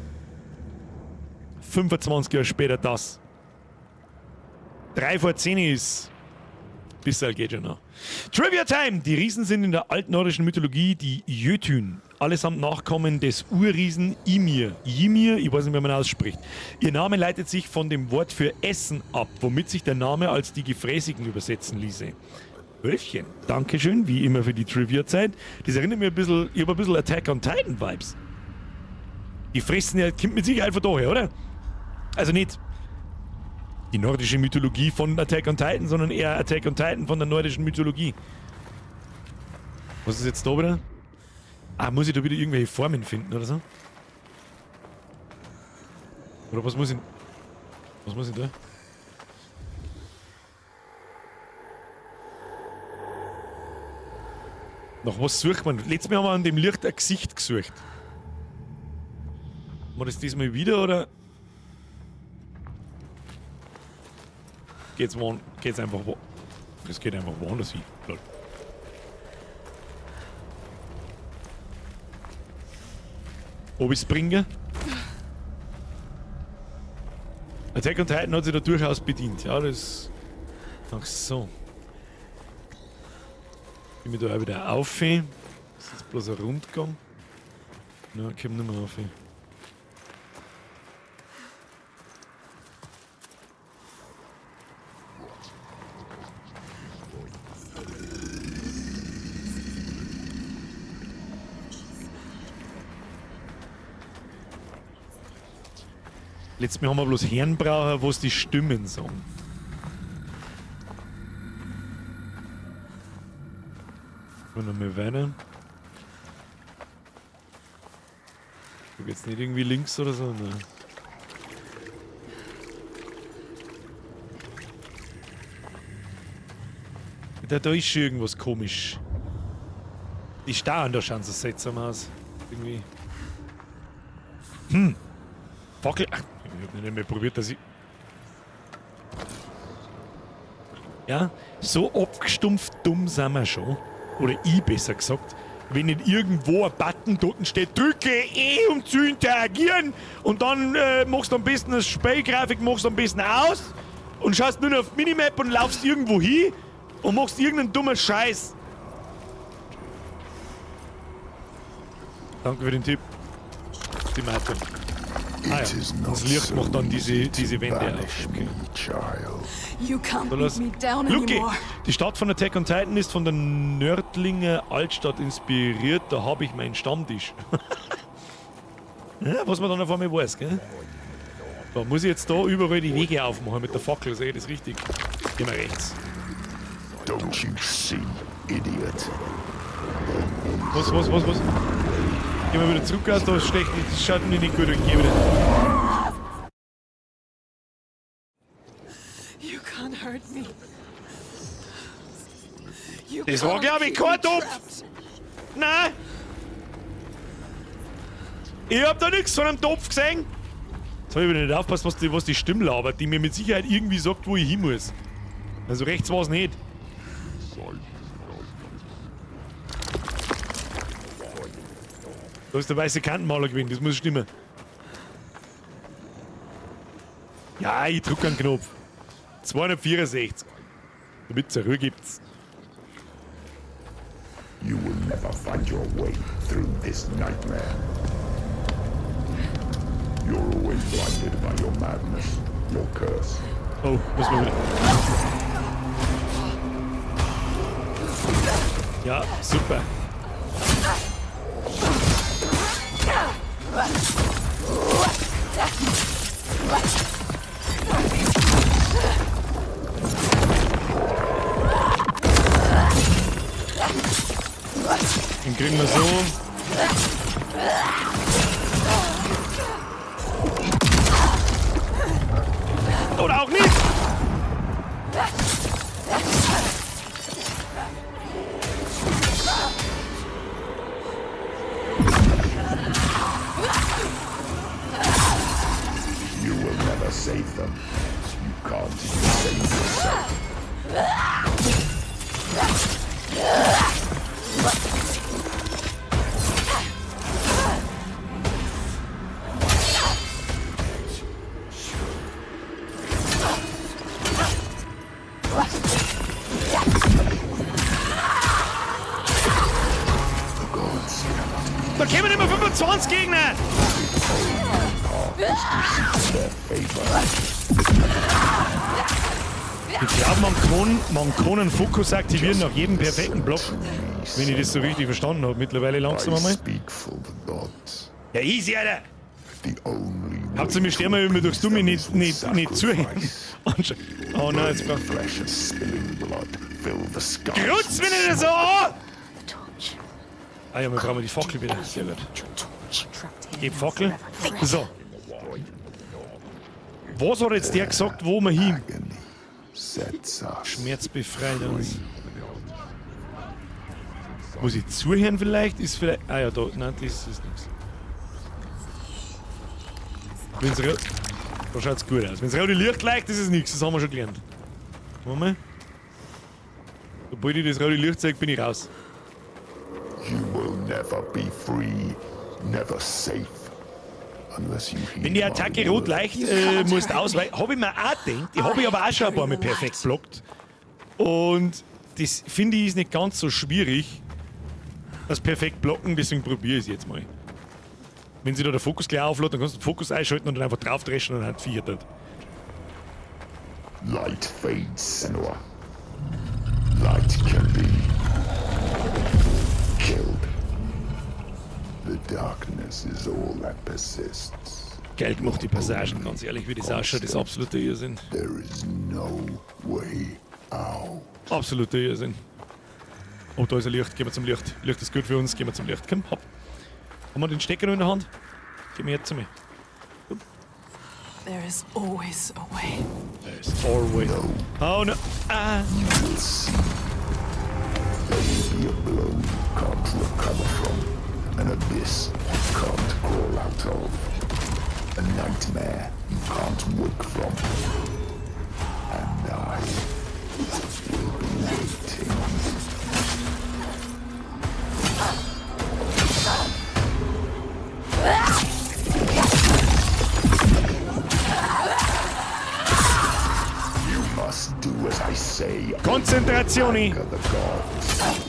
25 Jahre später das. 3 vor 10 ist. Bissal geht schon noch. Trivia Time! Die Riesen sind in der altnordischen Mythologie die Jötun. Allesamt Nachkommen des Urriesen Ymir. Ymir, ich weiß nicht, wie man ausspricht. Ihr Name leitet sich von dem Wort für Essen ab, womit sich der Name als die Gefräßigen übersetzen ließe. Wölfchen, Dankeschön, wie immer für die Trivia-Zeit. Das erinnert mich ein bisschen, ich hab ein bisschen Attack on Titan Vibes. Die fressen ja, kommt mit Sicherheit von daher, oder? Also nicht die nordische Mythologie von Attack on Titan, sondern eher Attack on Titan von der nordischen Mythologie. Was ist jetzt da wieder? Ah, muss ich da wieder irgendwelche Formen finden oder so? Oder was muss ich... Was muss ich da? Nach was sucht man? Letztes Mal haben wir an dem Licht ein Gesicht gesucht. Machen wir das diesmal wieder, oder? Geht's wo, geht's einfach wo? Das geht einfach woanders hin. Lol. Ob ich's bringe? Attack on Titan hat sich da durchaus bedient. Ja, das. Ach so. Ich bin da auch wieder auf. Das ist bloß ein Rundgang. Na, ich komm nicht mehr auf. Letztes Mal haben wir bloß Herrenbraucher, wo's die Stimmen sagen. Und nochmal weiter. Du geht's nicht irgendwie links oder so? Nein. Da ist schon irgendwas komisch. Die Starren da schauen so seltsam aus. Irgendwie. Fackel. Ach, ich hab nicht mehr probiert, dass ich. Ja, so abgestumpft dumm sind wir schon. Oder ich besser gesagt. Wenn nicht irgendwo ein Button dort steht, drücke E, um zu interagieren. Und dann machst du am besten das Spielgrafik, machst du am besten aus und schaust nur noch auf die Minimap und laufst irgendwo hin und machst irgendeinen dummen Scheiß. Danke für den Tipp. Die Matte. Ah ja, It is not das Licht so macht dann easy to diese Wände auf. banish Okay. me, child. You can't So, beat los. me down Luki, anymore. die Stadt von Attack on Titan ist von der Nördlinger Altstadt inspiriert. Da habe ich meinen Stammtisch. Ja, was man dann auf einmal weiß, gell? Da muss ich jetzt da überall die Wege aufmachen mit der Fackel, sehe ich das richtig? Gehen wir rechts. Don't you see, idiot? Was, was, was, was? Gehen wir wieder zurück aus, da stecht, das schaut mir nicht gut aus. Geh wieder. You can't hurt me. You Das war, can't glaub ich, keep kein me Topf. trapped. Nein! Ich hab da nichts von einem Topf gesehen! Jetzt hab ich wieder nicht aufgepasst, was die Stimme labert, die mir mit Sicherheit irgendwie sagt, wo ich hin muss. Also rechts war's nicht. Da ist der weiße Kantenmaler gewesen, das muss stimmen. Ja, ich drück einen Knopf. 264. Damit es Ruhe gibt. You will never find your way through this nightmare. You're always blinded by your madness, your curse. Oh, müssen wir wieder. Ja, super. Den kriegen wir so. Oder auch nicht! You will never save them. You can't even save yourself. The gods cannot Da kommen immer 25 Gegner! their favor. Ich glaube, man kann einen Fokus aktivieren nach jedem perfekten Block. Wenn ich das so richtig verstanden habe, mittlerweile langsam I einmal. speak for the gods. Ja, easy, Alter! The only Hauptsache, wir sterben, wenn wir durchs Dumme nicht zuhören. Oh nein, jetzt brauch flesh and spilling blood fill the skies. Grutz mich nicht so an! Ah ja, wir brauchen die Fackel wieder. Sehr gut. Gib Fackel. So. Was hat jetzt der gesagt, wo wir hin? Sets us Schmerzbefreit uns. Muss ich zuhören vielleicht? Ist vielleicht. Ah ja, da. Nein, das ist nichts. Wenn's da schaut's gut aus. Wenn's rote Licht leuchtet, ist es nichts. Das haben wir schon gelernt. Moment. Sobald ich das rote Licht zeige, bin ich raus. You will never be free, never safe, unless you heed Wenn die Attacke my rot words. leicht, musst du ausweichen. Hab ich mir auch gedacht. Die hab ich aber auch schon ein paar Mal perfekt blockt. Und das finde ich ist nicht ganz so schwierig, das perfekt blocken, deswegen probiere ich es jetzt mal. Wenn sich da der Fokus gleich auflädt, dann kannst du den Fokus einschalten und dann einfach draufdreschen und dann hat Viecher dort. Light fades, Senua. Light can be killed. The darkness is all that persists. Geil gemacht, die Passagen, ganz ehrlich, wie das ausschaut, das ist absoluter Irrsinn. There is no way out. Absoluter Irrsinn. Oh, da ist ein Licht. Gehen wir zum Licht. Licht ist gut für uns. Gehen wir zum Licht. Komm, hopp. Haben wir den Stecker noch in der Hand? Gib mir jetzt zu mir. There is always a way. There is always. Oh no. Ah. You will see. There will be a blow you can't recover from. An abyss you can't crawl out of. A nightmare you can't wake from. And I will be waiting. You must do as I say. Konzentrazione. Anger the gods.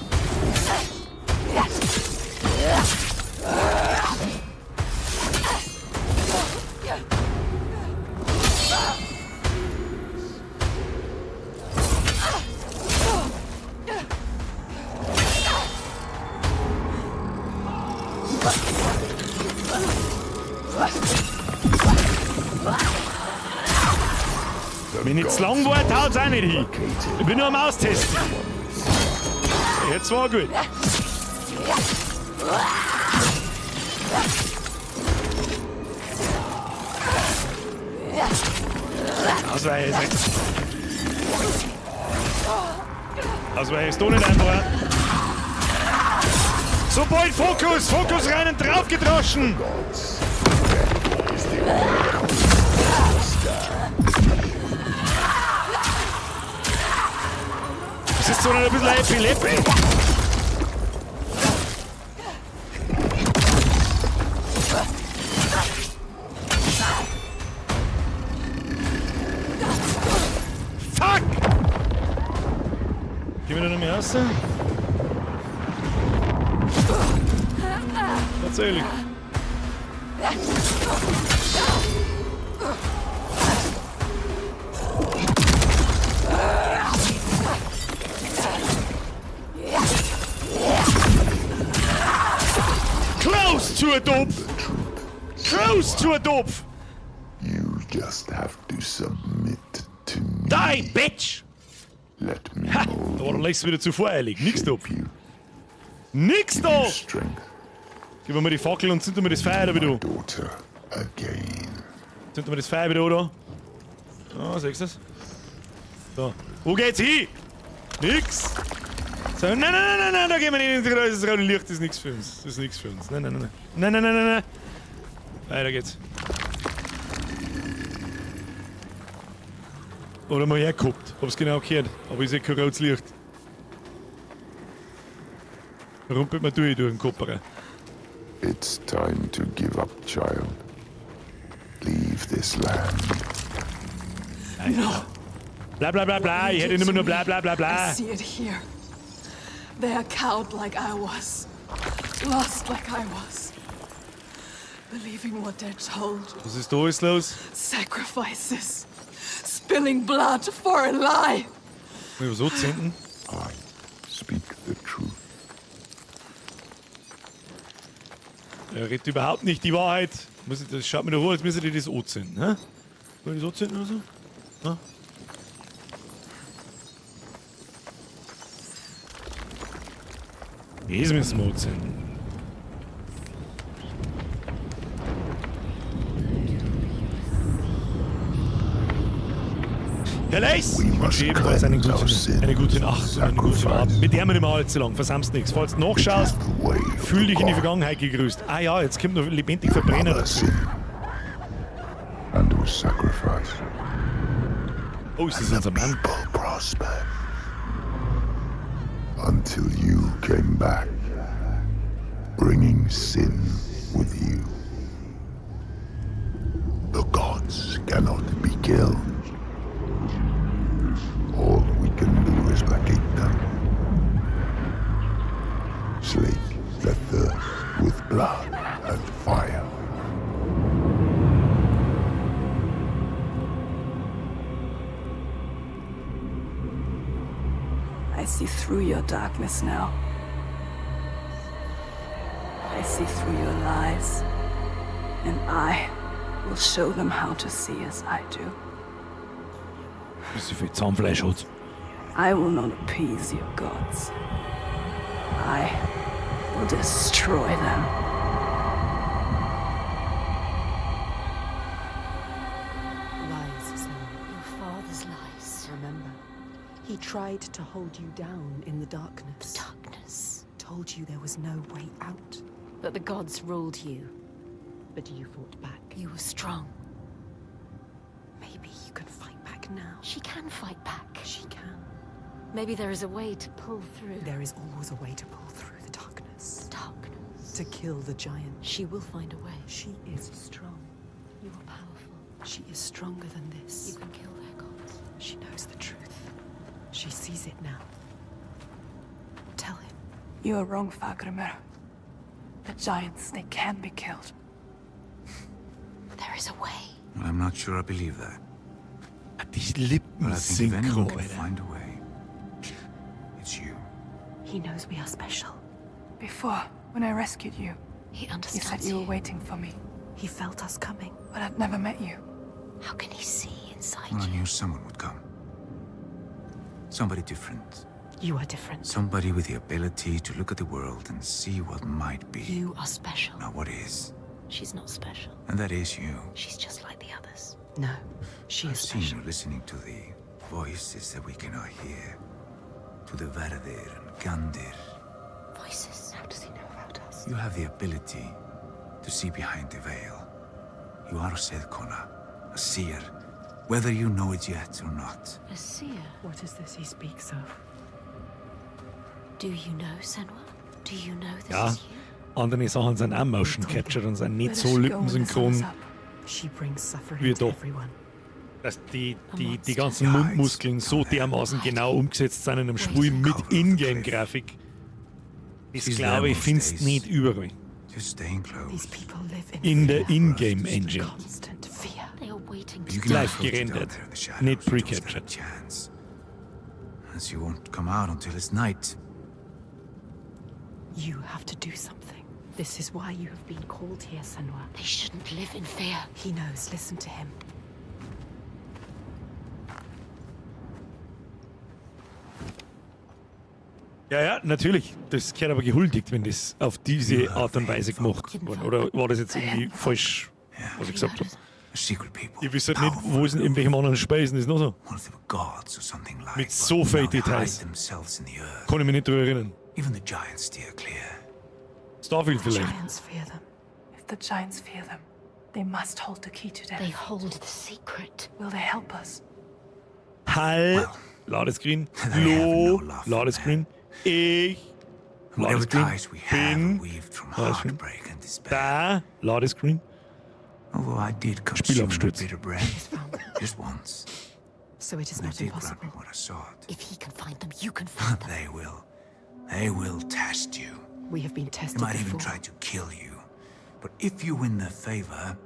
Wenn ich zu lang war, haut's auch nicht hin. Ich bin nur am Austesten. Jetzt war gut. Ausweichen. Ausweichen ist doch nicht einfach. So, bald Fokus! Fokus rein und drauf gedroschen! Das ist so ein bisschen Happy Leppy. Fuck! Gehen wir da noch mehr raus? Tatsächlich. Close to a Dopf! Close to a Dopf! You just have to submit to me. Die, bitch! Let me Ha! mold Da war der Lex wieder zu voreilig. Nix Dopf. Nix da! strength. Gib mir mal die Fackel und zünd mir das Feuer da wieder an. Daughter again. Zünd mir das Feuer wieder an, da. Ah, siehst du das? So. Wo geht's hin? Nix! So, nein, nein, nein, nein, nein, da gehen wir nicht ins das rote Licht, das ist nichts für uns. Das ist nichts für uns. Nein, nein, nein, nein. Nein, nein, nein, nein, nein. Weiter geht's. Oder mal hergeguckt. Hab's genau gehört. Aber ich sehe kein rotes Licht. Rumpelt mir durch den Kopperer. It's time to give up, child. Leave this land. No. Bla bla bla bla. Ich hätte immer nur bla bla bla bla. I see it here. They are cowed like I was. Lost like I was. Believing what they're told. Was ist da alles los? Sacrifices. Spilling blood for a lie. Muss ich was anzünden? I speak the truth. Er redet überhaupt nicht die Wahrheit. Muss ich, das schaut mir doch an, als müsste ich das anzünden. Ne? Soll ich das anzünden oder so? Na? Das müssen wir anzünden. Herr Leis, ich wünsche ebenfalls eine gute Nacht und einen guten Abend. Mit der wir nicht mehr allzu lang, versammst nichts. Falls du nachschaust, fühl dich in die Vergangenheit gegrüßt. Ah ja, jetzt kommt noch lebendig Verbrenner dazu. And was sacrificed. Oh, ist das unser Mann? Prosper. Until you came back, bringing sin with you. The gods cannot be killed. All we can do is placate them. Slake their thirst with blood and fire. I see through your darkness now. I see through your lies. And I will show them how to see as I do. Wie so viel Zahnfleisch hat. I will not appease your gods. I will destroy them. Lies, Senua. Your father's lies. Remember, he tried to hold you down in the darkness. The darkness. Told you there was no way out. That the gods ruled you. But you fought back. You were strong. Maybe you can fight back now. She can fight back. She can. Maybe there is a way to pull through. There is always a way to pull through the darkness. The darkness. To kill the giant. She will find a way. She is strong. You are powerful. She is stronger than this. You can kill their gods. She knows the truth. She sees it now. Tell him. You are wrong, Fargrimr. The giants, they can be killed. There is a way. Well, I'm not sure I believe that. Die Lippen But I think if anyone synchro, can Alter. find a way, it's you. He knows we are special. Before, when I rescued you, He you understands said you were waiting for me. He felt us coming. But I'd never met you. How can he see inside Well, I you? knew someone would come. Somebody different. You are different. Somebody with the ability to look at the world and see what might be. You are special. Not what is. She's not special. And that is you. She's just like the others. No, she I've is seen special. you listening to the voices that we cannot hear. To the Vardir and Gandir. Voices. How does he know about us? You have the ability to see behind the veil. You are a Sedkona, a seer, whether you know it yet or not. A seer. What is this he speaks of? Do you know, Senua? Do you know this Ja, is you? andere Sachen sind auch Motion Captured und sind nicht Let so us go when the sun is lippensynchron, up. She brings suffering wie to da. everyone. Dass die ganzen Mundmuskeln so dermaßen genau umgesetzt sind in einem Spiel mit Ingame-Grafik. Das She's glaube ich, there most findest days. nicht überall. Just staying close. These people live in In der fear. Ingame-Engine. Constant fear. They are waiting to You can Live approach it down gerendert, there in the shadows. nicht You don't stand a pre-captured. chance. As you won't come out until it's night. You have to do something. This is why you have been called here, Senua. They shouldn't live in fear. He knows. Listen to him. Ja, natürlich. Das gehört aber gehuldigt, wenn das auf diese Art und Weise gemacht wurde. Oder war das jetzt irgendwie falsch, was ich gesagt habe? A secret people. Ich wüsste halt nicht, wo ist denn, in welchem anderen Spiel ist denn das noch so? One of the gods or something like. Mit but so viel now they hide Details. themselves in the earth. Kann ich mich nicht drüber erinnern. Even the giants steer clear. Starfield vielleicht. Giants fear them. If the giants fear them, they must hold the key to death. They hold the secret. Will they help us? Hall. Ladescreen. They have Lo. no love for Ladescreen. Ich. Whatever Ladescreen. ties we have Bin. are weaved from Ladescreen. heartbreak and despair. Da. Ladescreen. Although I did consume a Spielabsturz. bitter bread just once. So it is And not they did grant impossible. me what I sought. If he can find them, you can find them. They will. They will test you. We have been They tested might even before. try to kill you. But if you win their favor,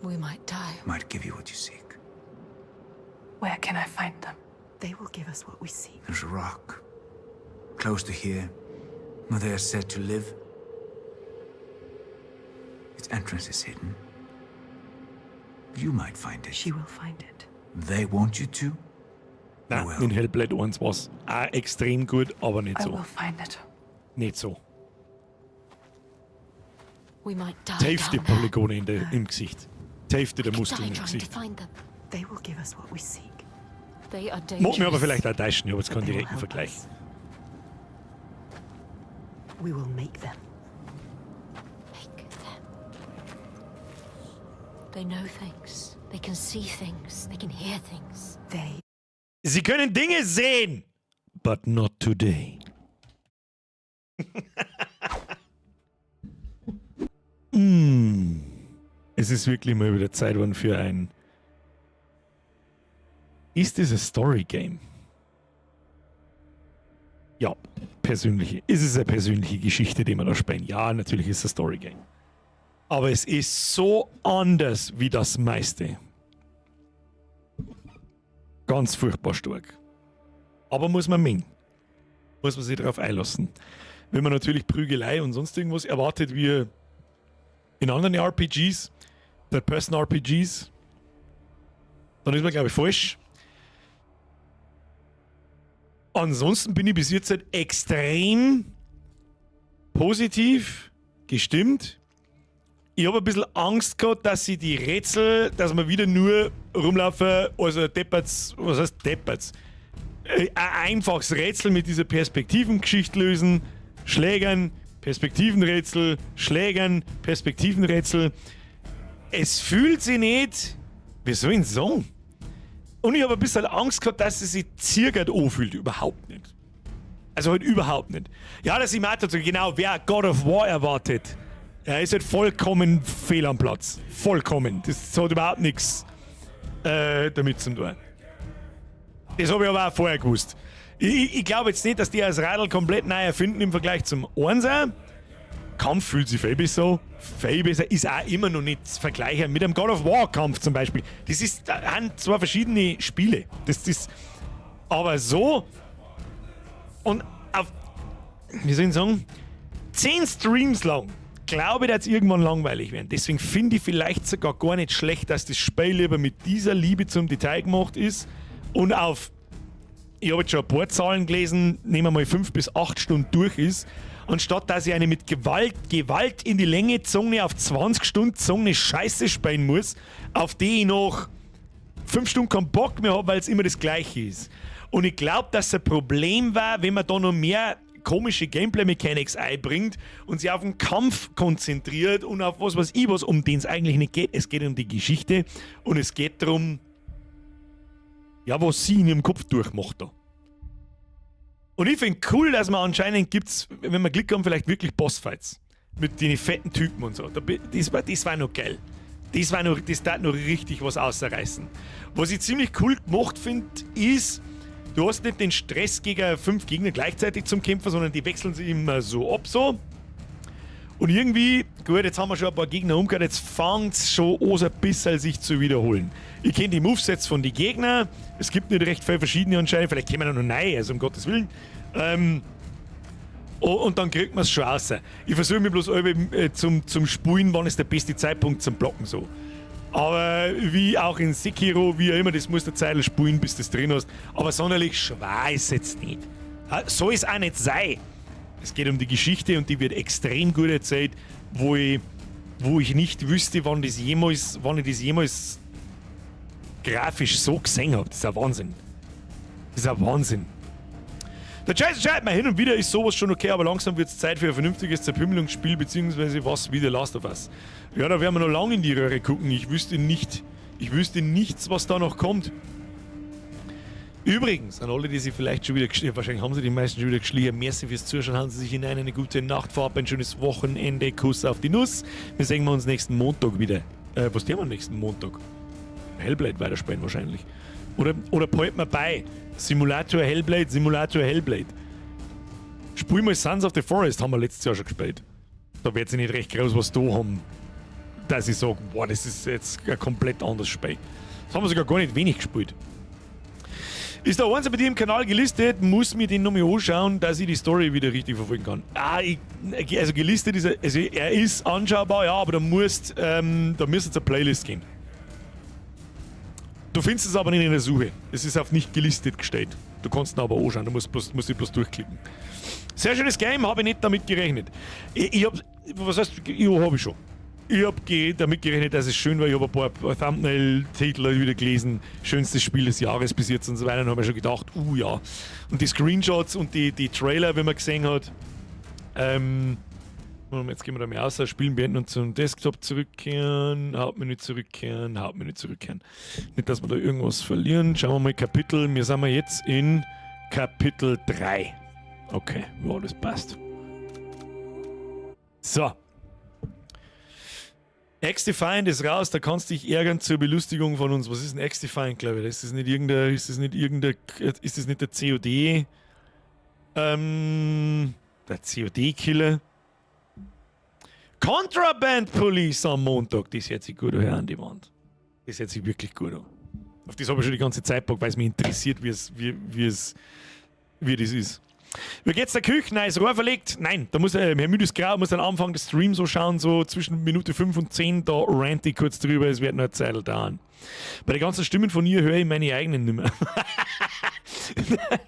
We might die. they might give you what you seek. Where can I find them? They will give us what we seek. There's a rock. Close to here, where they are said to live. Its entrance is hidden. You might find it. She will find it. They want you to? Nein, Well. in Hellblade 1 war's auch extrem gut, aber nicht I so. will find it. Nicht so. We might die. Die Hälfte down there. Polygone im Gesicht. Die Hälfte der We could Muskeln die im trying to Gesicht. find them. They will give us what we seek. They are dangerous. Mag mich aber vielleicht auch täuschen, ich habe jetzt keinen They will direkten help Vergleich. us. We will make them. Make them. They know things. They can see things. They can hear things. They Sie können Dinge sehen, but not today. Es ist wirklich mal wieder Zeit geworden für ein. Ist es a Story Game? Ja, persönliche. Es ist eine persönliche Geschichte, die wir da spielen. Ja, natürlich ist es ein Story Game. Aber es ist so anders wie das meiste. Ganz furchtbar stark. Aber muss man mengen. Muss man sich darauf einlassen. Wenn man natürlich Prügelei und sonst irgendwas erwartet, wie in anderen RPGs, Third-Person-RPGs, dann ist man, glaube ich, falsch. Ansonsten bin ich bis jetzt halt extrem positiv gestimmt. Ich habe ein bisschen Angst gehabt, dass sie die Rätsel, dass wir wieder nur rumlaufen, also deppert's, was heißt deppert's? Ein einfaches Rätsel mit dieser Perspektivengeschichte lösen, Schlägern, Perspektivenrätsel, Schlägern, Perspektivenrätsel. Es fühlt sich nicht, wie soll ich denn sagen? Und ich habe ein bisschen Angst gehabt, dass es sich zirkert anfühlt. Überhaupt nicht. Also halt überhaupt nicht. Ja, das ich dazu, genau, wer God of War erwartet, er ist halt vollkommen fehl am Platz. Vollkommen. Das hat überhaupt nichts damit zu tun. Das habe ich aber auch vorher gewusst. Ich glaube jetzt nicht, dass die das Radl komplett neu erfinden im Vergleich zum Einser. Kampf fühlt sich viel besser. Viel besser ist auch immer noch nicht zu vergleichen mit einem God of War Kampf zum Beispiel. Das sind zwei verschiedene Spiele. Das ist aber so. Und auf, wie soll ich sagen, 10 Streams lang glaube ich, dass es irgendwann langweilig werden. Deswegen finde ich vielleicht sogar gar nicht schlecht, dass das Spiel lieber mit dieser Liebe zum Detail gemacht ist und auf, ich habe jetzt schon ein paar Zahlen gelesen, nehmen wir mal 5 bis 8 Stunden durch ist, anstatt dass ich eine mit Gewalt in die Länge gezogene, auf 20 Stunden gezogene Scheiße spielen muss, auf die ich noch 5 Stunden keinen Bock mehr habe, weil es immer das Gleiche ist. Und ich glaube, dass es ein Problem war, wenn man da noch mehr komische Gameplay-Mechanics einbringt und sich auf den Kampf konzentriert und auf was weiß ich was, um den es eigentlich nicht geht. Es geht um die Geschichte und es geht darum, ja, was sie in ihrem Kopf durchmacht da. Und ich finde cool, dass man anscheinend gibt's, wenn wir Glück haben, vielleicht wirklich Bossfights. Mit den fetten Typen und so. Das war noch geil. Das tat noch richtig was ausreißen. Was ich ziemlich cool gemacht finde, ist, du hast nicht den Stress, gegen fünf Gegner gleichzeitig zum Kämpfen, sondern die wechseln sich immer so ab so. Und irgendwie, gut, jetzt haben wir schon ein paar Gegner umgehört, jetzt fängt es schon an, so ein bisschen sich zu wiederholen. Ich kenne die Movesets von den Gegnern, es gibt nicht recht viele verschiedene anscheinend, vielleicht kommen noch neue, also um Gottes Willen. Oh, und dann kriegt man es schon raus. Ich versuche mich bloß alle zum Spulen, wann ist der beste Zeitpunkt zum Blocken so. Aber wie auch in Sekiro, wie auch immer, das musst du eine Zeit spulen, bis du das drin hast. Aber sonderlich schwer ist es jetzt nicht. Soll es auch nicht sein. Es geht um die Geschichte und die wird extrem gut erzählt, wo ich nicht wüsste, wann ich das jemals grafisch so gesehen habe. Das ist ein Wahnsinn. Das ist ein Wahnsinn. Der Jason schreibt mir, hin und wieder ist sowas schon okay, aber langsam wird es Zeit für ein vernünftiges Zerpümmelungsspiel, beziehungsweise was wie The Last of Us. Ja, da werden wir noch lange in die Röhre gucken. Ich wüsste nichts, was da noch kommt. Übrigens, an alle, die sich vielleicht schon wieder geschlichen, wahrscheinlich haben sie die meisten schon wieder geschlichen, merci fürs Zuschauen, hauen Sie sich hinein, eine gute Nacht, vorab ein schönes Wochenende, Kuss auf die Nuss. Wir sehen wir uns nächsten Montag wieder. Was tun wir am nächsten Montag? Hellblade weiterspielen wahrscheinlich. Oder behalten wir bei. Simulator Hellblade, Simulator Hellblade. Spiel mal Sons of the Forest, haben wir letztes Jahr schon gespielt. Da wird sich nicht recht groß was da haben, dass ich sage, boah, das ist jetzt ein komplett anderes Spiel. Das haben wir sogar gar nicht wenig gespielt. Ist der Einser bei dir im Kanal gelistet, muss mir den nochmal anschauen, dass ich die Story wieder richtig verfolgen kann. Ah, also gelistet ist er, also er ist anschaubar, ja, aber da müsst zur Playlist gehen. Du findest es aber nicht in der Suche. Es ist auf nicht gelistet gestellt. Du kannst ihn aber anschauen, du musst dich bloß durchklicken. Sehr schönes Game, habe ich nicht damit gerechnet. Ich hab, was heißt, ja, habe ich schon. Ich habe damit gerechnet, dass es schön war. Ich habe ein paar Thumbnail-Titel wieder gelesen. Schönstes Spiel des Jahres bis jetzt und so weiter. Und habe mir schon gedacht, ja. Und die Screenshots und die Trailer, wenn man gesehen hat. Jetzt gehen wir da mal raus, Spielen beenden und zum Desktop zurückkehren, Hauptmenü zurückkehren, Hauptmenü zurückkehren. Nicht, dass wir da irgendwas verlieren. Schauen wir mal Kapitel. Wir sind wir jetzt in Kapitel 3. Okay, ja, das passt. So. XDefiant ist raus, da kannst du dich ärgern zur Belustigung von uns. Was ist denn XDefiant, glaube ich? Ist das nicht der COD? Der COD-Killer? Contraband Police am Montag. Das hört sich gut an, an die Wand. Das hört sich wirklich gut an. Auf das habe ich schon die ganze Zeit Bock, weil es mich interessiert, wie das ist. Wie geht's der Küche? Neues Rohr verlegt? Nein, da muss Herr Müdes Grau muss am Anfang des Streams so schauen, so zwischen Minute 5 und 10, da rant ich kurz drüber, es wird noch eine Zeit dauern. Bei den ganzen Stimmen von ihr höre ich meine eigenen nimmer.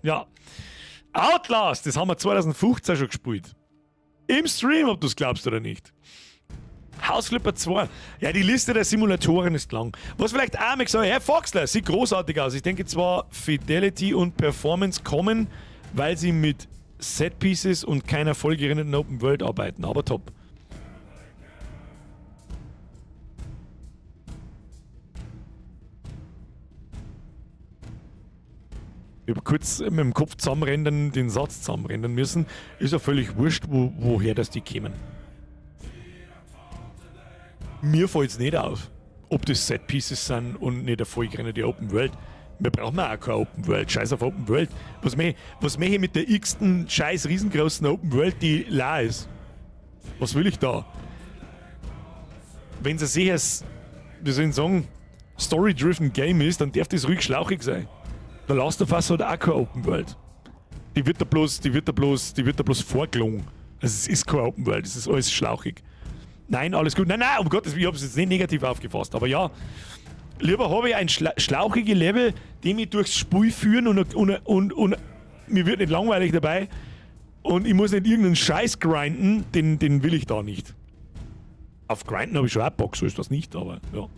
Ja. Outlast, das haben wir 2015 schon gespielt. Im Stream, ob du es glaubst oder nicht. House Flipper 2. Ja, die Liste der Simulatoren ist lang. Was vielleicht auch mal gesagt, Herr Foxler, sieht großartig aus. Ich denke zwar, Fidelity und Performance kommen, weil sie mit Set Pieces und keiner vollgerenderten Open World arbeiten, aber top. Ich habe kurz mit dem Kopf zusammenrendern, den Satz zusammenrendern müssen. Ist ja völlig wurscht, woher das die kämen. Mir fällt es nicht auf, ob das Set Pieces sind und nicht eine vollgerenderte Open World. Wir brauchen auch keine Open World. Scheiß auf Open World. Was möchte ich mit der x-ten scheiß riesengroßen Open World, die leer ist? Was will ich da? Wenn es ein sehr, wie soll ich sagen, story-driven Game ist, dann darf das ruhig schlauchig sein. Der Last of Us hat auch keine Open World. Die wird da bloß vorgelogen. Also es ist keine Open World, es ist alles schlauchig. Nein, alles gut. Nein, nein, um Gottes Willen, ich hab's jetzt nicht negativ aufgefasst. Aber ja, lieber habe ich ein schlauchige Level, die mich durchs Spiel führen und mir wird nicht langweilig dabei. Und ich muss nicht irgendeinen Scheiß grinden, den will ich da nicht. Auf Grinden habe ich schon auch Bock, so ist das nicht, aber ja.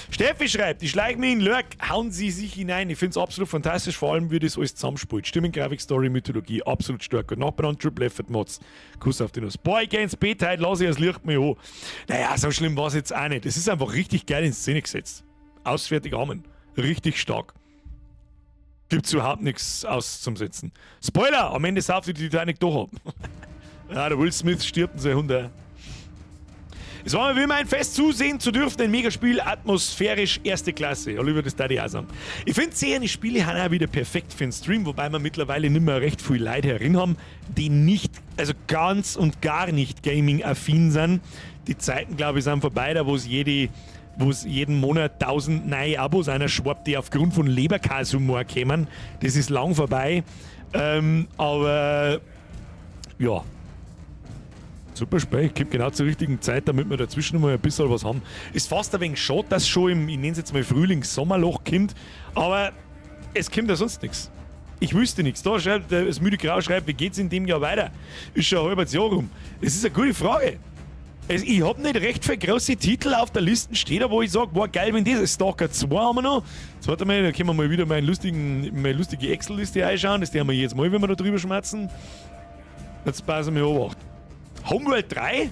Steffi schreibt, die schleichen mich in Lurk, hauen sie sich hinein. Ich finde es absolut fantastisch, vor allem wie das alles zusammenspielt. Stimmen, Grafik, Story, Mythologie, absolut stark. Und Nachbarn, Triple Effort Mods. Kuss auf die Nuss. Boah, ich geh ins Bett heute, lass ich das Licht mal an. Naja, so schlimm war es jetzt auch nicht. Es ist einfach richtig geil in Szene gesetzt. Auswärtig Amen. Richtig stark. Gibt's überhaupt nichts auszusetzen. Spoiler! Am Ende sauft die Titanic doch ab. Ja, der Will Smith stirbt in sein Hund. Auch. Es war mir wie immer ein Fest zusehen zu dürfen, ein Megaspiel, atmosphärisch erste Klasse. Oliver, das darf ich auch sagen. Ich finde, zähe Spiele sind auch wieder perfekt für den Stream, wobei wir mittlerweile nicht mehr recht viel Leute herin haben, die nicht, also ganz und gar nicht gaming-affin sind. Die Zeiten, glaube ich, sind vorbei, da wo es jeden Monat 1000 neue Abos einer schwappt, die aufgrund von Leberkäshumor kämen. Das ist lang vorbei. Aber ja. Super Spiel, kommt genau zur richtigen Zeit, damit wir dazwischen mal ein bisschen was haben. Ist fast ein wenig schade, dass schon im, ich nenne es jetzt mal Frühlings-Sommerloch kommt, aber es kommt ja sonst nichts. Ich wüsste nichts. Da schreibt das müde Grau schreibt, wie geht's in dem Jahr weiter? Ist schon ein halbes Jahr rum. Das ist eine gute Frage. Ich hab nicht recht viele große Titel auf der Liste stehen, wo ich sag, boah, geil, wenn das ist. Stalker 2 haben wir noch. Jetzt warte mal, da können wir mal wieder meine lustige Excel-Liste einschauen. Das werden wir jetzt mal, wenn wir da drüber schmerzen. Jetzt passen wir Obacht. Homeworld 3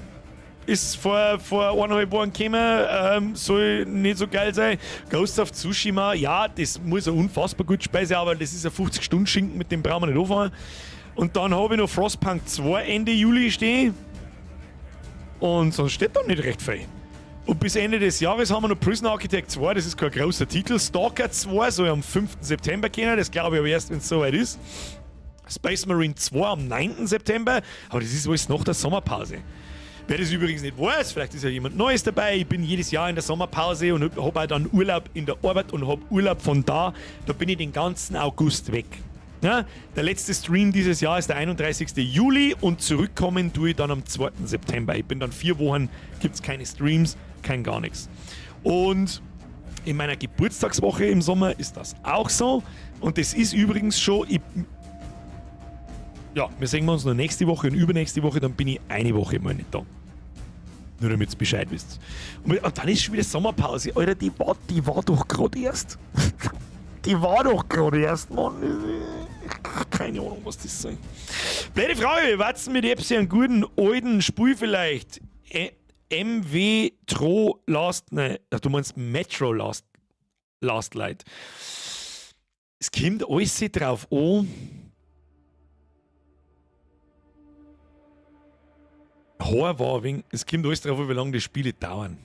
ist vor 1,5 Jahren gekommen, soll nicht so geil sein. Ghost of Tsushima, ja, das muss ein unfassbar gut Speise, aber das ist ein 50-Stunden-Schinken, mit dem brauchen wir nicht anfangen. Und dann habe ich noch Frostpunk 2 Ende Juli stehen. Und sonst steht da nicht recht viel. Und bis Ende des Jahres haben wir noch Prison Architect 2, das ist kein großer Titel. Stalker 2 soll am 5. September kommen, das glaube ich aber erst, wenn es soweit ist. Space Marine 2 am 9. September, aber das ist alles nach der Sommerpause. Wer das übrigens nicht weiß, vielleicht ist ja jemand Neues dabei, ich bin jedes Jahr in der Sommerpause und hab auch dann Urlaub in der Arbeit und hab Urlaub von da, da bin ich den ganzen August weg. Ja, der letzte Stream dieses Jahr ist der 31. Juli und zurückkommen tue ich dann am 2. September. Ich bin dann 4 Wochen, gibt's keine Streams, kein gar nichts. Und in meiner Geburtstagswoche im Sommer ist das auch so. Und das ist übrigens schon... Ja, wir sehen uns noch nächste Woche und übernächste Woche, dann bin ich eine Woche mal nicht da. Nur damit ihr Bescheid wisst. Und dann ist schon wieder Sommerpause. Alter, die war doch gerade erst. Die war doch gerade erst, Mann. Keine Ahnung, was das soll. Blöde Frage, wir warten mit Epsi einen guten alten Spiel vielleicht. MW Tro Last... Nein, du meinst Metro Last Light. Es kommt alles drauf an. War wegen, es kommt alles drauf an, wie lange die Spiele dauern.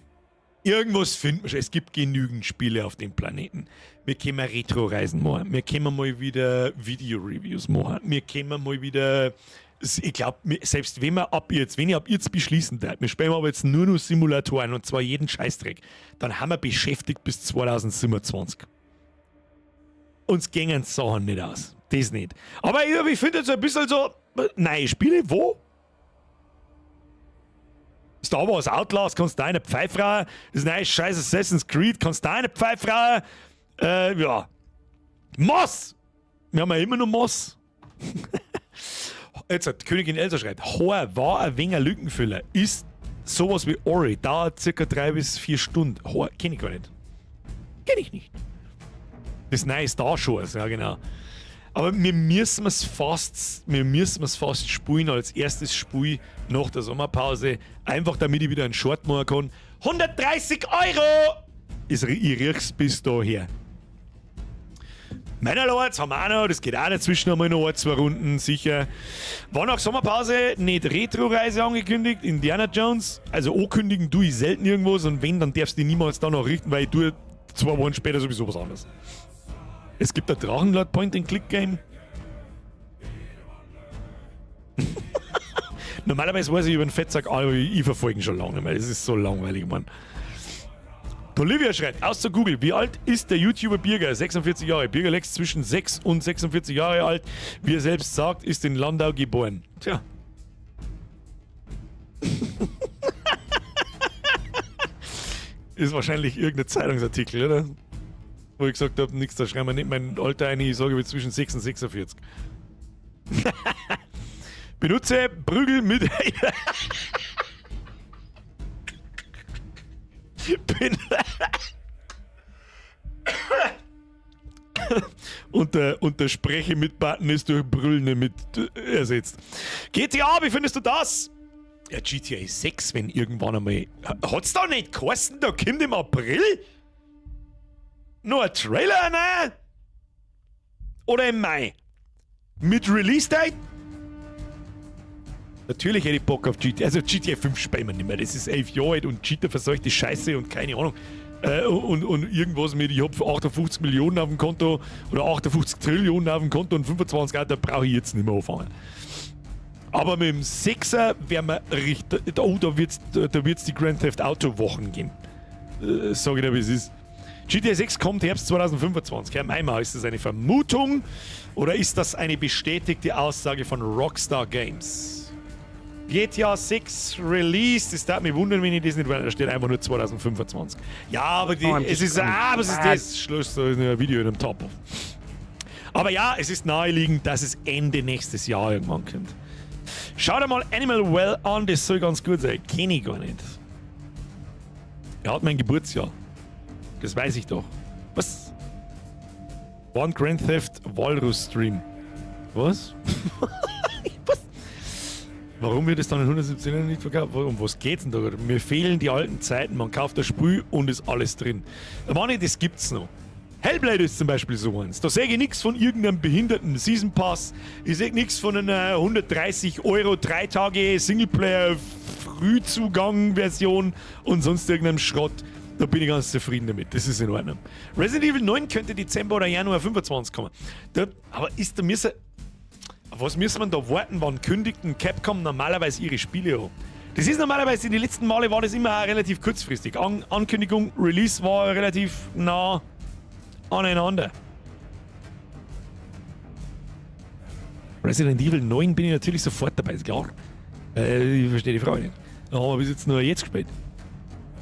Irgendwas finden wir schon. Es gibt genügend Spiele auf dem Planeten. Wir können Retro-Reisen machen. Wir können mal wieder Video-Reviews machen. Wir können mal wieder. Ich glaube, selbst wenn wir ab jetzt, wenn ich ab jetzt beschließen darf, wir spielen aber jetzt nur noch Simulatoren und zwar jeden Scheißdreck, dann haben wir beschäftigt bis 2027. Uns gängen Sachen nicht aus. Das nicht. Aber ich finde jetzt ein bisschen so, neue Spiele, wo? Star Wars Outlaws kannst du eine Pfeife rauchen. Das neue scheiß Assassin's Creed kannst du eine Pfeife rauchen. Ja. Moss! Wir haben ja immer noch Moss. Jetzt hat Königin Elsa schreibt, Hor war ein wenig Lückenfüller. Ist sowas wie Ori. Dauert circa 3 bis 4 Stunden. Hor, kenn ich gar nicht. Kenn ich nicht. Das neue Star Wars, ja genau. Aber wir müssen es fast, spielen als erstes Spiel nach der Sommerpause. Einfach damit ich wieder einen Short machen kann. 130 Euro! Ich riech's bis daher. Meiner Lords haben wir auch noch, das geht auch dazwischen einmal noch 1, 2 Runden, sicher. War nach Sommerpause nicht Retro-Reise angekündigt, Indiana Jones. Also ankündigen tue ich selten irgendwas und wenn, dann darfst du dich niemals danach richten, weil ich tue 2 Wochen später sowieso was anderes. Es gibt ein Drachenlord Point-and-Click-Game. Normalerweise weiß ich über den Fettsack, aber ich verfolge ihn schon lange nicht mehr. Das ist so langweilig, Mann. Olivia schreibt, aus zu Google, wie alt ist der YouTuber Birger? 46 Jahre. Birger Lex zwischen 6 und 46 Jahre alt. Wie er selbst sagt, ist in Landau geboren. Tja. Ist wahrscheinlich irgendein Zeitungsartikel, oder? Wo ich gesagt habe, nix, da schreiben wir nicht mein Alter ein, ich sage zwischen 6 und 46. Benutze Prügel mit. Bin und der Spreche mit Button ist durch Brüllen mit ersetzt. GTA, wie findest du das? Ja, GTA 6, wenn irgendwann einmal. Hat's da nicht geheißen, da kommt im April? Nur ein Trailer, ne? Oder im Mai? Mit Release Date? Natürlich hätte ich Bock auf GTA. Also GTA 5 spielen wir nicht mehr. Das ist 11 Jahre alt und Cheater verseuchte Scheiße und keine Ahnung. Und irgendwas mit, ich hab 58 Millionen auf dem Konto oder 58 Trillionen auf dem Konto und 25 Alter, brauche ich jetzt nicht mehr anfangen. Aber mit dem 6er werden wir richtig. Oh, da wird's die Grand Theft Auto Wochen geben. Sag ich dir, wie es ist. GTA 6 kommt Herbst 2025. Herr Meimer, ist das eine Vermutung oder ist das eine bestätigte Aussage von Rockstar Games? GTA 6 Release, das darf mich wundern, wenn ich das nicht weiß. Da steht einfach nur 2025. Ja, aber die, Oh, es ist, ah, was ist das? Schluss, da ist ein Video in einem Top. Aber ja, es ist naheliegend, dass es Ende nächstes Jahr irgendwann kommt. Schau dir mal Animal Well an, das soll ganz gut sein. Kenn ich gar nicht. Er hat mein Geburtsjahr. Das weiß ich doch. Was? One Grand Theft Walrus Stream. Was? Was? Warum wird es dann in 117 nicht verkauft? Um was geht's denn da? Mir fehlen die alten Zeiten. Man kauft das Spiel und ist alles drin. Manni, das gibt's noch. Hellblade ist zum Beispiel so eins. Da sehe ich nichts von irgendeinem behinderten Season Pass. Ich sehe nichts von einer 130 € 3 Tage Singleplayer Frühzugang-Version und sonst irgendeinem Schrott. Da bin ich ganz zufrieden damit. Das ist in Ordnung. Resident Evil 9 könnte Dezember oder Januar 25 kommen. Da, aber ist da müssen, auf was müssen wir da warten? Wann kündigt denn Capcom normalerweise ihre Spiele an? Das ist normalerweise, in den letzten Male war das immer auch relativ kurzfristig. An Ankündigung, Release war relativ nah aneinander. Resident Evil 9 bin ich natürlich sofort dabei, ist klar. Ich verstehe die Frage nicht. Da haben wir bis jetzt nur jetzt gespielt.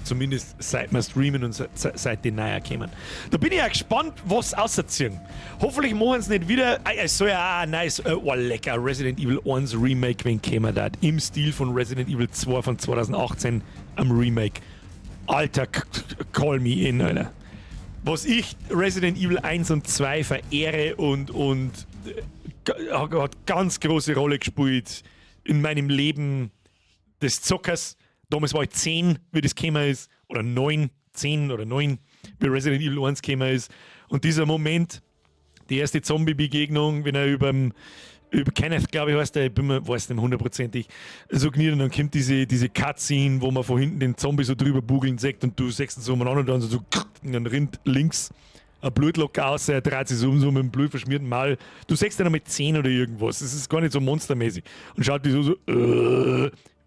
Zumindest seit wir streamen und seit die neuen kommen. Da bin ich ja gespannt, was auserziehen. Hoffentlich machen sie nicht wieder. Es soll ja auch ein neues, oh lecker, Resident Evil 1 Remake, wenn kämen dat. Im Stil von Resident Evil 2 von 2018 am Remake. Alter, call me in, Alter. Was ich Resident Evil 1 und 2 verehre und hat ganz große Rolle gespielt in meinem Leben des Zockers. Damals war ich 10, wie das gekommen ist, oder 9, 10 oder 9, wie Resident Evil 1 gekommen ist. Und dieser Moment, die erste Zombie-Begegnung, wenn er über Kenneth, glaube ich, heißt der, ich bin mir, weiß nicht hundertprozentig, so kniet und dann kommt diese Cutscene, wo man von hinten den Zombie so drüber bugeln sieht und du siehst ihn so umeinander und dann so, und dann rinnt links ein Blutlock aus, er dreht sich so um, so mit dem Blut verschmierten Maul. Du siehst ihn mit 10 oder irgendwas. Das ist gar nicht so monstermäßig. Und schaut die so, so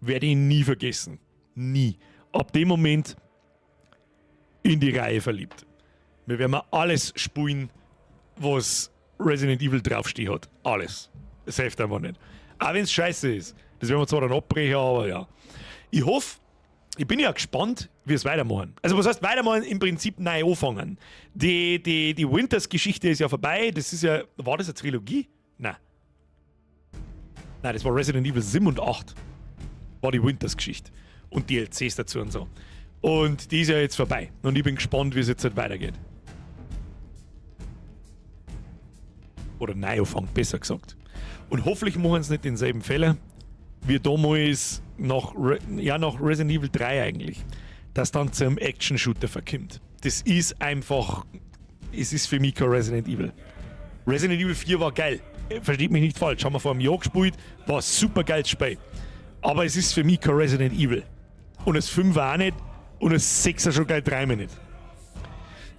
werde ich nie vergessen. Nie. Ab dem Moment in die Reihe verliebt. Wir werden mal alles spielen, was Resident Evil draufstehen hat. Alles. Das hilft einfach nicht. Auch wenn es scheiße ist. Das werden wir zwar dann abbrechen, aber ja. Ich hoffe, ich bin ja gespannt, wie es weitermachen. Also was heißt weitermachen? Im Prinzip neu anfangen. Die Winters-Geschichte ist ja vorbei. Das ist ja, war das eine Trilogie? Nein. Nein, das war Resident Evil 7 und 8. War die Winters-Geschichte. Und DLCs dazu und so. Und die ist ja jetzt vorbei. Und ich bin gespannt, wie es jetzt halt weitergeht. Oder neu anfangen, besser gesagt. Und hoffentlich machen sie nicht denselben Fehler wie damals ja, nach Resident Evil 3 eigentlich, dass dann zum Action-Shooter verkommt. Das ist einfach, es ist für mich kein Resident Evil. Resident Evil 4 war geil. Versteht mich nicht falsch, haben wir vor einem Jahr gespielt, war ein super geiles Spiel. Aber es ist für mich kein Resident Evil. Und das 5 war auch nicht und das 6er schon gleich dreimal nicht.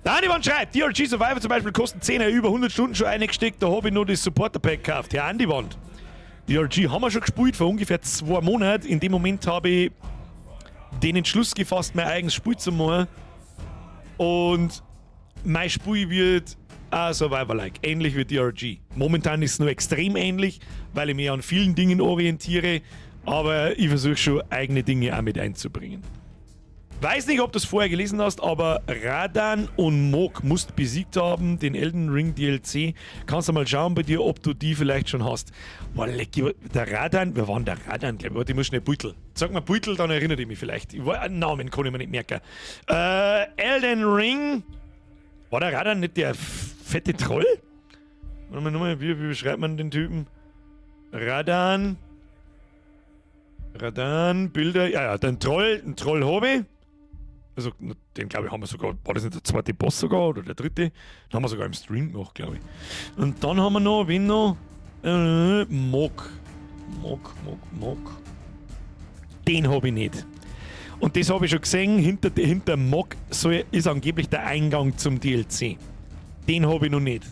Der Andiwand schreibt, DRG Survivor zum Beispiel kosten 10er, über 100 Stunden schon eingesteckt, da habe ich nur das Supporter Pack gekauft. Herr Andiwand, DRG haben wir schon gespielt vor ungefähr 2 Monaten. In dem Moment habe ich den Entschluss gefasst, mein eigenes Spiel zu machen. Und mein Spiel wird auch Survivor-like, ähnlich wie DRG. Momentan ist es nur extrem ähnlich, weil ich mich an vielen Dingen orientiere, aber ich versuche schon, eigene Dinge auch mit einzubringen. Weiß nicht, ob du es vorher gelesen hast, aber Radahn und Mohg musst besiegt haben, den Elden Ring DLC. Kannst du mal schauen bei dir, ob du die vielleicht schon hast. Boah, leck, der Radahn, wer war denn der Radahn, glaube ich? Warte, ich muss schnell Beutel. Sag mal Beutel, dann erinnere ich mich vielleicht. Einen Namen kann ich mir nicht merken. Elden Ring. War der Radahn nicht der fette Troll? Warte mal, nochmal, wie beschreibt man den Typen? Radahn. Radahn, Bilder. Ja, den Troll, den Troll habe ich. Also, den, glaube ich, haben wir sogar, war das nicht der zweite Boss sogar oder der dritte? Den haben wir sogar im Stream gemacht, glaube ich. Und dann haben wir noch, wen noch? Mohg. Mohg, Mohg, Mohg. Den habe ich nicht. Und das habe ich schon gesehen, hinter Mohg ist angeblich der Eingang zum DLC. Den habe ich noch nicht.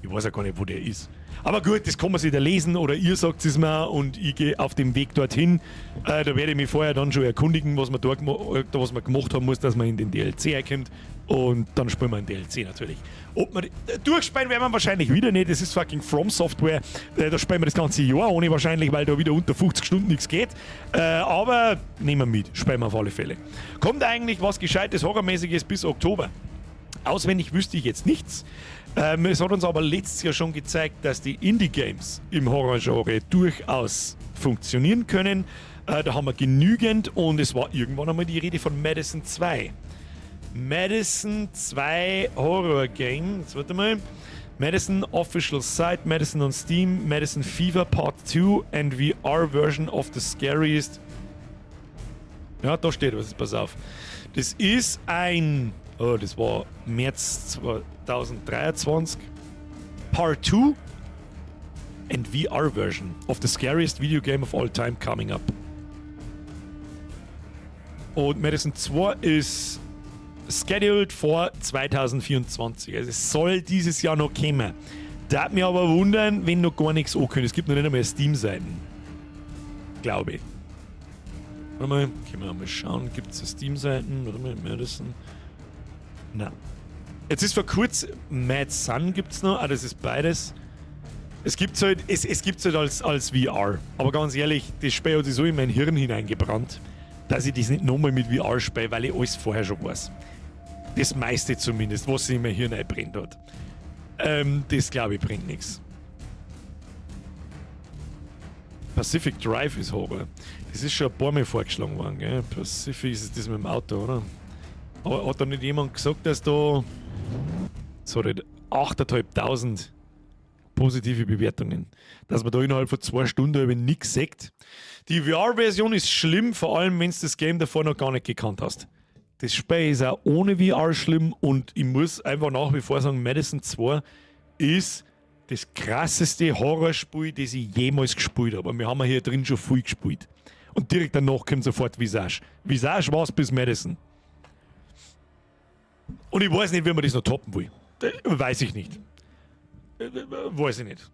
Ich weiß ja gar nicht, wo der ist. Aber gut, das kann man sich da lesen oder ihr sagt es mir und ich gehe auf dem Weg dorthin. Da werde ich mich vorher dann schon erkundigen, was man gemacht haben muss, dass man in den DLC reinkommt. Und dann spielen wir den DLC natürlich. Ob wir durchspielen werden wir wahrscheinlich wieder nicht. Das ist fucking From Software. Da spielen wir das ganze Jahr ohne wahrscheinlich, weil da wieder unter 50 Stunden nichts geht. Aber nehmen wir mit, spielen wir auf alle Fälle. Kommt eigentlich was Gescheites, Horrormäßiges bis Oktober? Auswendig wüsste ich jetzt nichts. Es hat uns aber letztes Jahr schon gezeigt, dass die Indie-Games im Horror-Genre durchaus funktionieren können. Da haben wir genügend und es war irgendwann einmal die Rede von Madison 2. Madison 2 Horror Game. Jetzt warte mal. Madison Official Site, Madison on Steam, Madison Fever Part 2 and VR Version of the Scariest. Ja, da steht was, pass auf. Das ist ein. Oh, das war März 2023. Part 2 and VR Version of the scariest video game of all time coming up. Und Madison 2 ist scheduled for 2024. Also es soll dieses Jahr noch kommen. Darf mich aber wundern, wenn noch gar nichts ankommt. Es gibt noch nicht einmal Steam-Seiten. Glaube ich. Warte mal, können wir mal schauen. Gibt es Steam-Seiten? Warte mal, Madison. Na. Jetzt ist vor kurzem Mad Sun gibt es noch. Ah, das ist beides. Es gibt's halt als VR. Aber ganz ehrlich, das Spiel hat sich so in mein Hirn hineingebrannt, dass ich das nicht nochmal mit VR spiele, weil ich alles vorher schon weiß. Das meiste zumindest, was sich in mein Hirn einbrennt hat. Das, glaube ich, bringt nichts. Pacific Drive ist Horror. Das ist schon ein paar Mal vorgeschlagen worden, gell? Pacific ist das mit dem Auto, oder? Aber hat da nicht jemand gesagt, dass da, sorry, 8.500 positive Bewertungen, dass man da innerhalb von 2 Stunden über nichts sagt? Die VR-Version ist schlimm, vor allem wenn du das Game davor noch gar nicht gekannt hast. Das Spiel ist auch ohne VR schlimm und ich muss einfach nach wie vor sagen, Madison 2 ist das krasseste Horrorspiel, das ich jemals gespielt habe. Und wir haben ja hier drin schon viel gespielt. Und direkt danach kommt sofort Visage. Visage war es bis Madison. Und ich weiß nicht, wie man das noch toppen will. Weiß ich nicht. Weiß ich nicht.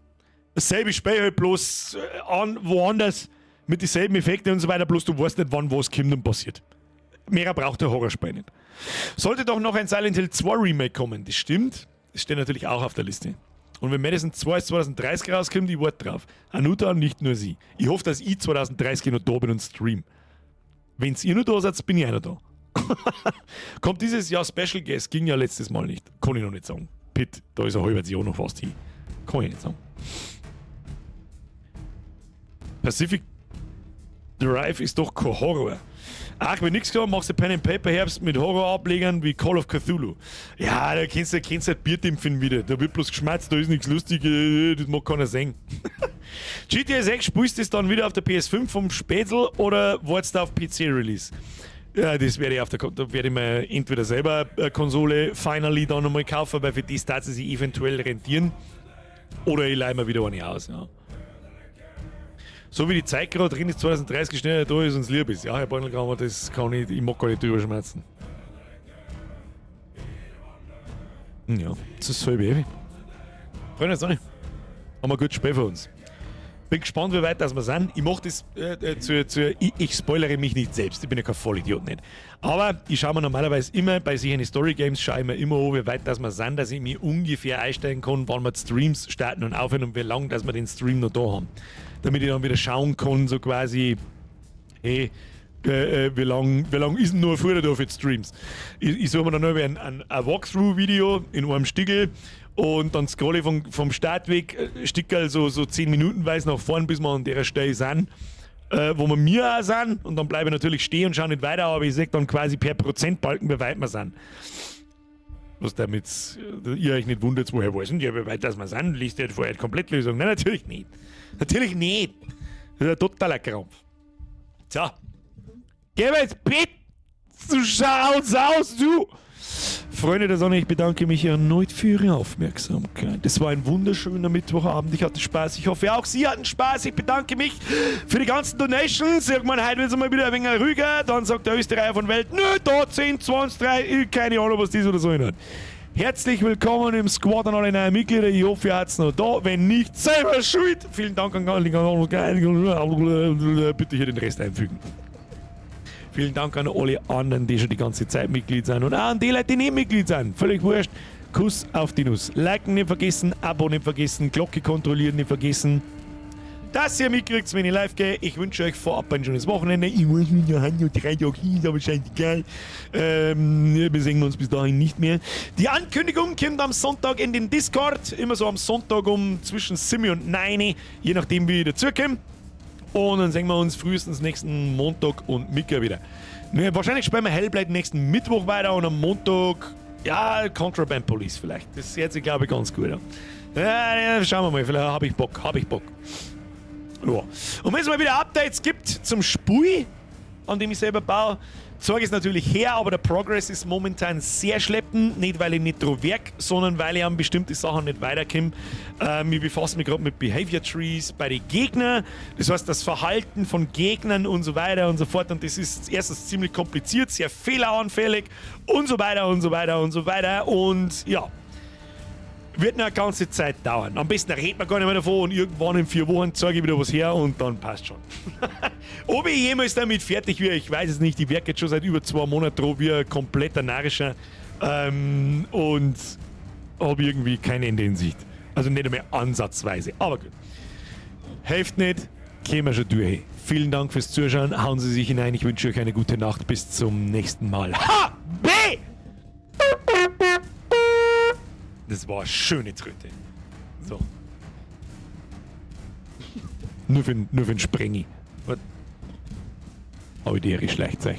Dasselbe Spiel halt bloß an, woanders mit denselben Effekten und so weiter, bloß du weißt nicht, wann was kommt und passiert. Mehr braucht der Horrorspiel nicht. Sollte doch noch ein Silent Hill 2 Remake kommen, das stimmt. Das steht natürlich auch auf der Liste. Und wenn Madison 2 2030 rauskommt, ich warte drauf. Anuta und nicht nur sie. Ich hoffe, dass ich 2030 noch da bin und stream. Wenn ihr noch da seid, bin ich auch noch da. Kommt dieses Jahr Special Guest? Ging ja letztes Mal nicht. Kann ich noch nicht sagen. Pitt, da ist ein halbes Jahr noch fast hin. Kann ich nicht sagen. Pacific Drive ist doch kein Horror. Ach, wenn nichts gesagt, machst du Pen and Paper Herbst mit Horrorablegern wie Call of Cthulhu. Ja, da kennst du halt Bierdimpfen wieder. Da wird bloß geschmatzt, da ist nichts Lustiges, das mag keiner sehen. GTA 6, spielst du das dann wieder auf der PS5 vom Spätzl oder wartest du auf PC-Release? Ja, das werde ich auf der, da werde ich mir entweder selber eine Konsole finally dann nochmal kaufen, weil für das darf sie sich eventuell rentieren. Oder ich leihe mir wieder eine aus, ja. So wie die Zeit gerade drin ist, 2030 schneller da ist uns lieb ist. Ja, Herr Beutelkramer, das kann ich, ich mag gar nicht drüber schmerzen. Ja, das ist so ewig. Freunde, Sonne. Haben wir ein gutes Spiel für uns. Bin gespannt, wie weit das wir sind. Ich mache das ich spoilere mich nicht selbst. Ich bin ja kein Vollidiot nicht. Aber ich schaue mir normalerweise immer bei solchen Story Games schaue ich mir immer an, wie weit das wir sind, dass ich mich ungefähr einstellen kann, wann wir die Streams starten und aufhören und wie lange, dass wir den Stream noch da haben. Damit ich dann wieder schauen kann, so quasi, hey, Wie lang ist denn nur früher da für die Streams? Ich suche mir dann noch ein Walkthrough-Video in einem Stickel und dann scrolle ich vom Startweg Stickerl so 10 Minutenweise nach vorn, bis wir an der Stelle sind, wo wir mir auch sind. Und dann bleibe ich natürlich stehen und schaue nicht weiter, aber ich sehe dann quasi per Prozentbalken, wie weit wir sind. Was damit ihr euch nicht wundert, woher weiß denn der, wie weit das wir sind? Liest ihr vorher die Komplettlösung? Nein, natürlich nicht. Natürlich nicht. Das ist ein totaler Krampf. So. Geh mal ins Bett! Du schaust aus, du! Freunde der Sonne, ich bedanke mich erneut für Ihre Aufmerksamkeit. Es war ein wunderschöner Mittwochabend. Ich hatte Spaß. Ich hoffe, auch Sie hatten Spaß. Ich bedanke mich für die ganzen Donations. Irgendwann heute wird es mal wieder ein wenig ruhiger. Dann sagt der Österreicher von Welt, nö, da 10, 20, 3, keine Ahnung, was das oder so hat. Herzlich willkommen im Squad an alle neuen Mitglieder. Ich hoffe, ihr seid noch da. Wenn nicht, selber schuld. Vielen Dank an alle. Bitte hier den Rest einfügen. Vielen Dank an alle anderen, die schon die ganze Zeit Mitglied sind und auch an die Leute, die nicht Mitglied sind. Völlig wurscht. Kuss auf die Nuss. Liken nicht vergessen, Abo nicht vergessen, Glocke kontrollieren nicht vergessen. Dass ihr mitkriegt, wenn ich live gehe. Ich wünsche euch vorab ein schönes Wochenende. Ich muss mit der Hand noch 3 Tage hin, ist aber scheißegal. Wir sehen uns bis dahin nicht mehr. Die Ankündigung kommt am Sonntag in den Discord. Immer so am Sonntag um zwischen 7 und 9, je nachdem, wie ich dazukomme. Und dann sehen wir uns frühestens nächsten Montag und Mittwoch wieder. Ne, wahrscheinlich spielen wir Hellblade nächsten Mittwoch weiter und am Montag, ja, Contraband Police vielleicht. Das ist jetzt, glaube ich, ganz gut an. Ja, schauen wir mal, vielleicht habe ich Bock, habe ich Bock. Ja. Und wenn es mal wieder Updates gibt zum Spiel, an dem ich selber baue, zeige ich es natürlich her, aber der Progress ist momentan sehr schleppend. Nicht, weil ich nicht drauf werk, sondern weil ich an bestimmte Sachen nicht weiterkomme. Ich befasse mich gerade mit Behavior Trees bei den Gegnern. Das heißt, das Verhalten von Gegnern und so weiter und so fort. Und das ist erstens ziemlich kompliziert, sehr fehleranfällig und so weiter und so weiter und so weiter. Und ja, wird noch eine ganze Zeit dauern. Am besten redet man gar nicht mehr davon und irgendwann in 4 Wochen zeige ich wieder was her und dann passt schon. Ob ich jemals damit fertig werde, ich weiß es nicht. Ich werke jetzt schon seit über 2 Monaten drauf wie ein kompletter Narrischer und habe irgendwie kein Ende in Sicht. Also nicht einmal ansatzweise. Aber gut. Hilft nicht, kämen wir schon durch. Vielen Dank fürs Zuschauen. Hauen Sie sich hinein. Ich wünsche euch eine gute Nacht. Bis zum nächsten Mal. H! B! Das war eine schöne Tröte. So. Nur für den Sprengi. Was? Habe die Ehre, Schleichzeug.